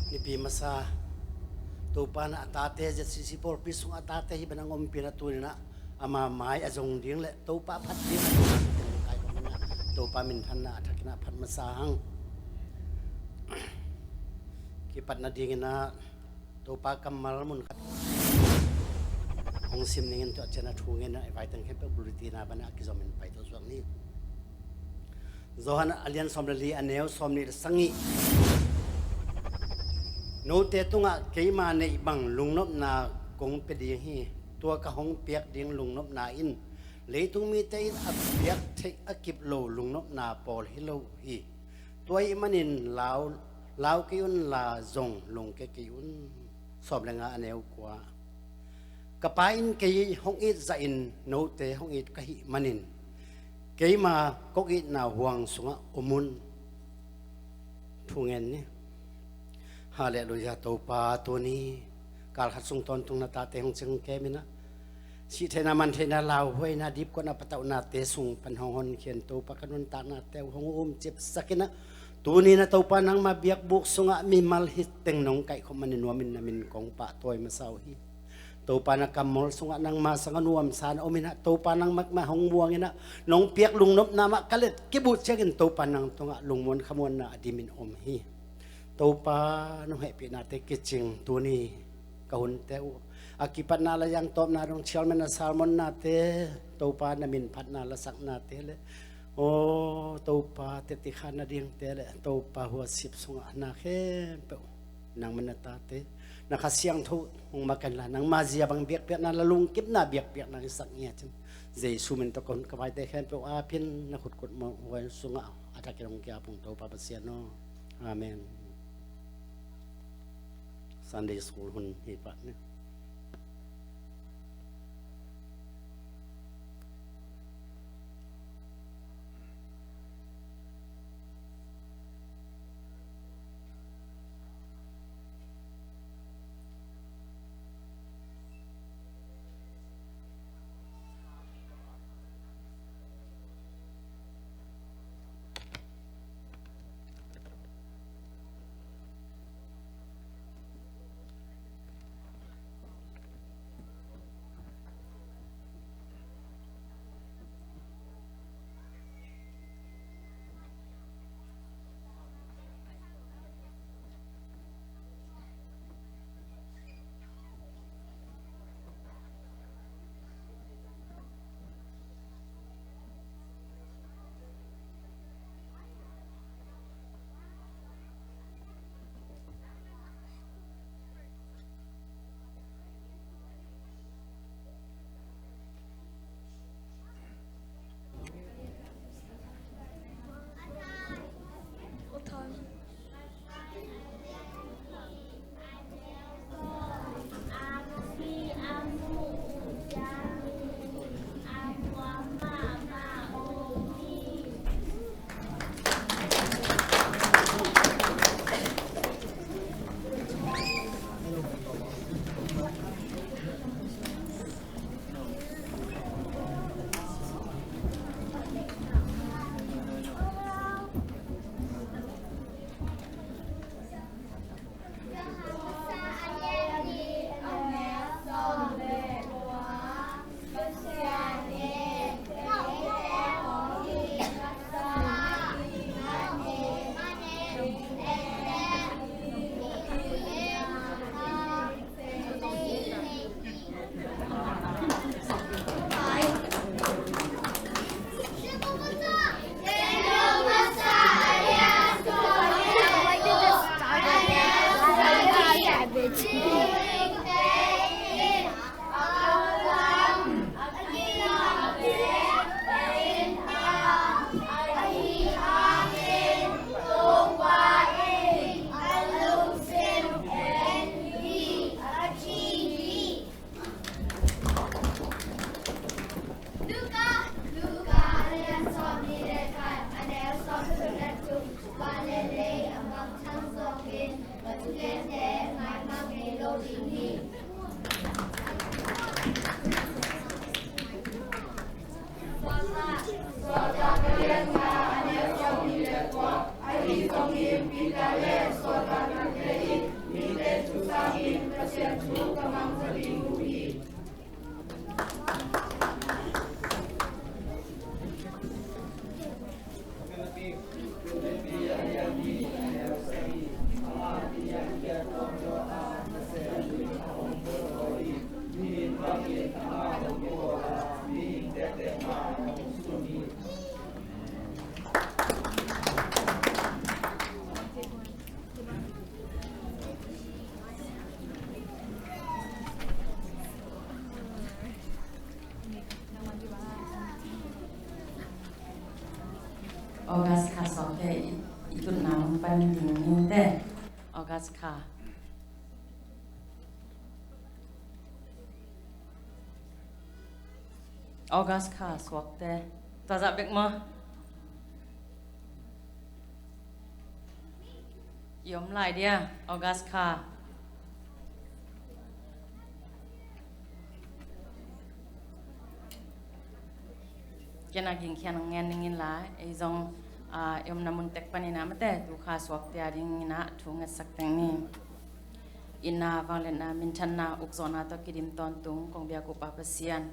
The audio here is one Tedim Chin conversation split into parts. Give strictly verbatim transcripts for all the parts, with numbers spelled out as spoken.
Nipi masa Topa na a tate, Z C C pawlpi sung a tate hi banang ompihna tuninah ama mai a zong ding le Topa phat ding a Topa minthanna a thakinah phat masa hang. Kipatna dinginah Topa kammal mun khat hong sim ningin tuah cian a thu ngen a i vaiteng khempeuh bulutina banah a kizomin paito suak ni. Johan a lian sawm le li a neu sawm nih le sagih. Note tungah keima neih bang lungnopna kong pia ding hi. Tua ka hong piak ding lungnopna in leitung mite in a piak theih a kip lo lungnopna pawl hi lo hi. Tua ih manin lau, lau kei un la zong lungke kei un. Sawm le nga a neu kua. Ka Pa in kei hong it zahin note hong it ka hih manin keima kong itna huang sungah om un. Thu ngen ni. Halleluiah. Topa tuni kalkhat sung tawntung na tate hong cing keminah sihtheihna mantheihna lauhuaina dipkuatna patauhnate sung pan hong honkhian Topa ka nuntaknate uh hong umcipsakinah tuni na Topa nangma biakbuk sungah mimal hi teng nong kaihkhop manin nuamin na min kong pahtawi masa uh hi. Topa na kammol sungah nangma sangah nuamsa na ominah Topa nang makmah hong muanginah nong piak lungnopna mah ka let kibuh ciangin Topa nang tungah lungmuan khamuanna a dimin om hi. Topa nong hehpihnate kicing tuni ka hunte uh a kipatna la yangtawpna dong chairman a salmonnate Topa na min phatna lasaknate le aw Topa tetikhan na dingte le Topa huasip sungah na khempeuh nangman na tate na Kha Siangtho hong makan la nangma zia bang biakpiakna la lungkipna biakpiakna hisak ngiat cin Jesu min tawh ka hun ka vaite khempeuh apin na khutkut mawh huai sungah a thakin hong kiapung Topa Pasian aw. Amen. Sunday School hun hi pah ni. Luka, Luka, a lian sawmnih le khat, a neu sawmthum le thum, van le lei a mangthang zawkin, a thugente ngaimang ngei lo ding hi. Sawltak, Sawltak a lian nga, a neu sawmnih le kua, ahi zongin Peter le sawltak nate in, August kha suakte i, i tutna mun pan ding ni te. August kha. August kha suakte. Tua zah bek maw? I om lai dia, August kha. Ken a gingkhia nong ngen ning in la, ei zong, ah, i omna mun tek panin ah mate, tu kha suakte a dingin ah thu ngetsak teng ni. Itna, vangliatna, minthanna, ukzawhna tawh kidim tawntung kong biak uh Pa Pasian,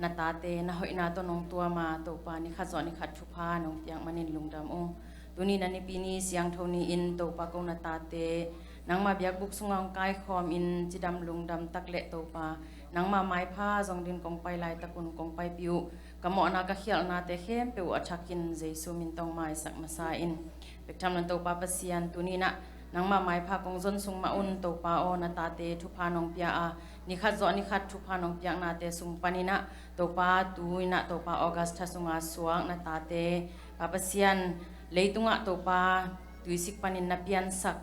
na tate na hoihna tawh nong tuam a, Topa, ni khat zawh ni khat thupha nong piak manin lungdam ung. Tuni na nipi ni siangtho ni-in Topa, ko na tate nangma biakbuk sungah hong kaikhawm in cidam lungdam tak le Topa, nangma maipha zong din kong pai laitakun kong paipih uh ka mawhna ka khialhnate khempeuh uh a thakin Jesu min tawh maisak masa in. Bek tham lo in Topa Pasian, tuni in ah nangma maipha kong zon sung mah un Topa aw, na tate thupha nong pia a, ni khat zawh ni khat thupha nong piaknate sung panin ah Topa, tu in ah Topa, August tha sunga suak na tate Pa Pasian, leitungah Topa tuisik panin na piansak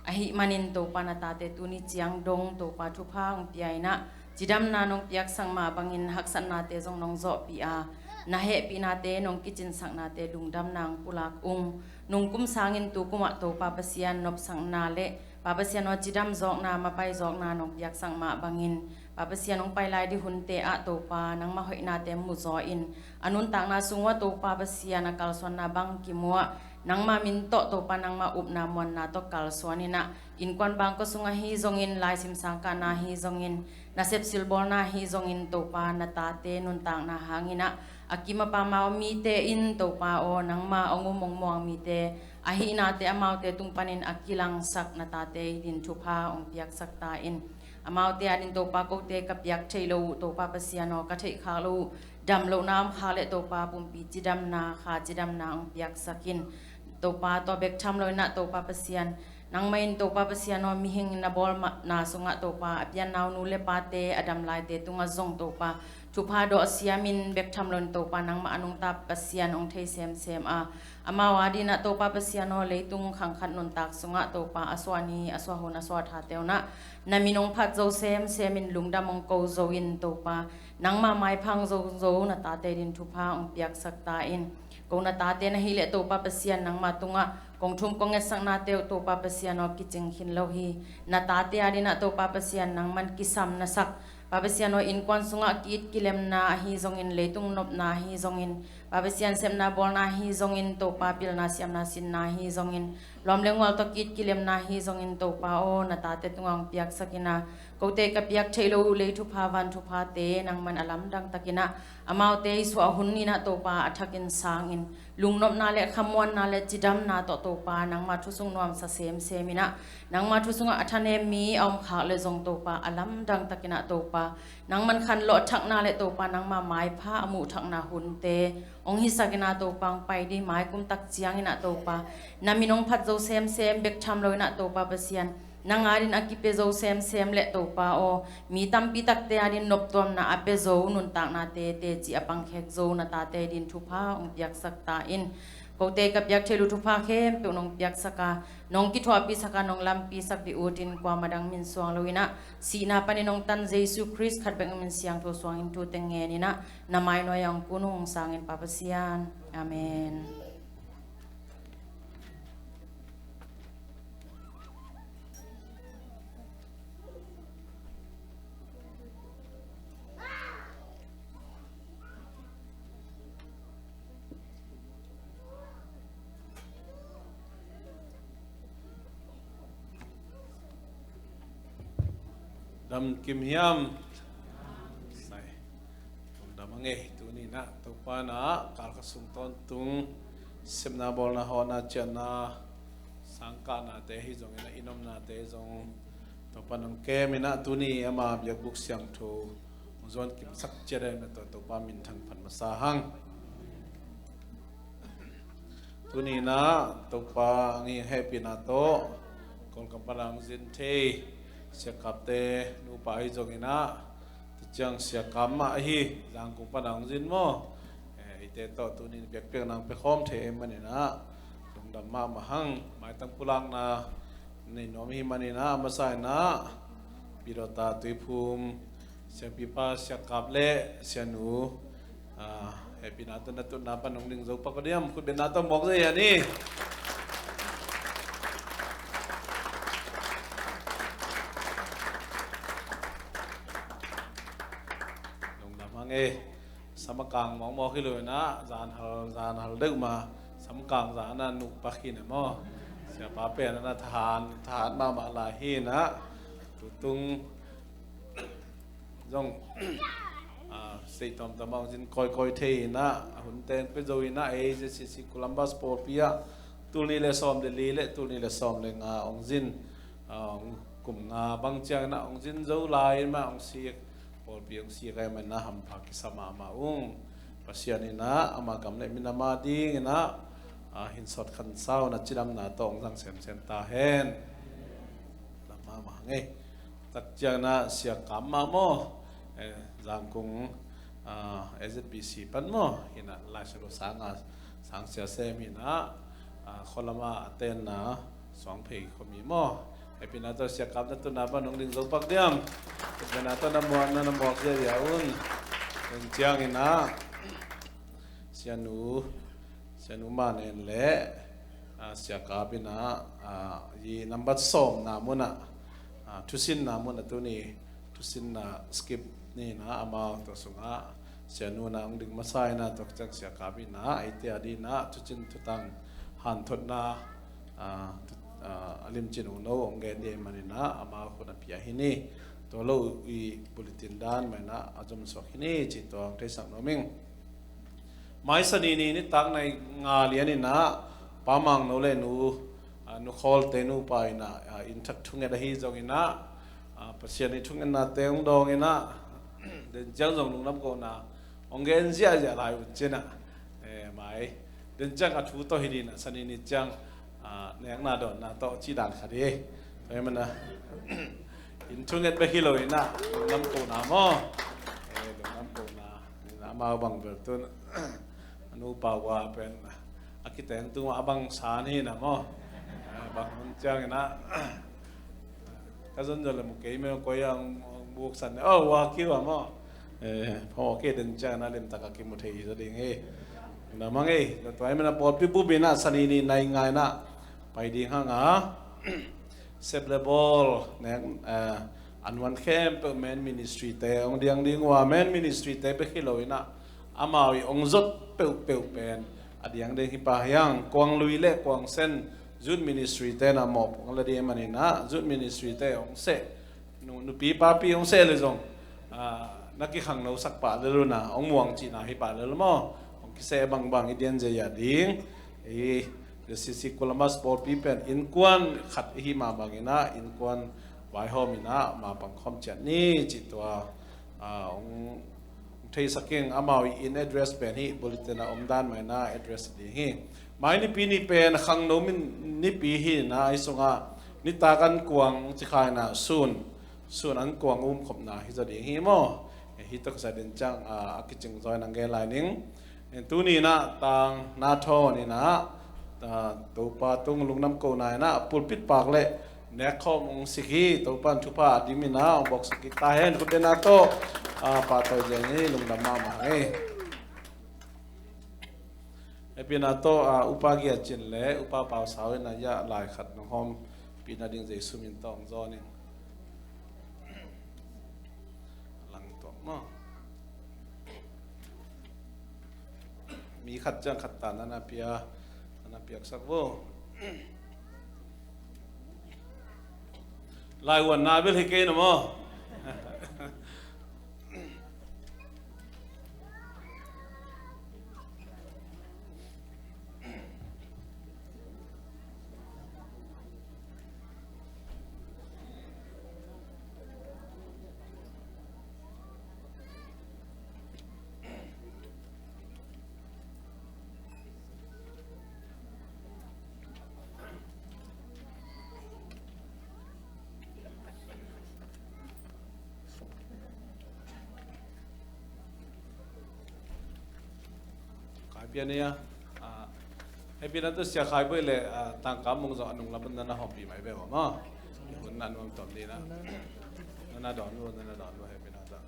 ahih manin Topa, na tate tuni ciang dong Topa thupha hong pia in ah, cidamna nong piaksak mah bangin haksatnate zong nong zawhpih a, na hehpihnate nong kicinsaknate lungdamna hong pulak ung. Nungkum sangin tukum ah Topa Pasian nopsakna le Pa Pasian aw, cidam zawkna, mapai zawkna nong piaksak mah bangin Pa Pasian hong pai lai ding hunte ah Topa, nangma hoihnate muzaw in, a nuntakna sung uah Topa Pasian a kalsuanna bang kimu ah, nangma min tawh Topa, nangma upna muanna tawh kalsuan in ah, innkuan bangkua sungah hi zongin, laisim sangkahna hi zongin, nasep silbawlna hi zongin Topa, na tate nuntakna hangin ah a kim a pam a om mite in Topa aw, nangma hong um hong muang mite ahihnate amaute tung panin a kilangsak na tate din thupha hong piaksak ta in. Amaute adin Topa, kote ka piak theih loh uh Topa Pasian aw, ka theih khak loh uh damlohna om khak leh Topa, pumpi cidamna, kha cidamna hong piaksak in. Topa, tua bek tham lo in ah Topa Pasian, nangmah in Topa Pasian aw, mihing na bawl mah na sungah Topa, a pianna uh nu le pate, a dam laite tungah zong Topa, thupha dawh siamin bek tham lo in Topa, nangmah a nungta Pasian hong thei semsem a, amau adin ah Topa Pasian aw, leitung khang khat nuntak sungah Topa, a suah ni, a suah hun, a suah thate un ah na min hong phat zo semsemin lungdam hong ko zo in Topa, nangma maipha hong zo zo na tate din thupha hong piaksak ta in. Ko na tate na hih leh Topa Pasian, nangma tungah kong thum kong etsaknate uh Topa Pasian aw, kicing khin lo hi. Na tate adin ah Topa Pasian, nangman kisam na sak, Pa Pasian aw, innkuan sungah ki-it kilemna ahi zongin, leitung nopna ahi zongin, Pa Pasian sepna bawlna ahi zongin, Topa pilna siamna sinna ahi zongin, lawm le ngual tawh ki-it kilemna ahi zongin, Topa aw, na tate tungah hong piaksak in ah, kote ka piak theih loh uh lei thupha van thuphate nangman a lamdang takin ah amaute i suah hun in ah Topa, a thakin sangin, lungnopna le khamuanna le cidamna tawh Topa, nangma thu sung nuamsa semsem in ah, nangma thu sungah a thanem mi a om khak leh zong Topa, a lamdang takin ah Topa, nangman khanlawh thakna le Topa, nangma maipha a muh thakna hunte hong hisak in ah Topa, hong pai ding maikum tak ciangin ah Topa, na min hong phat zo semsem bek tham lo in ah Topa Pasian, nang adin a kipia zo semsem le Topa aw, mi tampi takte adin noptuamna a pia zo nuntaknate teci a pangkhek zo na tate din thupha hong piaksak ta in. Kote ka piak theih loh thupha khempeuh nong piaksak a, nong kithuahpihsak a, nong lampisak ding utin kuamah dang min suang lo in ah, sihna panin hong tan Jesu Khrist khat bek min siangtho suangin tu teng ngen in ah, na mai nuai-ah hong kun ung, hong sang in Pa Pasian. Amen. Dam kim hiam? Sai. Lungdam a ngei. Tuni in ah Topa in ah kalkha sung tawntung sepna, bawlna, hawhna, ciahna, sangkahnate hi zongin ah, i omnate zong Topa in hong kem in ah, tuni ama biakbuk siangtho hong zuan kimsak ciat ahih manin Topa minthang phat masa hang. Tuni in ah Topa hong hehpihna tawh Kawlgam pan a hong zin thei Sia Kapte nupa hi zongin ah, tua ciang Sia Kap mah ahi, Zangkung pan a hong zin maw? Eh, eite tawh tuni in biakpiakna hong pia khawm thei ahih manin ah lungdam mahmah hang. Maitang pulakna nei nuam ahih manin ah, a masa in ah Pidawta Tuiphum siangpipa Sia Kap le sianu, ah, hehpihna tawh na tutna pan hong ding zo pak diam? Khutbetna tawh mawk zia ni. Lungdam hang e. Sam a kang mawkmawk hi lo in ah, zan hal, zan hal deuh ma, sam kang zan a nuh pak hi na maw? Siapa pen a na thahat, thahat mahmah lai hi in ah, tutung zong, ah, sei tawmtawm a hong zin kawikawi thei in ah, a hun teng pia zo in ah, ei ZCC Columbus pawlpi ah tul nih le sawm le li le tul nih le sawm le nga hong zin, ah, hong kum nga bang ciangin ah hong zin zo lai in mah hong sik, pawlpi hong sik ahih manin ah hampha kisa mahmah ung. Pasian in ah ama gam le minam a dingin ah, ah, hinsawt khansau na cidamna tawh hong zang semsem ta hen. Lam mahmah hang e. Tak ciangin ah Sia Kap mah maw? Eh, Zangkung, ah, ZBC pan maw? Hi in ah Lai Siangtho sang a, sang sia sem hi in ah, ah, khualam a a tenna Suangphei khuami maw? Hehpihna tawh Sia Kap na tutna pan hong ding zo pak diam? Khutbetna tawh na muak, na, na muak ziahziah un. Tua ciangin ah sianu, sianu Ma Nen le, ah, Sia Kap in ah, ah, i nambat sawmna mun ah, ah, thusinna mun ah tuni thusinna skip ni in ah, amau tua sungah sianu in ah hong ding masa in ah, tua ciang Sia Kap in ah eite a dingin ah thucin thutang hanthotna, ah, thu-, ah, a limcin uh no hong gen ding ahih manin ah amau khut a pia hi ni. Tua lo i bulletin dan mah in ah a zom suak hi ni cih tua hong theisak nuam ing. Mai Sani ni nitak nai nga lian in ah Pa Mang No le nu, ah, Nu Khawlte nupa in ah, ah, inn thak thunget ahi zongin ah, ah, Pasian i thungetnate hong dawng in ah, den ciang zong lungdam kohna hong gen ziahziah lai un ci in ah, eh, mai den ciang a thu tawh hi ding in ah, Sani ni ciang, ah, nekna dawnna tawh cih dan khat hi. Tua ahih manin ah inn thunget bek hi lo in ah lungdam kohna maw? Eh, lungdam kohna. Amau bang bel tun a nupa uh a pen a kiteng tung a bang san hi na maw? A bang hun ciangin ah ka zon zon le mu kei mel koi ang buk san, oh, wa kiu a maw? Eh, phaw kei den ciangin ah limtak a kimu thei hi zaw ding hi. Na mang ei, tua ahih manin ah pawlpi bup in ah Sani ni nai nga in ah pai ding hang a. Sep le bawl nek, eh, a nuan khempeuh Men Ministry te hong diang ding uh a, Men Ministry te bek hi lo in ah amau i hong zot peuhpeuh pen a diang ding hi pah hi hang. Kuang Lui le Kuang Sen Youth Ministry te in ah mawh hong la ding ahih manin ah Youth Ministry te hong seh, nu-, nupi papi hong seh le zong, ah, na kikhangnosak pah lel un ah, hong muang cihna hi pah lel maw? Hong kiseh bangbang i dian zia ding. I ZCC Columbus pawlpi pen innkuan khat i hih mah bangin ah innkuan vaihawm in ah mapang khawm ciat ni cih tua, ah, hong theisak ing. Amau i inn address pen hih bulletin a om dan mah in ah address ding hi. Mai Nipi ni pen khangno min nipi hi in ah, ahi sungah nitak an kuang ci kha in ah sun, sun an kuang umkhopna hi zaw ding hi maw? Hih tawh kisai den ciang, ah, a kicing zaw in hong gen lai ning. Tuni in ah tang na thawn in ah, ah, Topa tung lungdam kohna in ah pulpit pak le nekkhawm hong sik hi. Topa in thupha a dim in ah hong bawlsak kik ta hen. Khutbetna tawh, ah, pahtawi zia ni, lungdam mahmah hi. Hehpihna tawh, ah, Upa Gia Cin le Upa Pau Sau in ah lai khat nong hawmpih nading Jesu min tawh hong zawn ing. Lang tuak maw? Mi khat ciang khat ta na na pia, na na piaksak vo. Lai uanna bel hi kei na maw? Pian ia, ah, hehpihna tawh Sia Khai Bawi le, ah, Tangka Mung zong a nung lam na na hawmpih mai ve maw. I hun na nuam tuam ding na. Na na dawn lo, na na dawn lo, hehpihna tawh.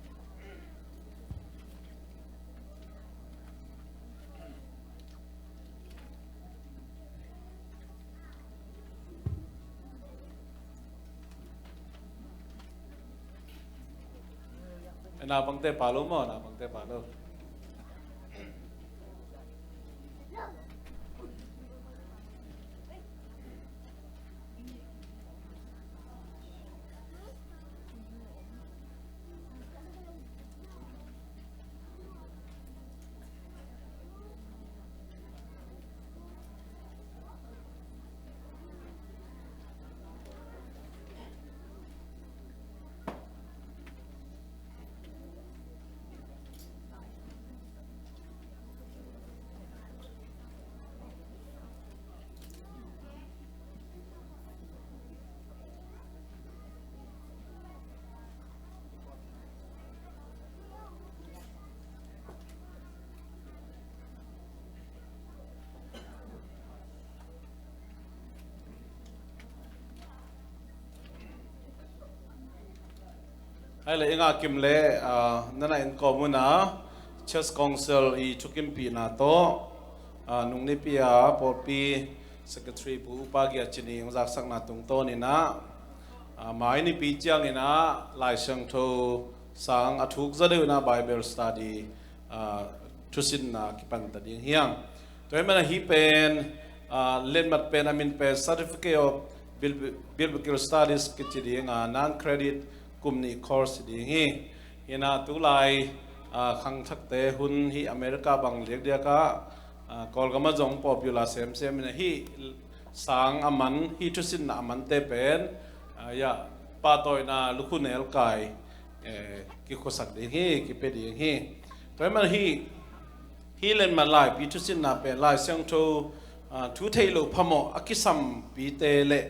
Eh, naupangte pha lo maw, naupangte pha lo. Hai le, i ngah kim le, ah, na na en kawm un a, Church Council i thukimpihna tawh, ah, nung nipi a pawlpi secretary Pu Upa Gia Cin i hong zaksakna tungtawn in a, ah, mai nipi ciangin a Lai Siangtho sang a thuk zaw deuh in a Bible study, ah, thusinna kipan ta ding hi hang. Tua hi man a hih pen, ah, letmat pen a min pen Certificate of Bil-, Biblical Studies kici ding a, non-credit kum nih course ding hi. Hi in a tulai, ah, khangthakte hun hi America bang diakdiak ah, ah, Kawlgam ah zong popular semsem in a, hih sang a man, hih thusinna a mante pen, ah, ia, pahtawina lukhu nelkai, eh, kikhuasak ding hi, kipia ding hi. Tua hi man hih, hih letmat laipi thusinna pen Lai Siangtho, ah, thu theih loh phamawh a kisampite le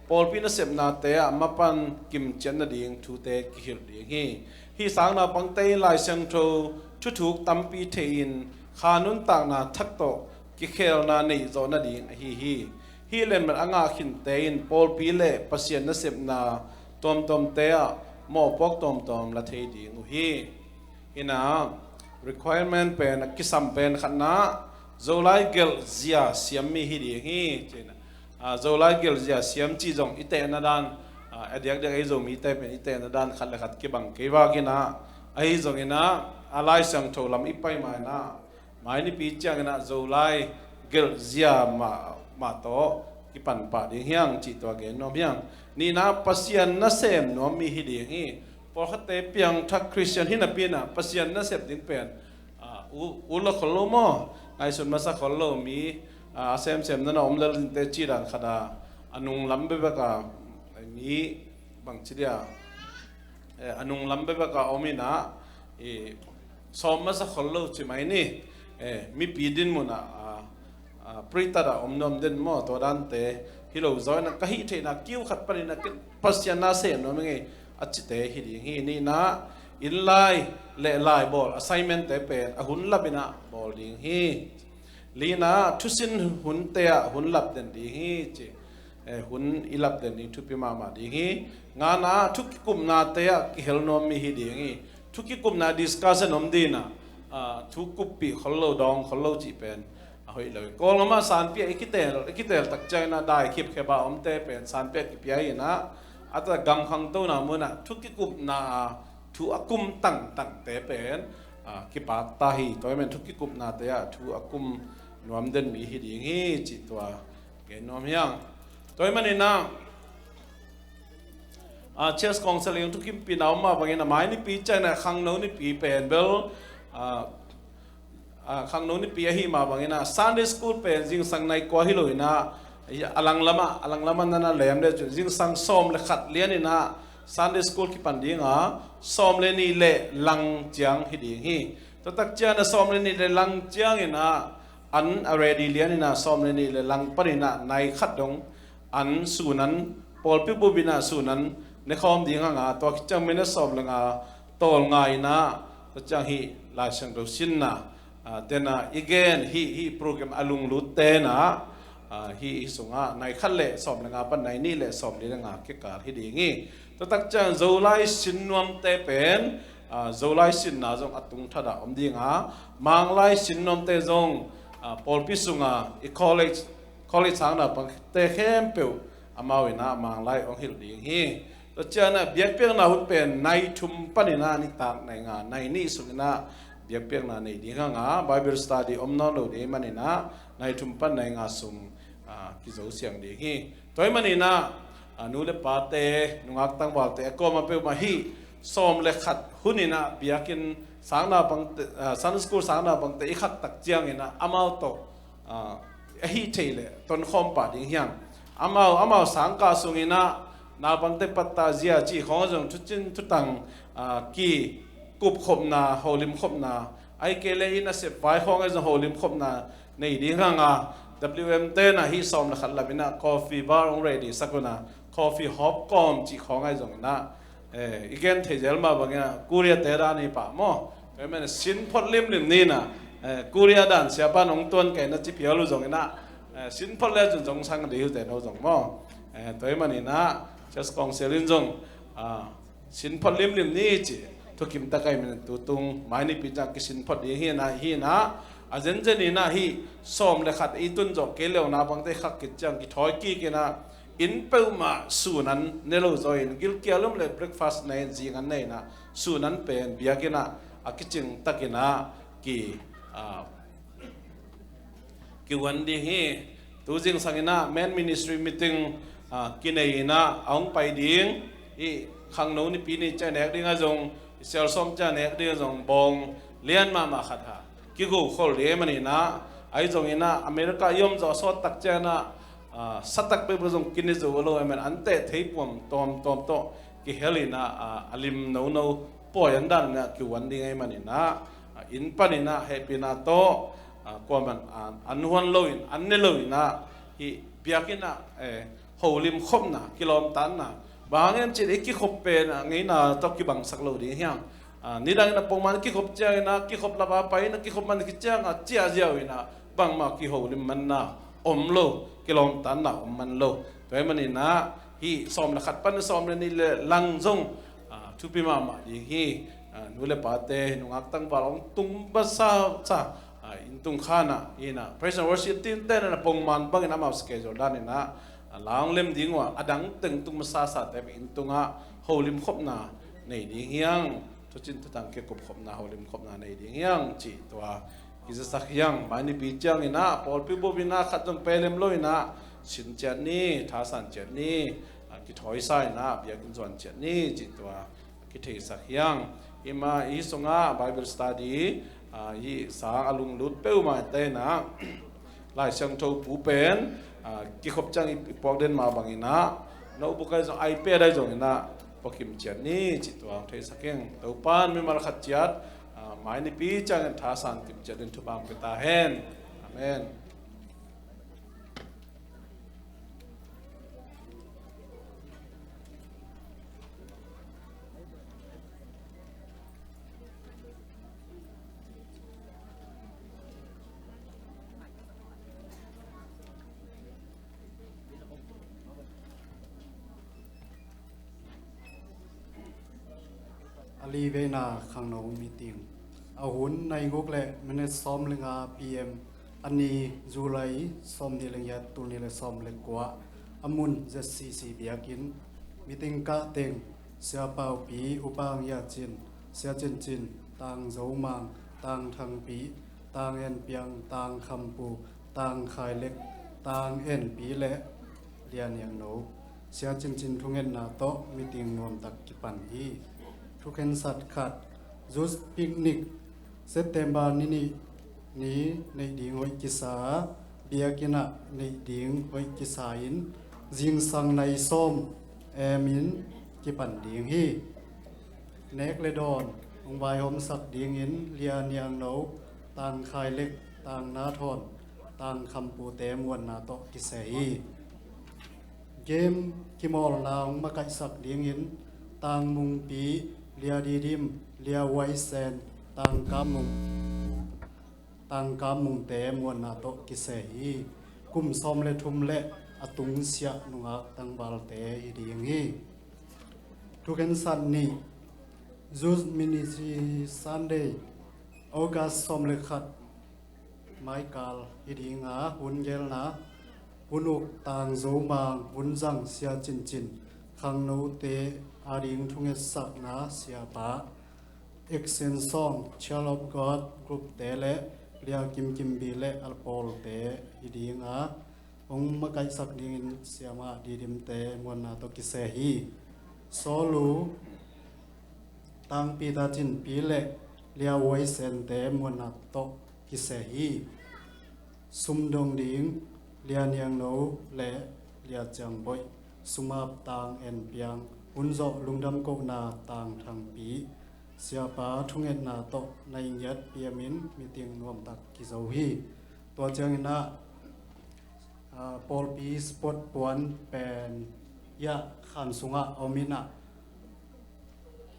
pawlpi nasepnate ah mapan kimciat nading thute kihilh ding hi. Hih sang naupangte in Lai Siangtho thuthuk tampi thei in kha nuntakna thak tawh kikhelna neih zawh nading ahi hi. Hih letmat a ngah khinte in pawlpi le Pasian nasepna tuamtuamte ah mawhpuak tuamtuam la thei ding uh hi. Hi in a requirement pen a kisam pen khatna Zolai gelh zia siam mi hi ding hi, ci in a. Ah, Zolai gelh zia siam cih zong i tehna dan, ah, a diakdiak ei Zomite pen i tehna dan khat le khat kibang kei vak in a, ahi zongin a, a Lai Siangtho lam i pai ma in a, mai nipi ciangin a Zolai gelh zia mah, mah tawh kipan pah ding hi hang cih tua gen nuam hi hang. Nihna, Pasian nasem nuam mi hi ding hi. Pawlkhatte piangthak Khristian hi napi in a Pasian nasep ding pen, ah, u, u la khol lo maw? Ngaihsun masa khol lo mi, ah, a semsem na na om lel dingte cih dan khat a, a nunglam bekbek a, mi bangci dia, eh, a nunglam bekbek a om in a, eh, sawm masa khol lo ci mai ni, eh, mipi dinmun ah, ah, ah, priesthood ah om nuam den maw, tua dante hi lo zaw in a, ka hih theihna kiu khat panin a, Pasian nasem nuam ing ei a cite hi ding hi. Nihna, inn lai le lai bawl assignment te pen a hun lap in a bawl ding hi. Lina, thusin hunte ah hun lap den ding hi ci. Eh, hun i lap den ding thupi mahmah ding hi. Ngana, thu kikupnate ah kihel nuam mi hi ding hi. Thu kikupna discussion om ding a, ah, thu kuppih khol lo, dawng khol lo cih pen a hoih lo. Kawlgam ah sanpi ah i kitel, i kitel tak ciangin a dai khipkhep a omte pen sanpi ah kipia hi in a, a ta gam khangtona mun ah thu kikupna a thu a kum tangtangte pen, ah, kipak ta hi. Tua hi man thu kikupnate ah thu a kum nuam den mi hi ding hi cih tua gen nuam hi hang. Tua hi manin a, ah, Church Council in thukimpihna om mah bangin a mai nipi ciangin a khangno nipi pen bel, ah, ah, khangno nipi ahi mah bangin a Sunday school pen zingsang nai kua hi lo in a, a langlam ah, a langlam ah na na lem le cun zingsang sawm le khat lian in a Sunday school kipan ding a, sawm le nih le lang ciang hi ding hi. Tua tak ciang a sawm le nih le lang ciangin a an a ready lian in a sawm le nih le lang panin a nai khat dong an sun an pawlpi bup in a sun an ne khawm ding hang a, tua khit ciang minute sawm le nga tawlnga in a, tua ciang hih Lai Siangtho sinna, Ah, tena i gen hih, hih program a lunglut tena, ah, hih, hih sungah nai khat le sawm le nga pan nai nih le sawm li le nga kikal hi ding hi. Tua tak ciang Zolai sin nuamte pen, ah, Zolai sinna zong a tung thadah om dinga, Manglai sin nuamte zong, ah, pawlpi sunga i college, college sang naupangte khempeuh amau inah Manglai hong hilh ding hi. Tua cianah biakpiakna hun pen nai thum paninah nitak nai nga nai nih sunginah biakpiakna nei ding hanga, Bible study om nawn lo ding maninah nai thum pan nai nga sung, ah, kizo siang ding hi. Tua hi maninah, ah, nu le pate, nungak tangvalte a kuama peuhmah hih sawm le khat huninah biakinn sang naupangte, ah, Sunday school sang naupangte i khat tak cianginah amau tawh, ah, ahi thei le tonkhawm pah ding hiam? Amau, amau sangkah sunginah naupangte patta zia cih khawng zong thucin thutang, ah, kikupkhopna, holimkhopna, ahih kei le i nasep vai khawng ahi zong holimkhopna nei ding hanga, W M tenah hih sawm le khat laminah coffee bar hong ready sak unah, coffee hawp kawm cih khawng ahi zonginah, eh, i gen thei zel mah bangin ah, Korea te dan hi pah maw. Tua hi manin sin phot limlim ni inah, eh, Korea dan siapa nong tuan kei na ci phial uh zongin ah, eh, sin phot le cun zong sang ding hi uh te no zong maw. Eh, tua hi manin ah, Church Council in zong, ah, sin phot limlim ni ci thukim tak ahi manin tutung mai nipi ciang kisin phot ding hi inah, hi inah, a zenzen inah hih sawm le khat i tun zawh kei le uh naupangte khak khit ciang kithawi kik inah, inn peuhmah sun an ne lo zaw in, gilkial um le breakfast nei in, zing an nei inah, sun an pen biakinn ah a kicing takin ah ki, ah, kihuan ding hi. Tu zingsang inah men ministry meeting, ah, kinei inah a hong pai ding. Hih khangno nipi ni ciang nek ding ahi zong, i sialsawm ciang nek ding ahi zong, bawng lian mahmah khat ha kigo khol ding ahih manin ah, ahi zongin ah America i om zawh a sawt tak ciang ah, ah, satak peuhpeuh zong kine zo lo ahih manin an teh theipuam tawmtawm tawh kihel in ah, ah, a lim nono pawi an dan in ah kihuan ding ahih manin ah, ah, inn panin ah hehpihna tawh, ah, kuaman an, an huan loin, an ne loin ah, hih biakinn ah, eh, holim khopna, kilawmtatna. Bang hang hiam cih leh i kikhop pen, ah, ngeina tawh kibangsak lo ding hiam? Ah, nidangin a pongman kikhop ciangin ah, kikhop lapa pai in ah, kikhop man khit ciang ah, ciah ziau in ah, bangmah kiholim manna om lo, kilawmtatna om man lo. Tua ahih manin ah, hih sawm le khat pan sawm le nih le lang zong, ah, thupi mahmah ding hi. Ah, nu le pate, nungak tangval hong tung masa sa, ah, inn tung khan ah, in ah, praise and worship team te in ah pongman bangin amau schedule danin ah, a la hong lem ding uh a, a dang teng tung masasa te inn tungah holim khopna nei ding hiang, thucin thutang kikup khopna, holim khopna nei ding hiang cih tua kizasak hiang. Mai nipi ciangin ah pawlpi bup in ah khat zong pei lem lo in ah sin ciat ni, thasan ciat ni, ah, kithawi sa in ah biakinn zuan ciat ni cih tua kitheisak hiang. Hih mah, hih sungah Bible study, ah, hih sang a lunglut peuhmah te in ah, Lai Siangtho pu pen, ah, kikhop ciang i, i puak den mah bangin ah, notebook ahi zong, iPad ahi zongin ah, puakim ciat ni cih tua hong theisak ing. Topa'n mimal khat ciat, ah, mai nipi ciangin thasan kim ciat din thupha hong pia ta hen. Amen. A li veina khangno meeting. A hun nai guk le minute sawm le nga P M. A ni July sawm nih le giat, tul nih le sawm le kua. A mun Z C C biakinn. Meeting kah teng Sia Paupi, Upa Ang Yacin, Sia Cincin, Tang Zomang, Tang Thangpi, Tang En Piang, Tang Khampu, Tang Khai Lek, Tang En Pi le Lia Niang No. Sia Cincin thungetna tawh meeting nuamtak kipan hi. Thukhensat khat, Youth Picnic, September ni nih ni neih ding hoih kisa, biakinn ah neih ding hoih kisa in, zingsang nai sawm em in kipan ding hi. Nek le dawn hong vaihawmsak dingin Lia Niang No, Tang Khai Lek, Tang Na Thawn, Tang Khampu te muanna tawh kisia hi. Game kimawlna hong makaihsak dingin Tang Mungpi, Lia Didim, Lia Huai Sen, Tang Kam Mung, Tangkam Mungte muanna tawh kiseh hi. Kum sawm le thum le a tungsiah nungak tangvalte hi ding hi. Thukhensat nih, Youth Ministry Sunday, August sawm le khat, maikal hi ding a, hun gelna, hun uk Tang Zo Mang, hun zang Sia Cin Cin, khangnote ading thungetsakna siapa, Action Song, Child of God group te le Lia Kim Kim Bi le a pawlte hi ding a, hong makaihsak dingin Siamah Didim te muanna tawh kiseh hi. Sawlu, Tang Peter Cin Pi le Lia Wai Sen te muanna tawh kiseh hi. Sum dong ding, Lia Niang No le Lia Ciang Boih, sum ap Tang En Piang, hun zawh lungdam kohna Tang Thang Pi, siapa thungetna tawh na i ngiat piamin meeting nuamtak kizo hi. Tua ciangin ah, ah, pawlpi sport puan pen hiah khan sungah om in ah,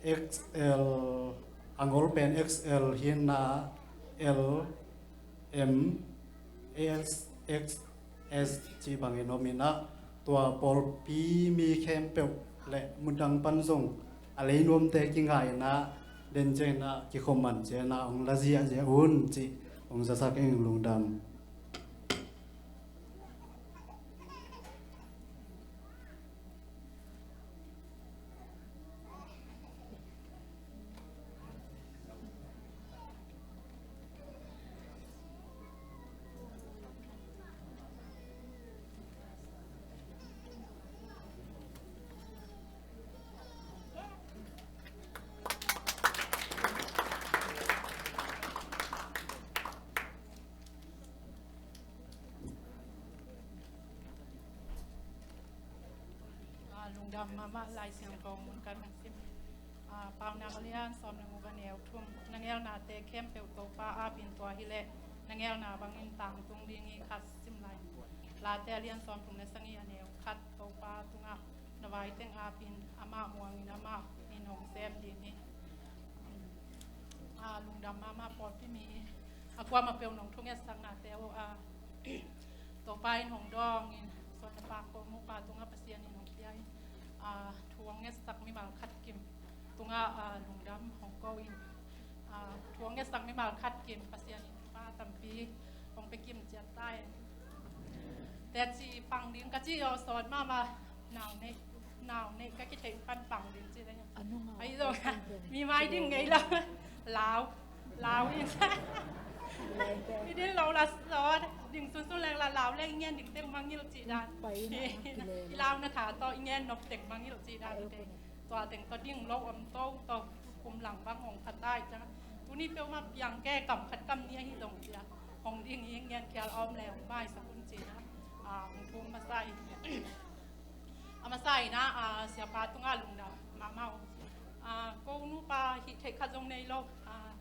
X L, a ngol pen X L hi in ah, L, M, S, X S cih bangin om in ah, tua pawlpi mi khempeuh le mundang pan zong a lei nuamte kingai in ah, den ciangin ah kikhop man ciangin ah hong la ziahziah un cih hong zasak ing. Lungdam. Ah, lungdam mahmah. Lai Siangtho mun kan hong sim. Ah, Paunak a lian sawm le guk, a neu thum. Na ngelnate khempeuh Topa apin tua hileh na ngelna bangin tangtung ding hi, khat sim lai. Late a lian sawm thum le sagih, a neu khat. Topa tungah na vai teng apin, amah muangin amah in hong sem ding hi. Ah, lungdam mahmah. Pawlpi mi a kuamah peuh nong thungetsaknate uh, ah, Topa in hong dawngin, suan le pak ko nupa tungah Pasian in hong pia in, ah, thu hong ngetsak mimal khat kim tungah, ah, lungdam hong ko in, ah, thu hong ngetsak mimal khat kim Pasian in thupha tampi hong pia kim ciat ta hen. Teci pang ding ka ci aw, sawt mahmah. Nau nei, nau nei ka kitheih pan pang ding ci ding. Ahi zong mi mai ding ngei lo. Lau, lau in. I din lo la sawt ding sunsun leng la, lau leng i ngen ding teng mangngilh ci dan. I lau na tha tawh i ngen nop teng mangngilh ci dan teng. Tua teng tawh ding lo om to to, kum lang bang hong pha ta hi ciang. Tuni peuhmah piang ke, kam khat kam nih ahi zong cia hong ding hi, ngen khial a om le hong maisak un ci-in ah, hong thum masa hi. A masa in ah, ah, siapa tungah lungdam mahmah uh. Ah, ko nupa hih theih khat zong nei lo. Ah,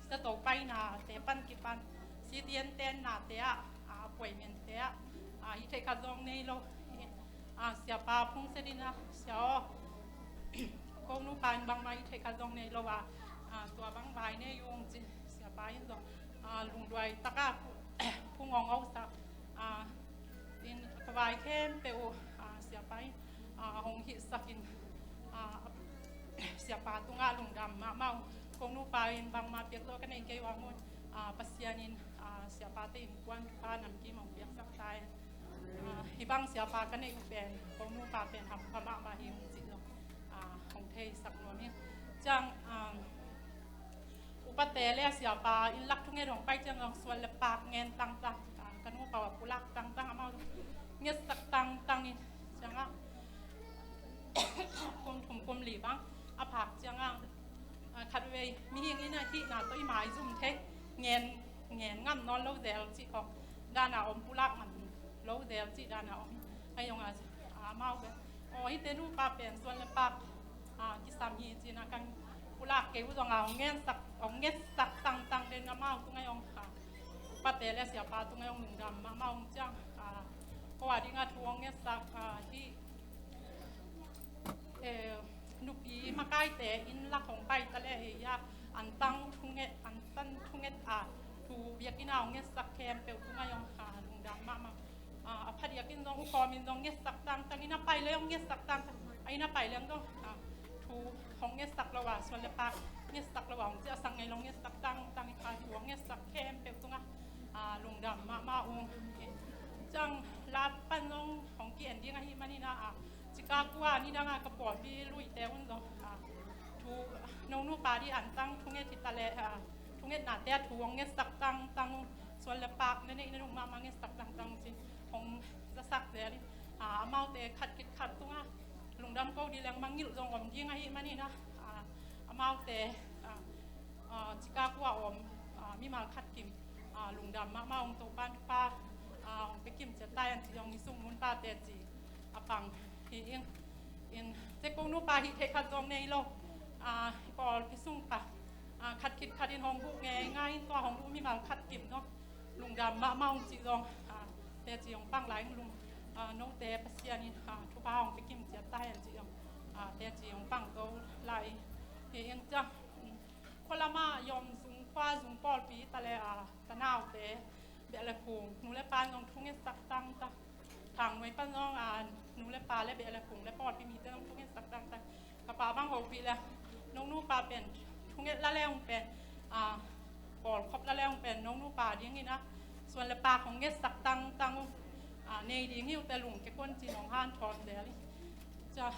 zato paina te pan kipan, C T N tenna te ah, ah, appointment te ah, ah, hih theih khat zong nei lo. Ah, siapa phung se din ah, sia aw, ko nupa in bangmah hih theih khat zong nei lo ah, ah, tua bang vai nei ung ci. Siapa in zong, ah, lungduai takah phung hong ausak, ah, in ka vai khempeuh uh, ah, siapa in, ah, hong hihsak in, ah, siapa tungah lungdam mahmah uh. Ko nupa in bangmah piak zaw ka neih kei uh a ngun, ah, Pasian in, ah, siapate innkuan thupha namkim hong piaksak ta hen. Ah, hih bang siapa ka neih uh pen ko nupa pen hampha mahmah hi ung cih zong, ah, hong theisak nuam hi. Ciang, ah, upate le a siapa in lak thunget hong pai ciang zong suan le pak ngen tangtang, ah, ka nupa uh a pulak tangtang, amau ngetsak tangtang in, ciangah kum thum kum li bang a phak ciangah, ah, khatvei mihing in a hihna tawh i maizum thei, ngen, ngen ngam nawn lo zel cih khawng dana om, pulak ngam lo zel cih dana om. Ahi zongah, ah, amau pen, aw, hihte nupa pen suan le pak, ah, kisam hi ci-in ah, kan pulak kei uh zongah hong ngetsak, hong ngetsak tangtang den, amau tungah zong, ah, upate le siapa tungah zong lungdam mahmah ung ciang, ah, ko a dingah thu hong ngetsak, ah, hih, eh, nupi makaite in lak hong pai ta leh hi a, antang thunget, antan thunget a, Thu biakinn ah hong ngetsak khempeuh tungah zong, ah, lungdam mahmah. Ah, a phadiak in zong, hukhawm in zong ngetsak tangtang in, a pai leh hong ngetsak tangtang. A inn a pai leh zong, ah, thu hong ngetsak lo a, suan le pak ngetsak lo a, hong ciahsak ngei lo ngetsak tangtang in, ah, thu hong ngetsak khempeuh tungah, ah, lungdam mahmah ung. Ciang la pan zong hong ki-en ding ahih manin ah, Chicago ah nidang a ka pawlpi luite un zong, ah, thu, no nupa di antang thunget hi ta leh, ah, thungetnate ah thu hong ngetsak tangtang, suan le pak na neih na nung mahmah ngetsak tangtang ci hong zasak zel in, ah, amaute khat khit khat tungah lungdam ko ding leng mangngilh zong om ding ahih manin ah, ah, amaute, ah, ah, Chicago a om, ah, mimal khat kim, ah, lungdam mahmah ung, Topa'n thupha, ah, hong pia kim ciat ta hen ci zong, i sung mun pate ci a pang hi ing. In, te ko nupa hih theih khat zong nei lo, ah, i pawlpi sung pa, ah, khat khit khat in hong huh ngeingai in, tua hong huh mimal khat kim zong lungdam mahmah ung ci zong, ah, teci hong pang lai ing. Lung, ah, note Pasian in, ah, thupha hong pia kim ciat ta hen ci zong, ah, teci hong pang to lai hi ing. Ciang, mm, khua lamah Yawm Zung khua, Zung pawlpi ta leh, ah, tanaute beh le phung, nu le pa in zong thungetsak tangtang. Thang Nuai pan zong, ah, nu le pa le beh le phung le pawlpi mite zong thungetsak tangtang. Ka pa bang hopih leh, no nupa pen thunget la leng pen, ah, pawlkhop la leng pen no nupa dingin ah suan le pak hong ngetsak tangtang uh, ah, nei ding hi uh teh lungkia un ci-in hong hanthawn zel hi. Ciang,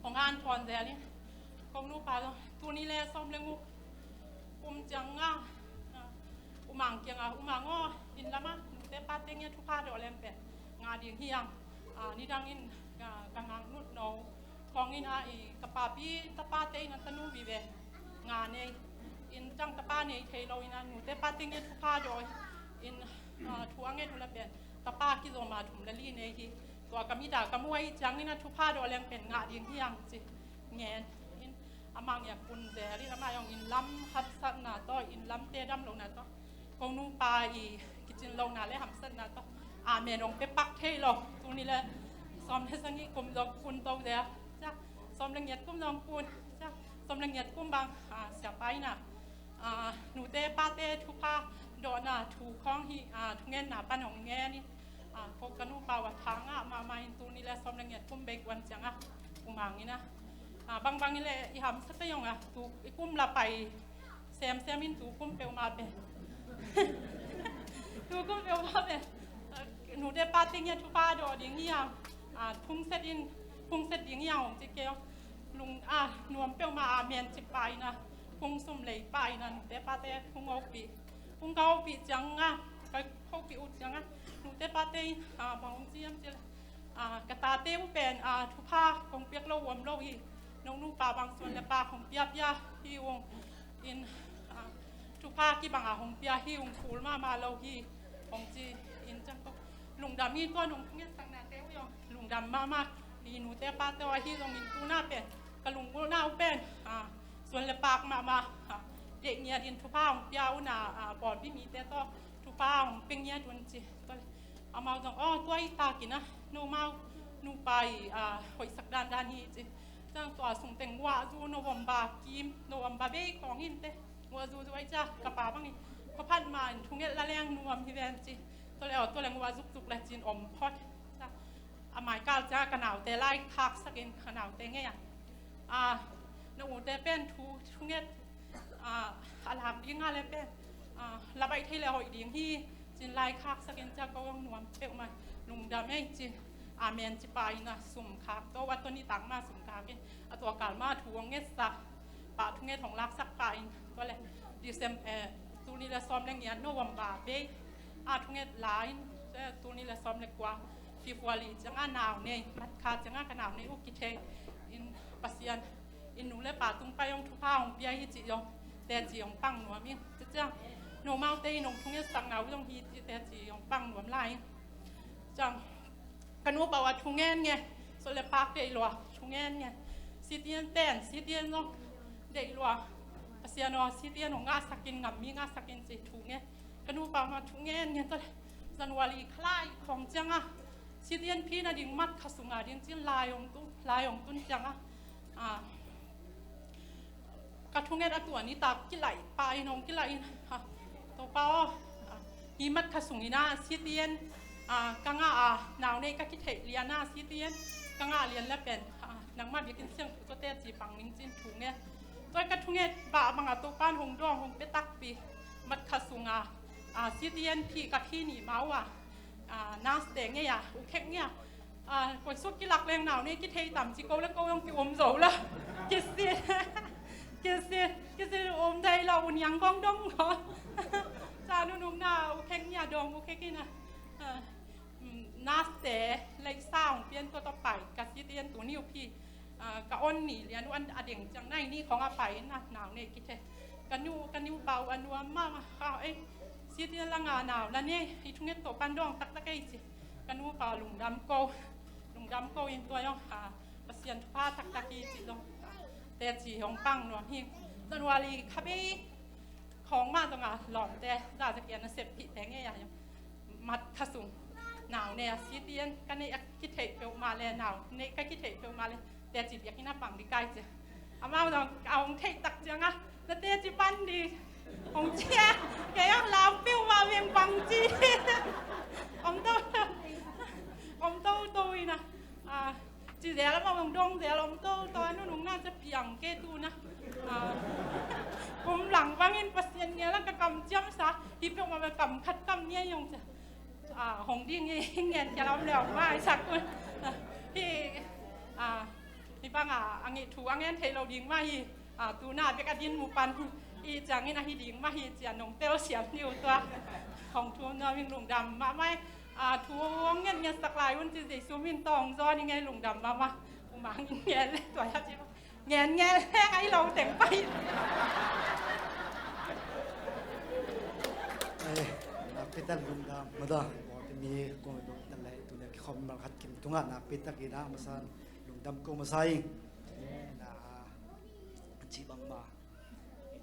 hong hanthawn zel hi. Ko nupa zong tuni leh sawm le guk kum ciang ah, ah, U Mang kiangah, U Mang aw, inn lamah nute pate ngiat thupha dawh leng pen ngah ding hi hang. Ah, nidang in, ah, ka ngaknut no khawng in ah, i ka papi tapate in ah tanu vive nga nei in, ciang tapa nei thei lo in ah nute pate ngiat thupha dawh in, ah, thu a nget uh leh pen tapa kizom a thum le li nei hi. Tua ka mit a ka mu ahih ciangin ah thupha dawh leng pen ngah ding hi hang ci ngen in, amah ngiat kun zel in, amah zong inn lam hamsatna tawh, inn lamte dam lohna tawh, ko nupa i kicin lohna le hamsatna tawh, amen hong pia pak thei lo. Tuni leh sawm le sagih kum zong kun to zel. Ciang, sawm le giat kum zong kun. Ciang, sawm le giat kum bang, ah, siapa in ah, ah, nute pate thupha dawhna thu khawng hi, ah, thungetna pan hong ngen in, ah, ko ka nupa uh a tha ngah mahmah in, tuni leh sawm le giat kum bei kuan ciang ah U Mang in ah, ah, bangbang in leh i hamsa ta zong ah, tu i kum la pai semsem in, tu kum peuhmah pen, tu kum peuhmah pen, ah, nute pate ngiat thupha dawh ding hi hang, ah, phungset in, phungset ding hi hang hong ci kei ung. Lung, ah, nuam peuhmah, amen ci pah in ah, phung sum lei pah in ah, nute pate phung hopih, phung ka hopih ciang ah, ka hopih uh ciang ah, nute pate in, ah, bang hong ci hiam cih leh, ah, ka tate uh pen, ah, thupha kong piak lo uh om lo hi. No nupa bang suan le pak hong piapia hi ung in, ah, thupha kibang a hong pia hi ung, kul mahmah lo hi hong ci in, ciang ko lungdam hi. Tua nong thungetsaknate uh zong lungdam mahmah. I nute pate uh ahi zongin tu-in ah pen ka lunggulhna uh pen, ah, suan le pak mahmah, ah, deih ngiat in thupha hong pia un ah, ah, pawlpi mite tawh thupha hong pia ngiat un ci. Tua leh amau zong, aw, tua hi takin ah, nomau nupa i, ah, hoihsak dandan hi ci. Ciang tua sung teng guahzu, November kim, November bei khawng hi inteh, guahzu zu ahih ciang ka pa bangin, khuaphat ma in thunget la leng nuam hi ven ci. Tua leh, aw, tua leh guah zukzuk leh ci-in om phot. Ciang a mai kal ciang ka naute laikhaksak in, ka naute gei ah, ah, na ute pen thu, thunget, ah, a lak ding a leh pen, ah, la baih thei leh hoih ding hi ci-in laikhaksak in, ciang ko zong nuam peuhmah, lungdam ei ci-in, amen ci pah in ah, sum khak to, a tua nitak ma sum khak in, a tua kal ma thu hong ngetsak, pa thunget hong laksak pah in, tua leh December, eh, tul nih leh sawm leh giat November bei a thunget la in, eh, tul nih leh sawm leh kua February ciang a nau nei, mat kha ciang a ka nau nei uh kithei in, Pasian in nu le pa tung pai hong thupha hong pia hi cih zong teci hong pang nuam ing. Tua ciang nomaute in hong thungetsakna uh zong hi cih teci hong pang nuam lai ing. Ciang ka nupa uh a thu ngen ngen, suan le pak deih lua, thu ngen ngen. Sitian ten, sitian zong deih lua. Pasian aw, sitian hong ngahsak in, gam mi ngahsak in ci thu ngen. Ka nupa uh a thu ngen ngen, tua leh January kha lai khawng ciang a, sitian phi na ding mat kha sung a ding ci-in lai hong tun, lai hong tun ciang a, ah, Ka thunget a tua nitak kilaih pah in hong kilaih in, ah, Topa aw, ah, hi mat kha sungin ah C T N, ah, ka ngah a, nau neih ka kitheih lian ah C T N ka ngah lian le pen, ah, nangmah biakinn siangtho tawh teci pang ning ci-in thunget. Tua ka thunget bah bang a Topa in hong dawng hong pia takpi, mat kha sung a, ah, C T N phi ka phi nih ma uh a, ah, nurse te ngei a, u khek ngei a, ah, koi suk kilak leng nau neih kithei tam ci ko le ko zong ki-um zo lo. Kisit, kisit, kisit um thei lo, u niang kong dong ko. Ca nunung na u khek ngei a dong u khek in a. Ah, mm, nurse te leisa hong pian tua tawh pai ka C T N tu ni uh phi. Ah, ka on ni lian uh an a deng ciang nai ni khong a pai in a nau neih kithei. Ka nu, ka nu pau a nuam mahmah kha ei. C T N la ngah nau la nei, i thunget Topa in dawng taktak ei ci. Ka nu pau lungdam ko, lungdam ko in tua zong, ah, Pasian thupha taktak hi ci zong, ah, teci hong pang nuam hi. January kha bei khawng mah zong a lawmte za za kia na seppih te ngei a zong mat kha sung nau neih a C T N ka neih a kitheih peuhmah le nau neih ka kitheih peuhmah le teci biakinn a pang ding kai ci. Amau zong a hong theih tak ciang a na teci pan ding hong ci a, kei hong lam peuhmah veng pang ci. Om to, om to to in a, ah, ci zel amau zong dong zel om to to a nunung na ca piang ke tu na. Ah, kum lang bangin Pasian ngel a ka kam ciamsa hi peuhmah ve, kam khat kam nih zong ca, ah, hong ding hi, ngen kia lam le hong maisak un. Ah, hi, ah, hi bang a, a ngeih thu a ngen thei lo ding mah hi. Ah, tu na bek a din mu pan hi ciangin ahi ding mah hi ci a nong telsiam ni uh tua. Hong thu nuam in lungdam mahmah. Ah, thu hong ngen ngen sak lai un ci Jesu min tawh hong zawn i ngei lungdam mahmah. U Mang in ngen le tua hi a ci. Ngen ngen le ngai lo teng pai. Eh, nakpi tak lungdam mah ta. Bawlpi mi kong dong ta le tu le kikhawm mal khat kim tungah nakpi tak in a masa lungdam ko masa ing. Na ci bangmah in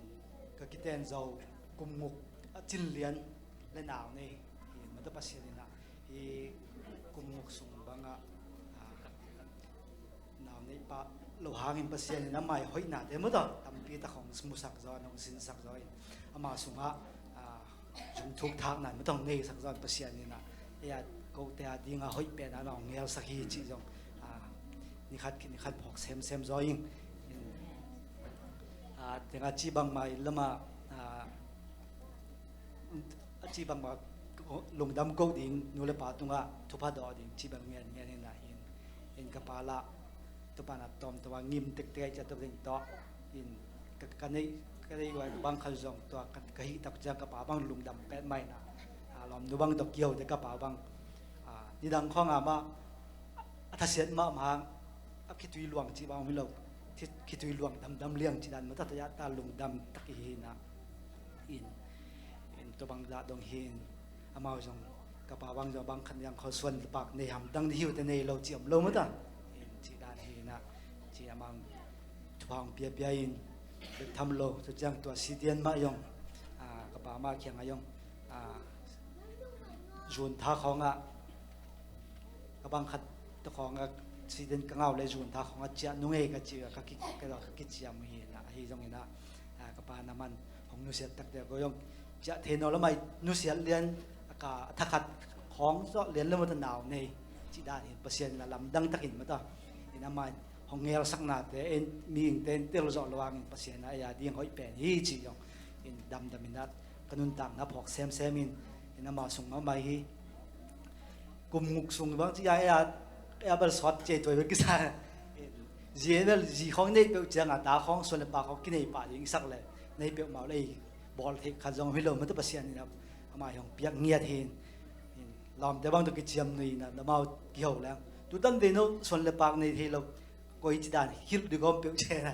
ka kiten zo kum nguk a cin lian le nau neih hi mah ta Pasian in a hi kum nguk sung bangah, ah, nau neih pah lo hangin Pasian in a mai hoihnate mah ta tampi tak hong musak zaw in hong sinsak zaw in ama sungah, ah, zung thuk thak nan mah ta hong neisak zaw in Pasian in a ei a kote a ding a hoih pen a na hong ngelsak hi cih zong, ah, nikhat khit nikhat phawk semsem zaw ing. In, ah, tengah ci bangmah in lamah, ah, a ci bangmah lungdam ko ding, nu le pa tungah thupha dawh ding ci bang ngen ngen in a in, in ka pa lah Topa na tawm tawh a ngim tektek a i ciah tawh ding tawh in ka, ka neih, ka neih uai bang khal zong tua ka, ka hih tak ciang ka pa bang lungdam pet mai na. A lawm nu bang tawh kiho te ka pa bang, a, nidang khawng a mah a thasiat mahmah a khitui luang cih bang om hi lo. Thi-, khitui luang damdam liang cih dan mah ta, ta lungdam tak i hi na. In, in tua bang dah dong hi in amau zong ka pa bang zong bang khan yang khaw suan lepak nei hamtang dih hi uh te nei lo cih om lo mah ta. In cih dan hi na, cih amau thupha hong piapia in bek tham lo, tua ciang tua C T N mah zong, ah, ka pa mah kiangah zong, ah, zun tha khawngah ka bang khat tawh khawng a siden ka ngau le zun tha khawng a ciah nung ei ka ci, ka ki, ka, ka kiciam hi na, ahi zongin a, a, ka pa na man hong nusiat takte ko zong ciah thei nawn lo mai, nusiat lian a ka a thakhat khawng zawh lian lo mata nau nei cih dan hi. Pasian in a lamdang takin mata in amah in hong ngelsaknate in mi ingte in tel zawh lo angin Pasian a ei a ding hoih pen hi cih zong in damdam in a ka nuntakna phawk semsem in, in amah sung mahmah hi. Kum nguk sung bang ci a, ei a, ei a bel sawt cia tuai bel kisa. Zi ei bel zi khawng nei peuh ciang a, ta khawng suan le pa khawng kinei pah ding i sak le nei peuhmah uh le ei bawl theih khat zong hi lo mata Pasian in a, amah hi hong piak ngiat hi. Lawmte bang tawh kiciam nui in a, amau kiho leng tu tan vei no suan le pak nei thei lo. Koi ci dan hilh ding om peuh cian a.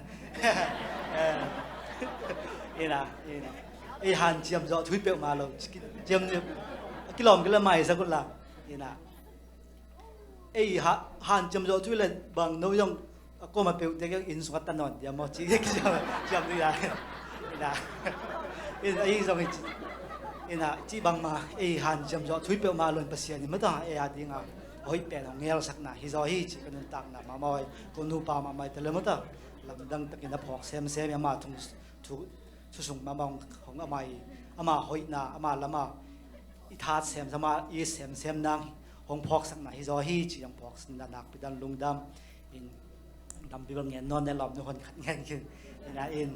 Ina, ina. Ei hanciam zawh thui peuhmah lo. Ciam ni a kilawm kila maisak uh la. Ina. Ei ha, hanciam zawh thui le bang no zong a koma peuhte kiang inn sungah ta nawn diam maw ci, ciam, ciam ding dan. Ina. Ina, ei zong i ci. Ina, ci bangmah ei hanciam zawh thui peuhmah lo in Pasian in mata ei a ding a hoih pen hong ngelsak na hi zaw hi ci ka nuntakna mahmah hi. Ko nupa mahmah hi ta le maw ta, lamdang takin a phawk semsem hi. Ama thu, thu, thu sung mahmah hong, hong ama hi, ama hoihna, ama lama i that semsem, ama i semsem nang hong phawksak na hi zaw hi ci hong phawksak na nakpi dan lungdam in. Lampi bel ngen nawn ne lawm, nu hon khat ngen khin. Ina in.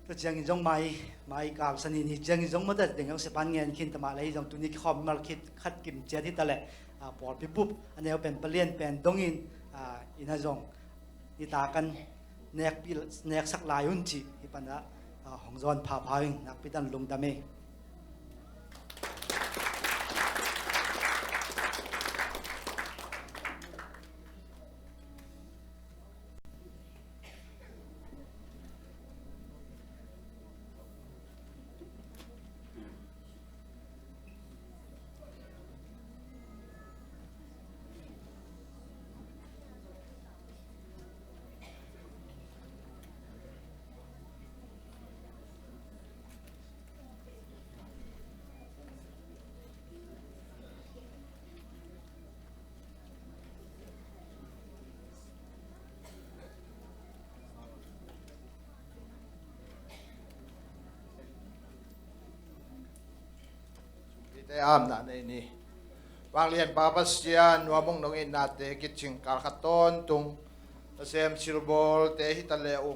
Tua ciangin zong mai, mai kal sani ni ciangin zong mata ding zong sepan ngen khin, tama lei zong tuni kikhawm mal khit khat kim ciat hi ta leh, a, pawlpi bup a neu pen palian pen dongin, a, ina zong i ta kan nek pi, neksak lai un ci hi pana, a, hong zawn phapha in nakpi dan lungdam e. Te amna nei ni. Vanglian Pa Pasian, nuamung nong itnate kicing kal khat tawntung nasem silbawlte hi ta le uh,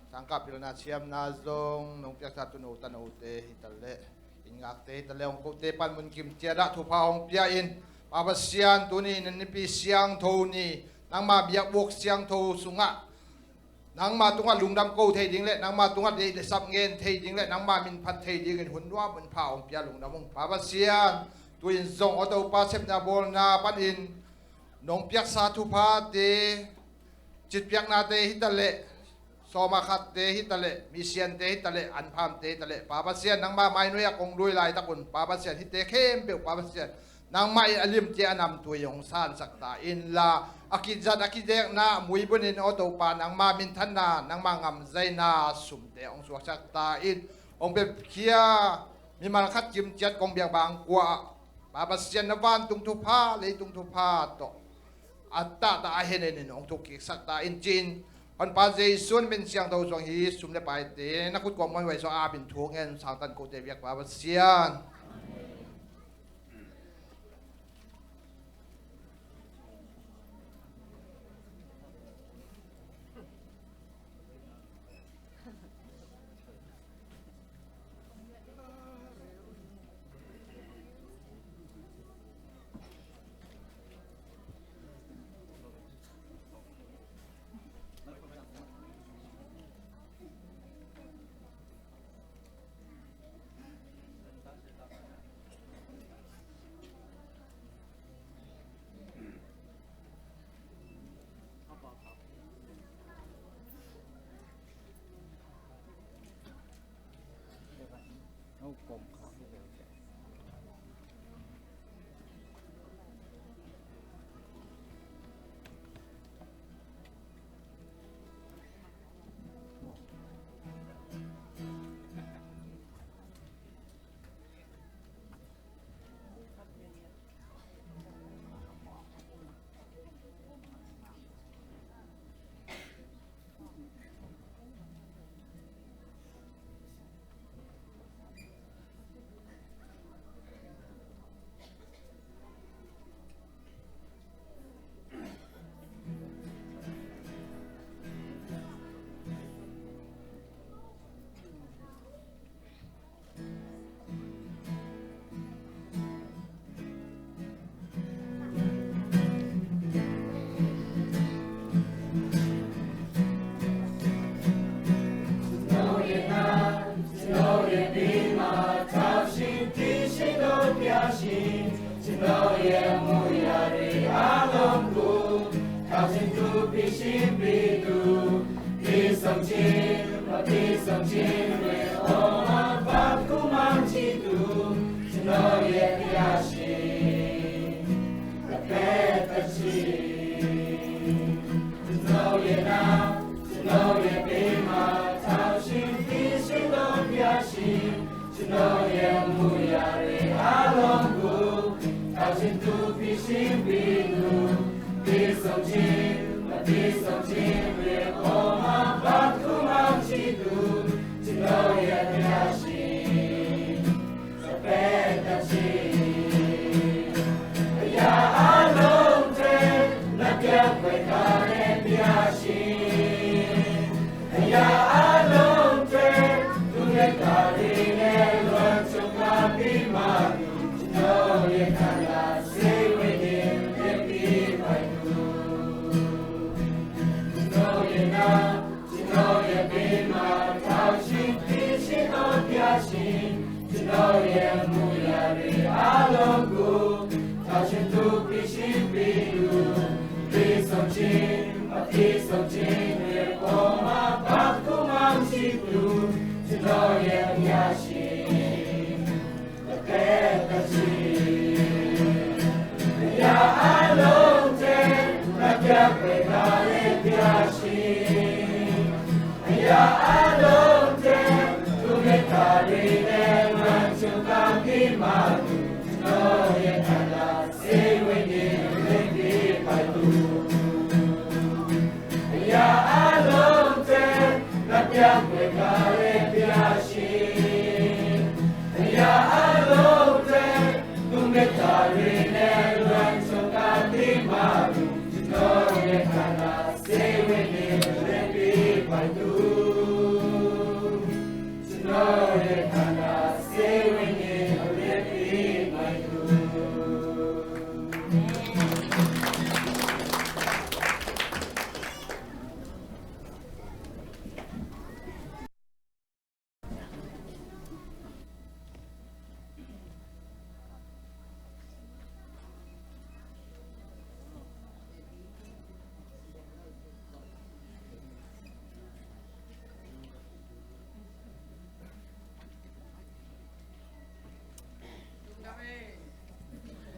sangkah pilna siamna zong nong piaksa tuno tanote hi ta le, inn ngakte hi ta le, hong kote pan mun kim ciat ah thupha hong pia in, Pa Pasian, tuni na nipi siangtho ni, nangma biakbuk siangtho sungah nangma tungah lungdam ko thei ding le nangma tungah deih le sap ngen thei ding le nangma min phat thei dingin hun nuam hun pha hong pia lungdam ung. Pa Pasian, tu-in zong aw Topa, sepna bawlna panin nong piaksa thuphate, citpiaknate hi ta le, sawma khatte hi ta le, misiante hi ta le, anphamte hi ta le, Pa Pasian, nangma mainuia kong lui laitak un, Pa Pasian, hite khempeuh, Pa Pasian, nangmah in a limte a namtui hong sansak ta inla, a kizat a kidekna muibunin aw Topa, nangma minthanna, nangma ngamzaina sumte hong suaksak ta in, hong pepkhia mimal khat kim ciat kong biak bang kua ah, Pa Pasian, na vantung thupha, leitung thupha tawh a tahtah a henenin hong thukkiksak ta in, ci-in Honpa Jesu min siangtho suang hi sum le paite na khut kuang muanhuai suang a min thu ngen sangtan kote biak, Pa Pasian.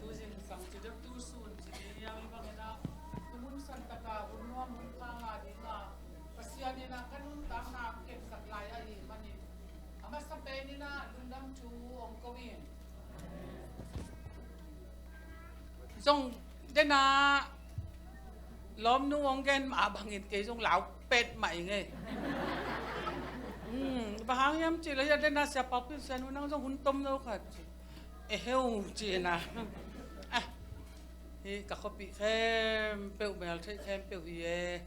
Tuzing sang ci deuh tu sun ci ding hiam i bangin ah, tu mun san taka hun nuam hun khang a ding a, Pasian in ah ka nuntakna kepsak lai ahih manin, a masa pen in ah lungdam thu hong ko ing. Zong dena lawmnu hong gen mah bangin kei zong lau pet mah ing ei. Hmm, bang hang hiam cih leh hiah dena Sia Pau Pin Sian uh nang zong hun tom zo khat ci. E heu ci na. Ah, hi ka khuapih khempeuh mel theih khempeuh hi e.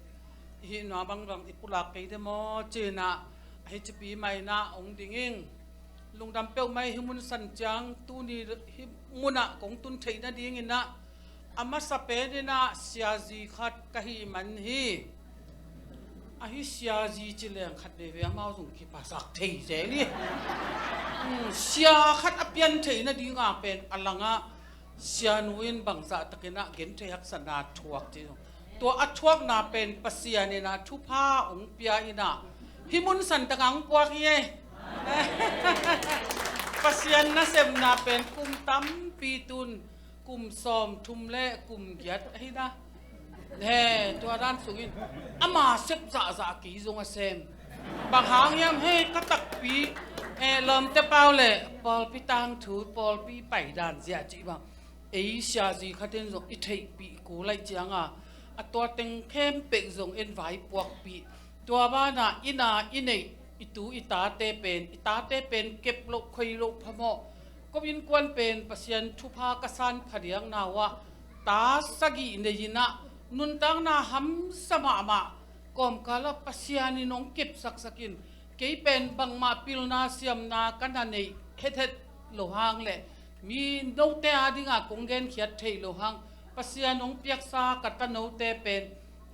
Hih nua bangbang i pulak kei de maw ci na. Ahi cipi mah in ah hong ding ing. Lungdam peuhmah hi. Mun san ciang tuni hih munah kong tun theih nadingin ah a masa pen in ah siazi khat ka hih man hi. Ahi siazi ci leng khat veivei amau zong kiphasak thei zel hi. Hmm, sia khat a pian theih nading a pen a langah sianu in bangzah takin ah genthei haksatna thuak ci zong. Tua a thuakna pen Pasian in ah thupha hong pia in ah hih mun san tangah hong puak hi ei. Pasian nasepna pen kum tampi tun, kum sawmthum le kum giat ahi na. He, tua dan sungin ama sep zahzah kei zong a sem. Bang hang hiam he, ka takpi, eh, lawmte pau le pawlpi tangthu, pawlpi paidan zia cih bang ei siazi khat in zong i theihpih kul ahih cianga a tua teng khempeuh zong en vai puakpih. Tua banah inn a i neih i tu i tate pen, i tate pen kep loh khoi loh phamawh. Ko innkuan pen Pasian thupha ka san phadiakna uh ah ta sagih nei in ah nuntakna hamsa mahmah. Kawmkal ah Pasian in hong kepsaksak in, kei pen bangmah pilna siamna ka na neih hethet lo hang le mi note a dinga kong genkhiat theih lo hang, Pasian hong piaksa ka tanote pen,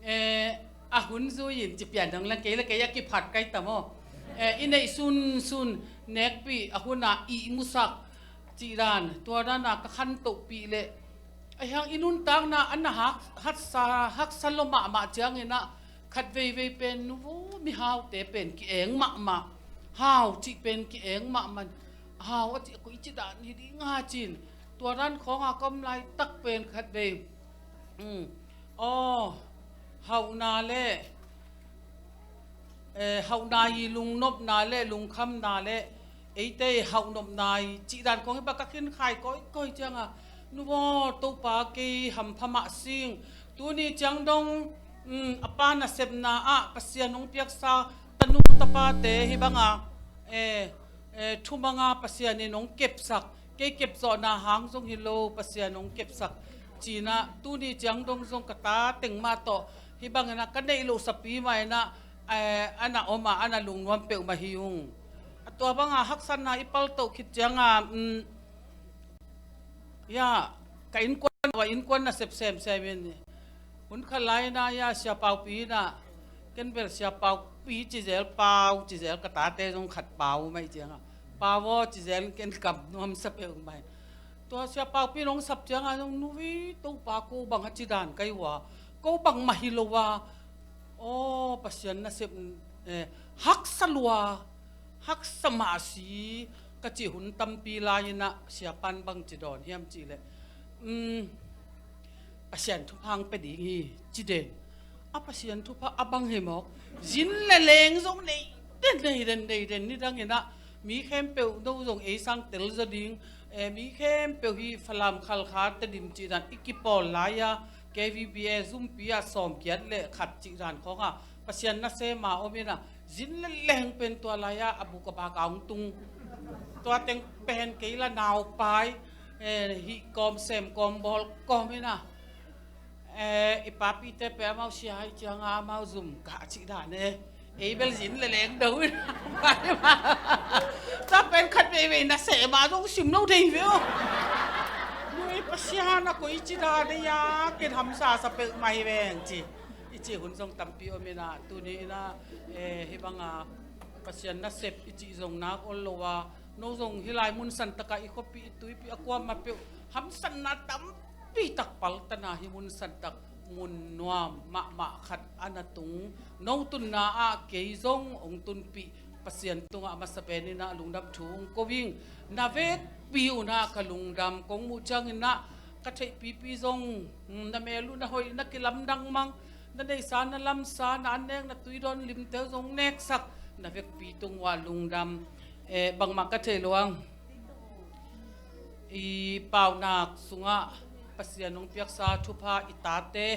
eh, a hun zui in ci pian dong le kei le kei a kiphat kai ta maw. Eh, i neih sunsun nekpih a hunah ihmusak cih dan, tua dana ka khantohpih le ahi hang i nuntakna a na hak, haksa, haksa lo mahmah ciangin ah khat veivei pen nuvo mihaute pen ki-eng mahmah. Hau cih pen ki-eng mahmah. Hau a cih koi ci dan hi ding a cin. Tua dan khawnga ka om laitak pen khat vei, um, aw, hauhna le, eh, hauhna hi lungnopna le lungkhamna le eite hauhnopna hi cih dan khawng hi bang ka khinkhai kawikawi cianga nuvo Topa kei hampha mah sing. Tuni ciang dong, um, a pa nasepna ah Pasian hong piaksa tanu tapate hi banga, eh, eh, thumanga Pasian in hong kepsak, kei kepzawhna hang zong hi lo, Pasian hong kepsak. Cinah tuni ciang dong zong ka ta teng mah tawh hi banginah ka neih loh sapi mah inah, eh, a na om a, a na lungnuam peuhmah hi ung. A tua banga haksatna i paltoh khit cianga, um, ya, ka innkuan, wa innkuan nasep semsem in. Hun khat lai inah ya Sia Paupi inah, ken bel Sia Paupi cizel, Pau cizel, ka tate zong khat Pau mah hi cianga Pau aw cizel ken kam nuamsa peuhmah hi. Tua Sia Paupi in hong sap cianga zong nuvi Topa ko bang a ci dan kai uh a, ko bangmah hi lo a, Aw, Pasian nasep, eh, haksa lua, haksa mahsi ka cih hun tampi lai-in ah siapa'n bang ci dawn hiam cih leh, um, Pasian thupha hong pia ding hi ci den. A Pasian thupha a bang hi mawk. Zin le leng zong nei den, nei den, nei den, nidangin ah mi khempeuh no zong ei sang tel zaw ding, eh, mi khempeuh hi Falam, Khalkha, Tedim cih dan i kipawl lai-a, K V B A zumpi ah sawmgiat le khat cih dan khawng ah Pasian nasem a om in ah, zin le leng pen tua lai-a a buk a bak a hong tung. Tua teng pen kei la naupai, eh, hih kawm sem kawm bawl kawm in ah, eh, i papite pen amau sia ahih ciangin amau zum kah cih dan e. Ei bel zin le leng do in. Tua pen khat veivei nasem a zong sim lo dei ve aw. Nui Pasian a koi ci dan e, a ken hamsa sa peuhmah hi veng ci. I cih hun zong tampi om in ah, tuni in ah, eh, hih bang a Pasian nasep i cih zong nak ol lo a, no zong hih lai mun san tak ah i khuapi, i tuipi a kuamah peuh hamsatna tampi tak paltan a, hih mun san tak mun nuam mahmah khat a na tung, no tunna ah kei zong hong tunpih Pasian tungah a masa pen in ah lungdam thu hong ko ing. Na vekpi un ah ka lungdam, kong muh ciangin ah ka theihpipi zong, mm, na mel uh na hoih, na kilamdang mang, na neihsa, na lamsa, na annek, na tuidawn limte uh zong neksak, na vekpi tung uh ah lungdam. Eh, bangmah ka thei lo ang. I paunak sungah Pasian hong piaksa thupha, i tate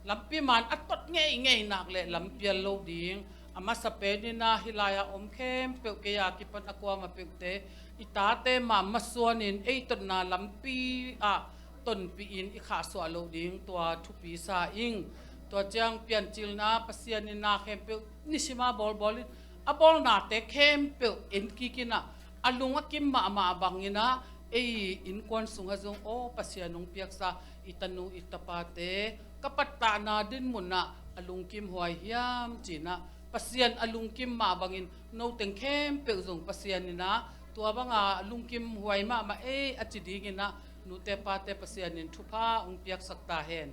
lampi man a tot ngeingei nak leh lampial lo ding. A masa pen in ah hih lai-a om khempeuh, kei a kipan a kuamah peuhte, i tate mah masuan in ei totna lampi ah tonpih in i khahsuah loh ding tua thupi sa ing. Tua ciang piancilna Pasian in na khempeuh nisim a bawlbawl in, a bawlnate khempeuh en kik in ah, a lung a kim mahmah bangin ah ei innkuan sungah zong aw Pasian hong piaksa i tanu i tapate ka pattahna dinmun ah a lungkim huai hiam ci-in ah, Pasian a lungkim mah bangin no teng khempeuh zong Pasian in ah tua bang a lungkim huai mahmah ei a ci dingin ah, nute pate Pasian in thupha hong piaksak ta hen.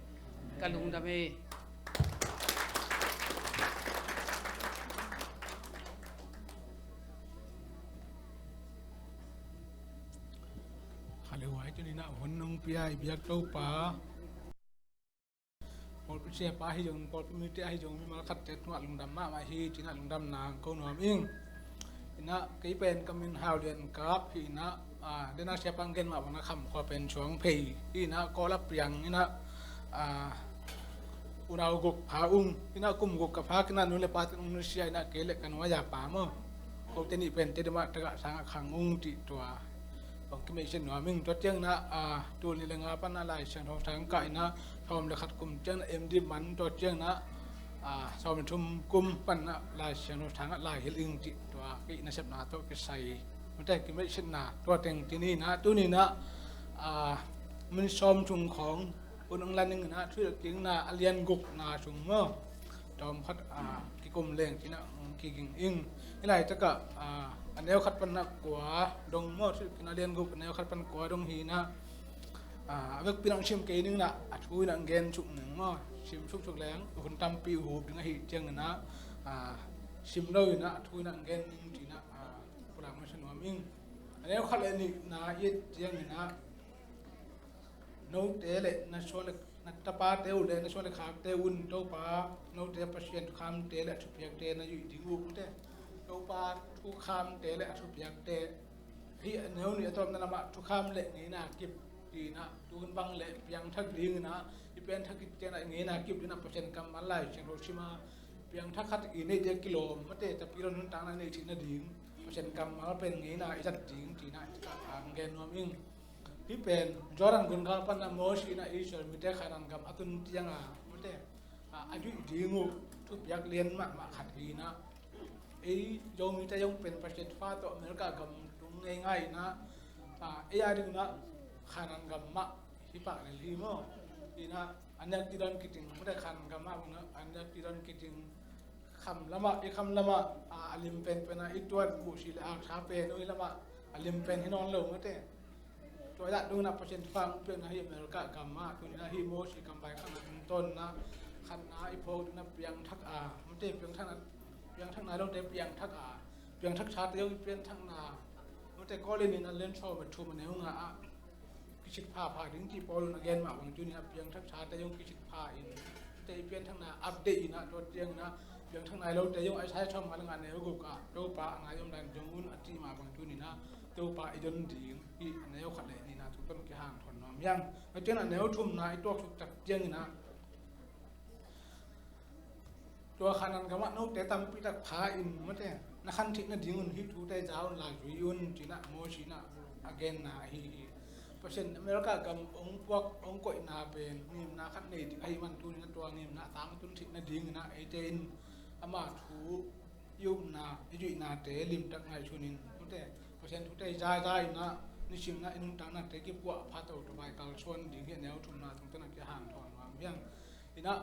Ka lungdam ei. Kha le huai, tuni in ah hun hong pia i biak Topa, pawlpi siapa ahi zong, pawlpi mite ahi zong, mimal khatte tungah lungdam mahmah hi ci-in ah lungdamna ko nuam ing. In ah kei pen ka min Hau Lian Kap hi in ah, ah, den a siapa hong gen mah bang a Kham khua pen suang phei hi in ah, Kawl ah piang in ah, ah, unau guk pha ung in ah, kum guk ka phak in ah nu le pa teng hong nusia in ah, kei le ka nu a yapa maw, kote nih pen Tedim ah tagah sang ah khang ung cih tua hong kimeihsiat nuam ing. Tua ciangin ah, ah, tul nih le nga pan ah Lai Siangtho sang kah in ah, sawm le khat kum ciangin ah M.Div man, tua ciangin ah, ah, sawm le thum kum pan ah Lai Siangtho sang ah lai hilh ing cih tua kei nasepna tawh kisai, mate, kimeihsiatna tua teng ci ni in ah, tuni in ah, ah, min sawm sung khawng hun hong la ning in ah, thuhilhkikna a lian gukna sung maw, tawm khat, ah, kikum leng ci-in ah hong kiging ing. Hih laitakah, ah, a neu khat pan ah kua dong maw, thuhilhkikna a lian guk a neu khat pan kua dong hi in ah, ah, a vekpi in ah hong sim kei ning in ah, a thu in ah hong gen suk ning maw, sim suksuk leng hun tampi hup ding ahih ciangin ah, ah, sim lo in ah a thu in ah hong gen ning ci-in ah, ah, pulak masa nuam ing. A neu khat le nihna i et ciangin ah, note le na suan le na tapate uh le na suan le khakte un Topa, note Pasian thukhamte le a thupiakte na zuih ding uh, mate. Topa thukhamte le a thupiakte. Hih a neu nih a tawpna lamah thukham le ngeina kip ci-in ah, tu hun bang le piangthak dingin ah, i piangthak khit ciangin ah ngeina kip dingin ah Pasian kammal Lai Siangtho sim a, piangthak khat i neih ding a kilawm, mate, tapidawn nuntakna nei theih nading Pasian kammal pen ngeina i zat ding ci-in ah, ah, hong gen nuam ing. Hih pen Jordan gungal pan ah Moses in ah Israel mite Kanaan gam a tun ciang a, mate, a, a zuih ding uh thupiak lian mahmah khat hi in ah, ei Zomite zong pen Pasian thupha tawh America gam tung ngeingai in ah, a, ei a ding in ah Kanaan gam mah hi pah lel hi maw. In ah a nek tidon kiting, mate, Kanaan gam mah bang ah a nek tidon kiting, kham lamah, i kham lamah, a, a lim penpen ah i tuat buhsi le aksa pen uh, i lamah a lim pen hi nawn lo, mate. Tua i dah dong in ah Pasian thupha hong piakna hi America gam ah, tuni in ah hih Moses kambai khat na tungtawn in ah Khatna i phawk ding a piangthak a, mate piangthakna, piangthakna lote piangthak a, piangthak thate zong i piangthakna, mate Korin in a lian sawm le thum a neu nga ah kisit phapha ding ci Paul in a gen mah bang tuni-in a piangthak thate zong kisit pha in, mate i piangthakna update in a, tua ciangin a piangthakna i lote zong a i sai sawm nga le nga neu guk ah Topa a ngai om dan zong un a ci mah bang tuni-in a Topa i don ding hi a neu khat le nihna tungtawn kihanthawn nuam hiang. Tua ciangin a neu thumna i tuaksuk tak ciangin a tua Kanaan gamah note tampi tak pha in, mate na khan theih nadingun hih thute za un, lai zui un, ci-in a Moses in a a genna ahi hi. Pasian America gam hong puak hong koihna pen ngimna khat nei ding ahih man tuni-in a tua ngimna a tangtun theih nadingin a eite in ama thu i upna i zuihnate limtak ngaihsun in, mate Pasian thute zaiza in a nisim in a i nuntaknate kipuah pha toto vai kalsuan ding hi a neu thumna tungtawn a kihanthawn nuam hiang. In a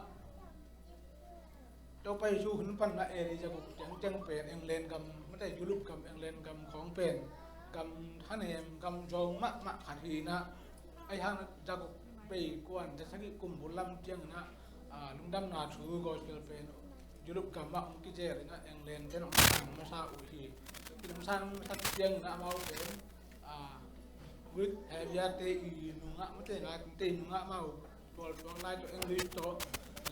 Topa Jesu hun panna A D za guk ciangciang pen England gam, mate Europe gam, England gam khawng pen gam thanem, gam zawng mahmah khat hi in a, ahi hang za guk bei kuan za sagih kum bul lam ciangin a, a, lungdamna thu gospel pen Europe gam ah hong kizel in a England ten hong sang masa uh hi. Hong sang masa ciangin a amau pen, a, Greek he biate i nungah, mate Laitinte i nungah amau tualsuak lai tawh English tawh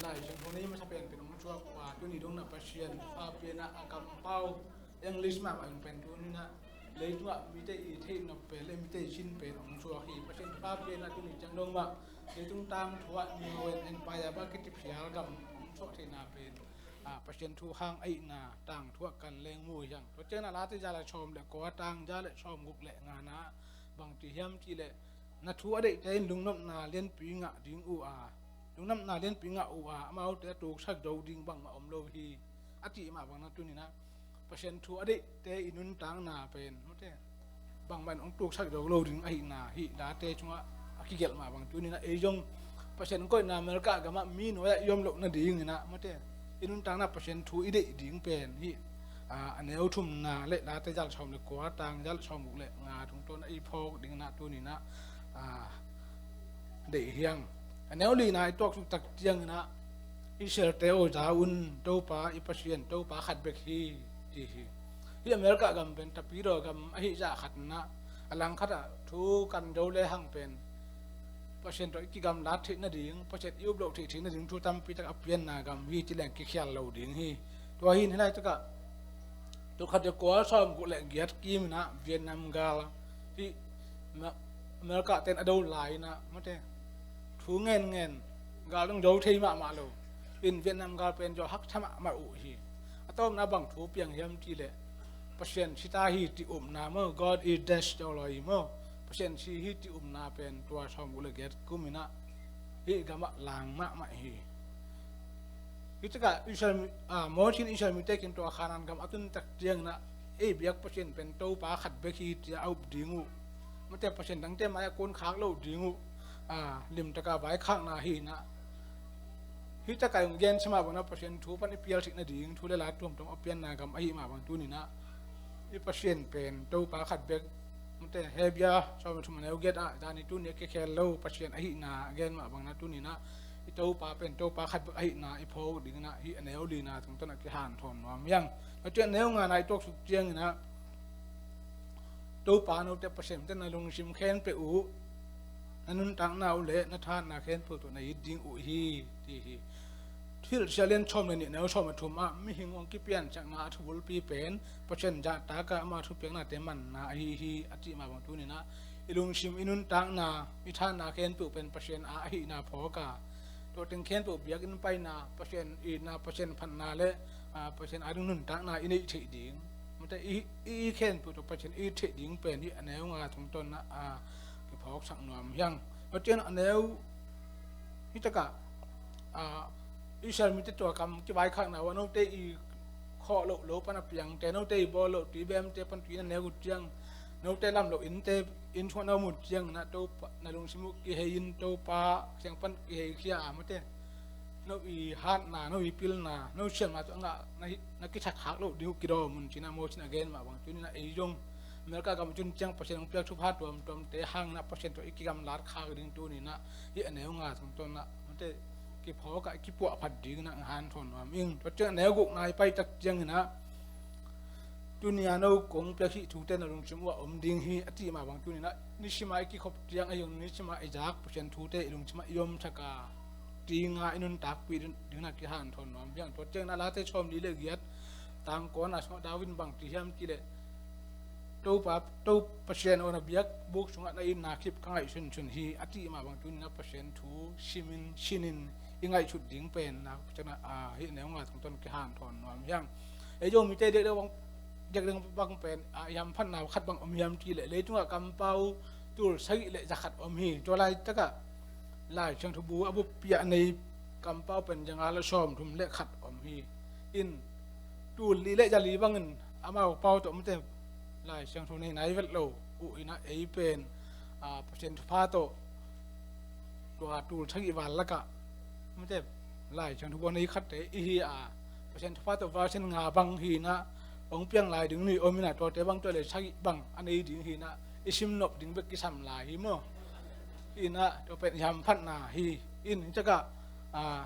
Lai Siangtho nei masa penpen hong suak uh a, tuni dong in a Pasian thupha pen a a kampau English mahmah in pen tuni-in a leitungah mite i theih nop pen le mite i sin pen hong suak hi. Pasian thupha pen a tuni ciang dong mah leitung tangthu ah New World Empire bang kiti phial gam hong suah theihna pen, a, Pasian thu hang ahihna tangthu ah kan leng mu hiang. Tua ciangin a Late za le sawm le kua, tang za le sawm guk le nga-na bang ci hiam cih leh, na thu a deihte in lungnopna lianpi ngah ding uh a, lungnopna lianpi ngah uh a, amaute a tuksak zo ding bangmah om lo hi, a cih mah bangin a tuni-in a Pasian thu a deihte i nuntakna pen, mate bangmah in hong tuksak zo lo ding ahihna hih Late sungah a kigelh mah bang tuni-in a ei zong Pasian koihna America gamah mi nuai-ah i om loh nadingin a, mate i nuntakna Pasian thu i deih ding pen hih, a, a neu thumna le Late za le sawm le kua, tang za le sawm guk le nga tungtawn a i phawk dingin a tuni-in a, a, deih hiang. A neu lina i tuaksuk tak ciangin a Israelte aw, za un, Topa i Pasian Topa khat bek hi, ci hi. Hih America gam pen tapidaw gam ahih zah khat in a, a langkhat ah thu kan zo le hang pen Pasian tawh i kigamlat theih nading, Pasian i up loh theih theih nading thu tampi tak a pianna gam hi ci leng kikhial lo ding hi. Tua hi in hih laitakah tul khat za kua sawm guk le giat kim in a Vietnam gal hih Ma-, America ten a do lai in a, mate thu ngenngen, gal dong zo thei mahmah lo in Vietnam gal pen zaw haksa mahmah uh hi. A tawpna bang thu piang hiam cih leh Pasian si ta hi cih upna maw, God is dead ci lo hi maw, Pasian si hi cih upna pen tua sawm guk le giat kum in a hih gamah lang mahmah hi. Hih takah Israel mi, a, Moses in Israel mite kiang tua Kanaan gam a tun tak ciangin a ei biak Pasian pen Topa khat bek hi ci-a a up ding uh, mate Pasian dangte mai-ah kun khak loh ding uh, a, limtaka vaikhakna hi in a, hih takah i gen sa mah bangin a Pasian thu pan i pial theih nading thu le la tuamtuam a pianna gam ahih mah bang tuni-in a i Pasian pen Topa khat bek, mate Hebru sawm le thum a neu giat ah zani tuni a kikhel lo Pasian ahihna a gen mah bangin a tuni-in a i Topa pen Topa khat bek ahihna i phawk dingin a hih a neu lina tungtawn a kihanthawn nuam hiang. Tua ciang a neu ngana i tuaksuk ciangin a Topa note Pasian te na lungsim khempeuh uh, na nuntakna uh le na thahatna khempeuh tawh na it ding uh hi, ti hi. Thuhilhsia lian sawm le nih neu sawm le thum ah mihing hong kipiansakna a thubulpi pen Pasian zahtak a ama thupiaknate manna ahi hi, a cih mah bang tuni-in a i lungsim i nuntakna i thahatna khempeuh pen Pasian a ahihna phawk a, tua teng khempeuh biakinn paina, Pasian itna, Pasian phatna le, a, Pasian a ding nuntakna i neih theih ding, mate i, i, i khempeuh tawh Pasian i theih ding pen hih a neu nga tungtawn a, a, kiphawksak nuam hiang. Tua ciang a neu hih takah, a, Israel mite tua kam kivaikhakna uh a note i khawh loh lo pan a piangte, note i bawl loh tuibemte pan tui na nek uh ciang, note lam loh innte, inn sungah na om uh ciangin a Topa na lungsim uh kihei in Topa kiang pan kiheikhia a, mate no i hatna, no i pilna, no siamna tawh a ngah na hi, na kithakhak loh ding uh kidawm un ci-in a Moses in a gen mah bang tuni-in a ei zong America gam tun ciang Pasian hong piak thupha tuamtuamte hangin a Pasian tawh i kigamlat khak ding tuni-in a hih a neu nga tungtawn a, mate kiphawk ah kipuah phat dingin ah hanthawn nuam ing. Tua ciang a neu gukna i pai tak ciangin ah, tuni a no kong piak hih thute na lungsim uh ah om ding hi a cih mah bang tunin ah, nisim a i kikhop ciang a hi zong nisim a i zak Pasian thute i lungsim ah i omsak a, ti nga i nuntakpih dingin ah kihanthawn nuam hi hang. Tua ciangin ah Late sawmli le giat tang kuana sungah David in bang ci hiam cih leh, Topa, To Pasian aw, na biakbuk sungah na itna kip ka ngaihsunsun hi a cih mah bang tunin ah Pasian thu simin sinin i ngaihsut ding pen na, Pasian ah, ah, hih a neu nga tungtawn kihanthawn nuam hi hang. Ei zong mite diakdiak bang, diakdiak bang pen, ah, i hamphatna khat bang om hiam cih leh, leitungah kampau tul sagih le za khat om hi. Tua laitakah Lai Siangtho bu a buppi ah nei kampau pen za nga le sawmthum le khat om hi. In tul li le za li bangin amau pau tawh mate Lai Siangtho nei nai vet lo uh in ah, ei pen, ah, Pasian thupha tawh tua tul sagih val lakah mate Lai Siangtho bu a nei khatte i hi a, Pasian thupha tawh version nga bang hi in ah, hong piang lai ding ni om in ah, tuate bang tua le sagih bang a nei ding hi in ah, i sim nop ding bek kisam lai hi maw. In ah tua pen i hamphatna hi. In hi takah, ah,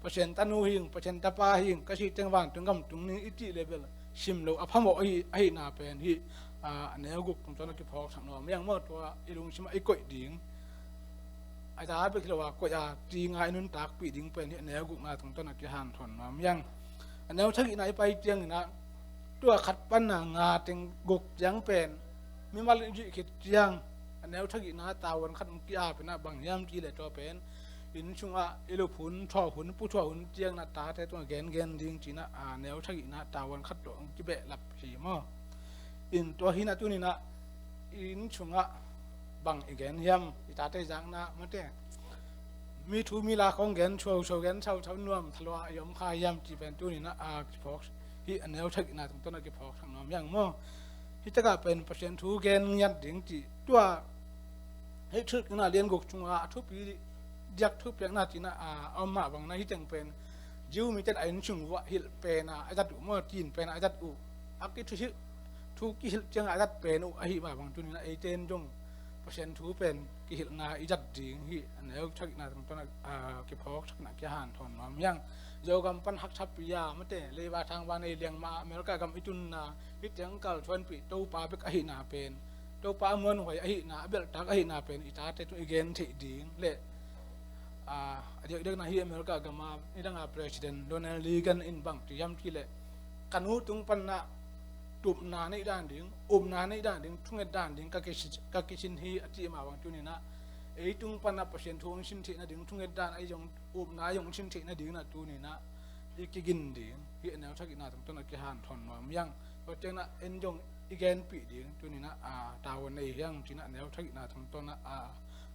Pasian tanu hi ing, Pasian tapa hi ing, ka sih teng vantung gam tung ni i cih leh bel sim lo a phamawh ahi, ahihna pen hih, ah, a neu guk tungtawn a kiphawksak nuam hi hang maw. Tua i lungsim ah i koih ding, a za bek hi lo a koih a, ti nga i nuntakpih ding pen hih a neu gukna tungtawn a kihanthawn nuam hi hang. A neu sagihna i pai ciangin ah, tua khat pan a nga teng guk ciang pen mimal in i zuih khit ciang, a neu sagihna tavuan khat hong ki-ap in ah, bang hiam cih leh tua pen inn sungah i lup hun, thawh hun, pu thawh hun ciangin ah tate tungah gengen ding ci-in ah, a neu sagihna tavuan khat tawh hong kibehlap hi maw. In tua hi in ah tunin ah inn sungah bang i gen hiam, i tate zakna mate, mi thu mi la khawng gen suausuau, gen sausau nuam thalua i om kha hiam cih pen tunin ah, a kiphawk, hih a neu sagihna tungtawn a kiphawksak nuam hi hang maw. Hi takah pen Pasian thu gen ngiat ding cih, tua hih Thuhilhkikna lian guk sungah a thupi diak thupiakna ci-in ah, a om mah bangin ah hih teng pen Jew mite in a inn sung uah hilh pen a a zat uh maw, cin pen a a zat uh, a kithuhilh, thu kihilh ciangah a zat pen uh ahih mah bang tunin ah eite in zong Pasian thu pen kihilhna i zat ding hih a neu sagihna tungtawn a, a kiphawksakna kihanthawn nuam hi hang. Zogam pan haksapi a mate, leiba thangba nei liang mah America gam i tunna, hih teng kalsuanpih Topa bek ahihna pen, Topa a muanhuai ahihna, a belhtak ahihna pen i tate tungah i gen theih ding le, a, a diakdiakna hih America gam a nidang a President Ronald Reagan in bang ci hiam cih leh, ka nu tung pan ah tupna neih dan ding, upna neih dan ding, thunget dan ding ka kisin, ka kisin hi a cih mah bang tunin ah, ei tung pan ah Pasian thu hong sin theih nading thunget dan ahi zong, upna ahi zong sin theih nadingin ah tunin ah i kigin ding, hih a neu sagihna tungtawn a kihanthawn nuam hi hang. Tua ciangin ah en zong i genpih ding tunin ah, a, tavuan nei hi hang ci-in ah a neu sagihna tungtawn ah, a,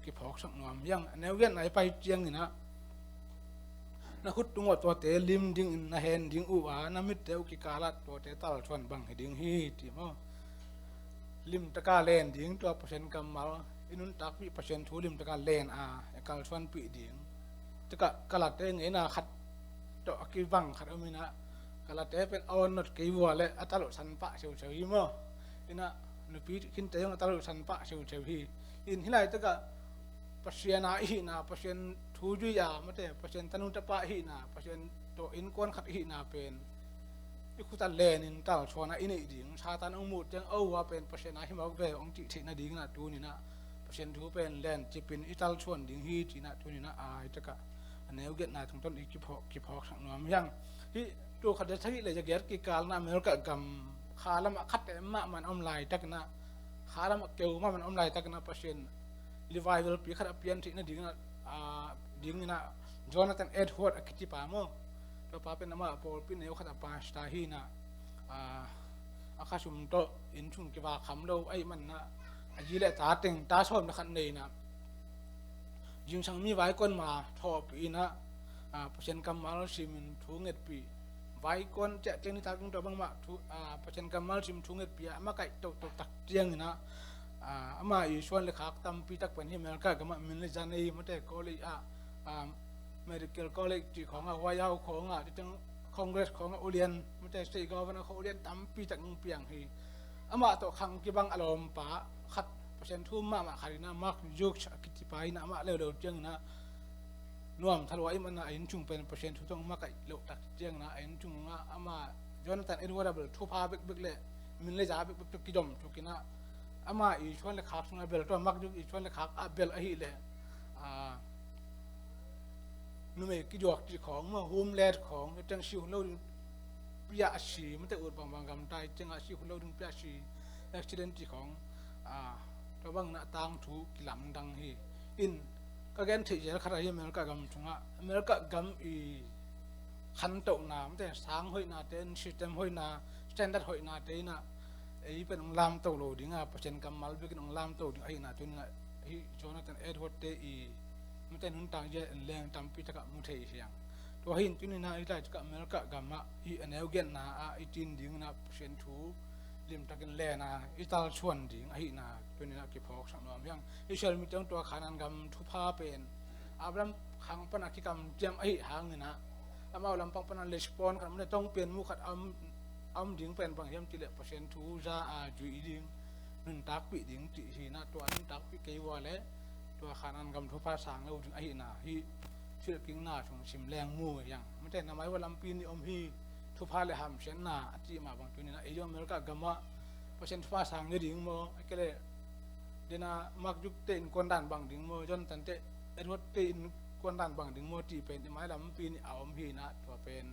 kiphawksak nuam hi hang. A neu giatna i pai ciangin ah, na khut tungah tuate lim dingin na hen ding uh a, na mitte uh kikal ah tuate talsuan bang hi ding hi, ci maw. Limtak a len ding, tua Pasian kammal, i nuntakpih Pasian thu limtak a len a, i kalsuanpih ding. Takah Kalate ngeina khat tawh a kibang khat om in ah, Kalate pen a on not kei vua le a talsuan pah siusiu hi maw. In ah nupi khinte zong a talsuan pah siusiu hi. In hih laitakah Pasian a i hihna, Pasian thu zui a mate, Pasian tanu tapa i hihna, Pasian tawh innkuan khat i hihna pen i khut ah lenin talsuan a i neih ding. Satan hong muh ciang, o, a pen Pasian a hi mawk ve hong cih theih nadingin ah tunin ah Pasian thu pen lencipin i talsuan ding hi ci-in ah tunin ah, a, hi takah a neu giatna tungtawn i kiphawk, kiphawksak nuam hi hang. Hih tul khat za sagih le za giat kikal in ah America gam kha lamah khat mahmah in a om laitakin ah, kha lamah keu mahmah in a om laitakin ah Pasian revival pi khat a pian theih nadingin ah, a, dingin ah Jonathan Edward a kici pa maw. Tua pa pen amah pawlpi neu khat a pastor hi in ah, a, a khasum tawh inn sung kivak kham lo ahih manin ah, a zi le a ta teng, ta sawm le khat nei in ah, zingsang mi vaikuan ma thawhpih in ah, a, Pasian kammal simin thu ngetpih. Vaikuan ciah ciang nitak ding tua bangmah thu, a, Pasian kammal sim thu ngetpih a, a makaih tohtoh tak ciangin ah, a, amah i suan le khak tampi tak pen hih America gamah min le za nei mate college ah, a, medical college cih khawngah, White House khawngah, cih ciang Congress khawngah ulian mate, state governor khawng ulian tampi tak hong piang hi. Amah tawh khang kibang a lawmpa khat, Pasian thu mahmah khat in ah, Mark Hughes a kici pa in ah, amah leuleu ciangin ah nuam thalua i manah a innsung pen Pasian thu tawh makaih loh tak ciangin ah a innsung ah ama Jonathan Edward a bel thupha bekbek le min le za bekbek tawh kidom thukin ah ama i suan le khak sungah bel tua makzuk i suan le khak a bel ahih leh a numei kiduak cih khawng maw, hum let khawng, tua ciang si hun lo ding piah si, mate ut bangbang gamtai ciangah si hun lo ding piah si, accident cih khawng, a, tua bangin ah tangthu kilamdang hi. In ka gen theih zel khat ahi America gam sungah, America gam i khantohna, mate sang hoihnate in, system hoihna, standard hoihnate in ah ei pen hong lamto lo ding a, Pasian kammal bekin hong lamto ding ahihna tuni-in ah hih Jonathan Edward te i mate nuntak zia en leng tampi takah mu thei hi hang. Tua hi in tuni-in ah hih laitakah America gamah hih a neu giatna ah i cin dingin ah Pasian thu limtakin len a i talsuan ding ahihna tuni-in ah kiphawksak nuam hi hang. Israel mite hong tua Khanaan gam thupha pen Abraham khang panah kikam ciam ahih hangin ah amau lampang panah respond khat, mate tong pian mu khat a om, a om ding pen bang hiam cih leh Pasian thu za a zuih ding, nuntakpih ding cih hi in ah tua nuntakpih kei ua leh tua Khanaan gam thupha sang lo ding ahihna hih thilkikna sung sim leng mu hi hang. Mate na mai ua lampi nih om hi, thupha le hamsiatna a cih mah bang tuni-in ah ei zong America gamah Pasian thupha sang ding maw, a kei leh dena makzuk te innkuan dan bang ding maw, Jonathan te Edward te innkuan dan bang ding maw cih pen i mai lampi nih a om hi in ah tua pen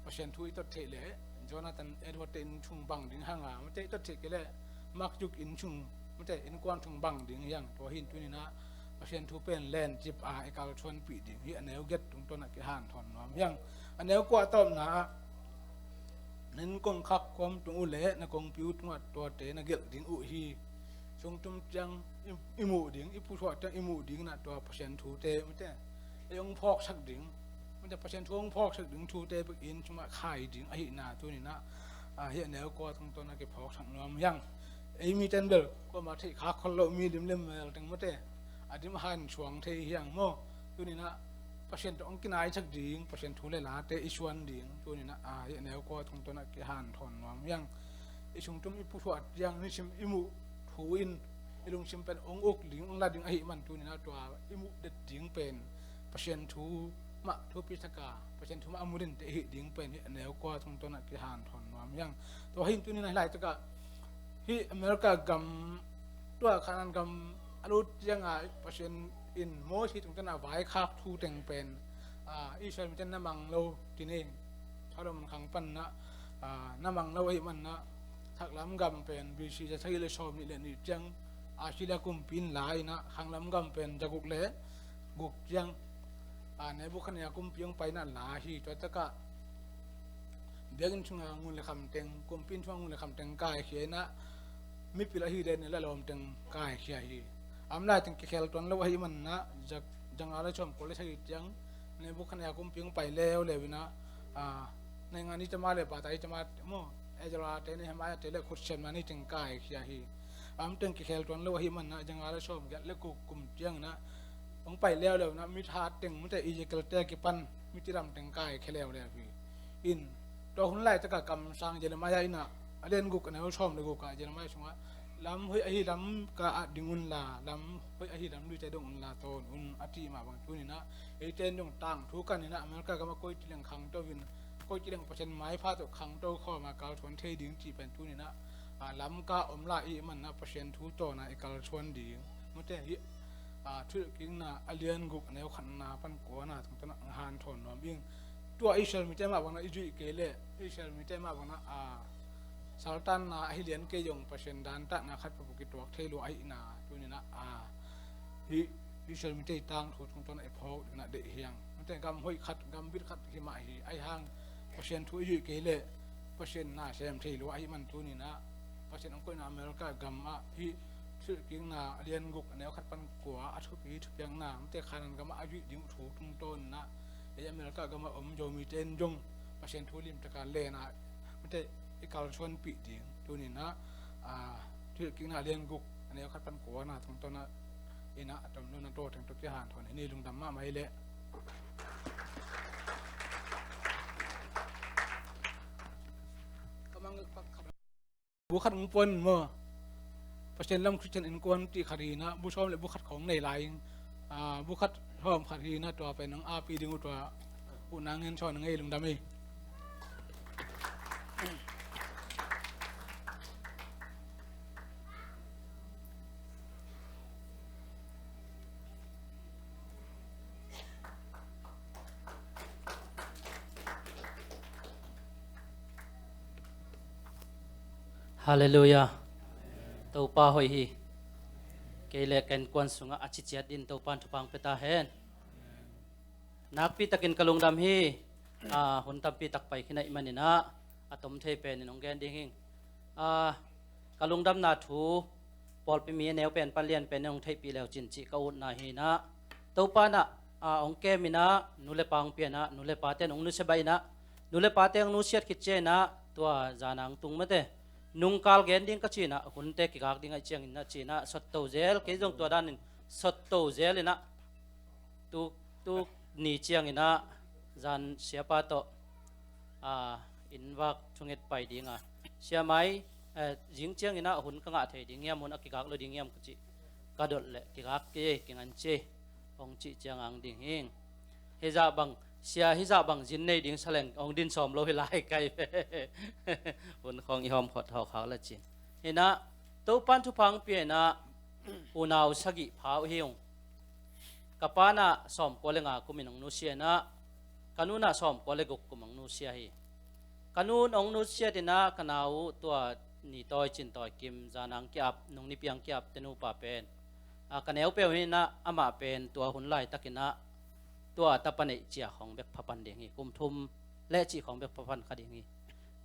Pasian thu i tot theih leh Jonathan Edward te innsung bang ding hang a, mate i tot theih kei leh makzuk innsung, mate innkuan sung bang ding hi hang. Tua hi in tuni-in ah Pasian thu pen len cip a i kalsuanpih ding hih a neu giat tungtawn ah kihanthawn nuam hi hang. A neu kua tawpna ah na inn kong khak khuam tung uh leh na kongpi uh tungah tuate na gelh ding uh hi. Sungtum ciang i, i muh ding, i pusuah ciang i muh dingin ah tua Pasian thute, mate ei hong phawksak ding, mate Pasian thu hong phawksak ding thute bek inn sungah khai ding ahihna tuni-in ah, a, hih a neu kua tungtawn ah kiphawksak nuam hi hang. Ei mite in bel kuamah theih khak khol loh mi limlim mel teng, mate a dim a han suang thei hi hang maw. Tuni-in ah Pasian tawh hong kinaisak ding, Pasian thu le late i suan ding tuni-in ah, a, hih a neu kua tungtawn ah kihanthawn nuam hi hang. I sungtum i pusuah ciang nisim i muh thu in i lungsim pen hong uk ding, hong la ding ahih man tuni-in ah tua i muh det ding pen Pasian thu mah thupi sak a, Pasian thu mah a mu dingte i hih ding pen hih a neu kua tungtawn ah kihanthawn nuam hi hang. Tua hi in tuni-in ah hih laitakah hih America gam tua Khanaan gam a lut ciangah Pasian in Moses tungtawn ah vaikhak thu teng pen, a, Israel mite na mang lo ci ni. Thalawm khang pan ah, a, na mang lo ahih man ah thaklam gam pen B C za sagih le sawm nih le nih ciang Assyria kumpi in la in ah, khanglam gam pen za guk le guk ciang, a, Nebukhadnezzar kumpi hong pai in ah la hi. Tua takah biakinn sungah ngun le kham teng, kumpi inn sungah ngun le kham teng kaikhia in ah, mipil ahi Daniel a lawm teng kaikhia hi. A om lai teng kikhel tuan lo ahih man ah, za, za nga le sawm kua le sagih ciang Nebukhadnezzar kumpi hong pai leuleu in ah, a, naingan i tama le bata i tama maw, Ezra te, Nehemiah te le khut siamna ni teng kaikhia hi. A om teng kikhel tuan lo ahih man ah, za nga le sawm giat le guk kum ciangin ah hong pai leuleu in ah, mithat teng, mate Ezekiel te a kipan mite lam teng kaikhia leuleu hi. In tua hun laitakah kamsang Jeremiah in ah, a lian guk a neu sawm le guk ah Jeremiah sungah lam hoih ahi lam ka at ding unla, lam hoih ahi lam luite dong unla tawn un a cih mah bang tuni-in ah eite in zong tangthu kan in ah America gamah koi ci leng khangto in, koi ci leng Pasian maipha tawh khangto khawm a kalsuan thei ding cih pen tuni-in ah, a, lam ka om lai ahih man ah Pasian thu tawn ah i kalsuan ding. Mate hih, a, Thuhilhkikna a lian guk a neu khatna pan kuana tungtawn ah hanthawn nuam ing. Tua Israel mite mah bang ah i zuih kei leh, Israel mite mah bang ah, a, saltanna ahi lian kei zong Pasian dantatna khat peuhpeuh kituak thei lua ahihna tuni-in ah, a, hih Israel mite i tangthu tungtawn ah i phawk dingin ah deih hi hang. Mate gam hoih khat, gam bit khat hi mah hi. Ahih hang Pasian thu i zuih kei leh Pasian na sem thei lua ahih man tuni-in ah Pasian hong koihna America gamah hih Thuhilhkikna a lian guk a neu khat pan kua a thupi thupiakna, mate Khanaan gamah a zuih ding uh thu tungtawn in ah ei America gamah om Zomite in zong Pasian thu limtak a len a, mate i kalsuanpih ding tuni-in ah, a, Thuhilhkikna a lian guk a neu khat pan kuana tungtawn ah in ah a tom lo na taw teng tawh kihanthawn hi ni. Lungdam mahmah hi leh. Bu khat hong puan maw? Pasian lam Christian innkuan cih khat hi in ah, bu sawm le bu khat khawng nei lai ing. A, bu khat Hawm khat hi na, tua pen nong api ding uh tua uh nang en thawn nang ei lungdam ei. Halleluiah. Topa hoih hi. Kei le ka innkuan sungah a ciciat din Topa in thupha pia ta hen. Nakpi takin ka lungdam hi. Ah, hun tampi tak pai khin ahih manin ah, a tom thei penin hong gen ding hing. Ah, ka lungdamna thu pawlpi mi a neu pen pan lian pen hong theihpih leu cin cih ka utna hi na. Topa in ah, ah, hong kem in ah, nu le pa hong pia in ah, nu le pate in hong nusia baih in ah, nu le pate hong nusiat khit ciang in ah, tua zan a hong tung mate, nungkal gen ding ka ci in ah, hunte kigak ding ahih ciangin ah ci in ah, sotto zel, kei zong tua danin sotto zel in ah, tuk, tuk ni ciangin ah zan siapa tawh, ah, inn vak thunget pai ding a, sia mai, eh, zing ciangin ah hun ka ngah thei ding hiam, hun a kigak lo ding hiam ka cih, ka dot leh kigak kei, kingan ci, hong cih ciang ang ding hing. Hizah bang, sia hizah bang zin nei ding sa leng hong din sawm lo hi lai kai. Hun khawng i hawm khawt hawkhak la cin. Hi na, Topan thupha hong pia in ah, unau sagih pha uh hi ung. Ka pa in ah sawmkua le nga kumin hong nusia in ah, ka nu in ah sawmkua le guk kum hong nusia hi. Ka nu in hong nusiat in ah, ka nau uh tua Ni Tawi Cin Tawi Kim zan a hong ki-ap, nung nipi a hong ki-ap te nupa pen, ah, ka neu peuh hi in ah, amah pen tua hun laitakin ah tua tapa neih cia khawng bek pha pan ding hi. Kum thum le cih khawng bek pha pan kha ding hi.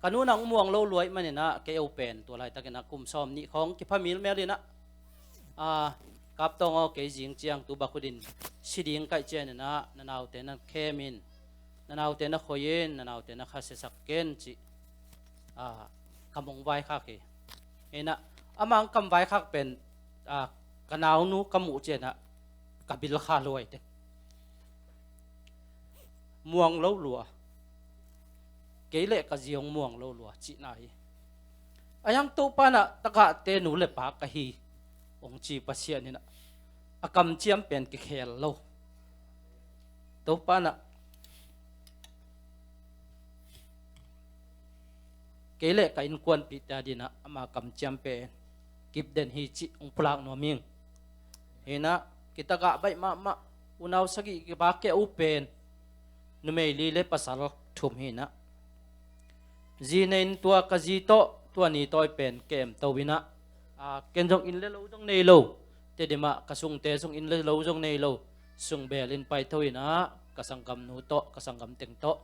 Ka nu in ah hong muang lo lua ahih manin ah, kei uh pen tua laitakin ah kum sawm nih khawng kipha milmel in ah, ah, Kap Tawng aw, kei zing ciang tu bak uh din si ding ka hih ciangin ah, na naute na khem in, na naute na khoi in, na naute na khasiasak ken cih, ah, kam hong vaikhak hi. Hi na, amah hong kam vaikhak pen, ah, ka naunu ka muh ciangin ah ka bil kha lua hi teh. Muang lo lua. Kei le ka zi hong muang lo lua cihna hi. Ahi hang Topa in ah, tagahte nu le pa ka hi hong ci Pasian in ah, a kamciam pen kikhel lo. Topa in ah, kei le ka innkuanpihte ading in ah ama kamciam pen kip den hi cih hong pulak nuam ing. Hi na, kitagah baih mahmah, unau sagih kibak kei uh pen numei li le pasal thum hi na. Zi nei in tua ka zi tawh, tua Ni Tawi pen ka emto in ah, ah, ken zong inn le lo zong nei lo, Tedim ah ka sungte zong inn le lo zong nei lo, sung beel in paito in ah, ka sanggamnu tawh, ka sanggam teng tawh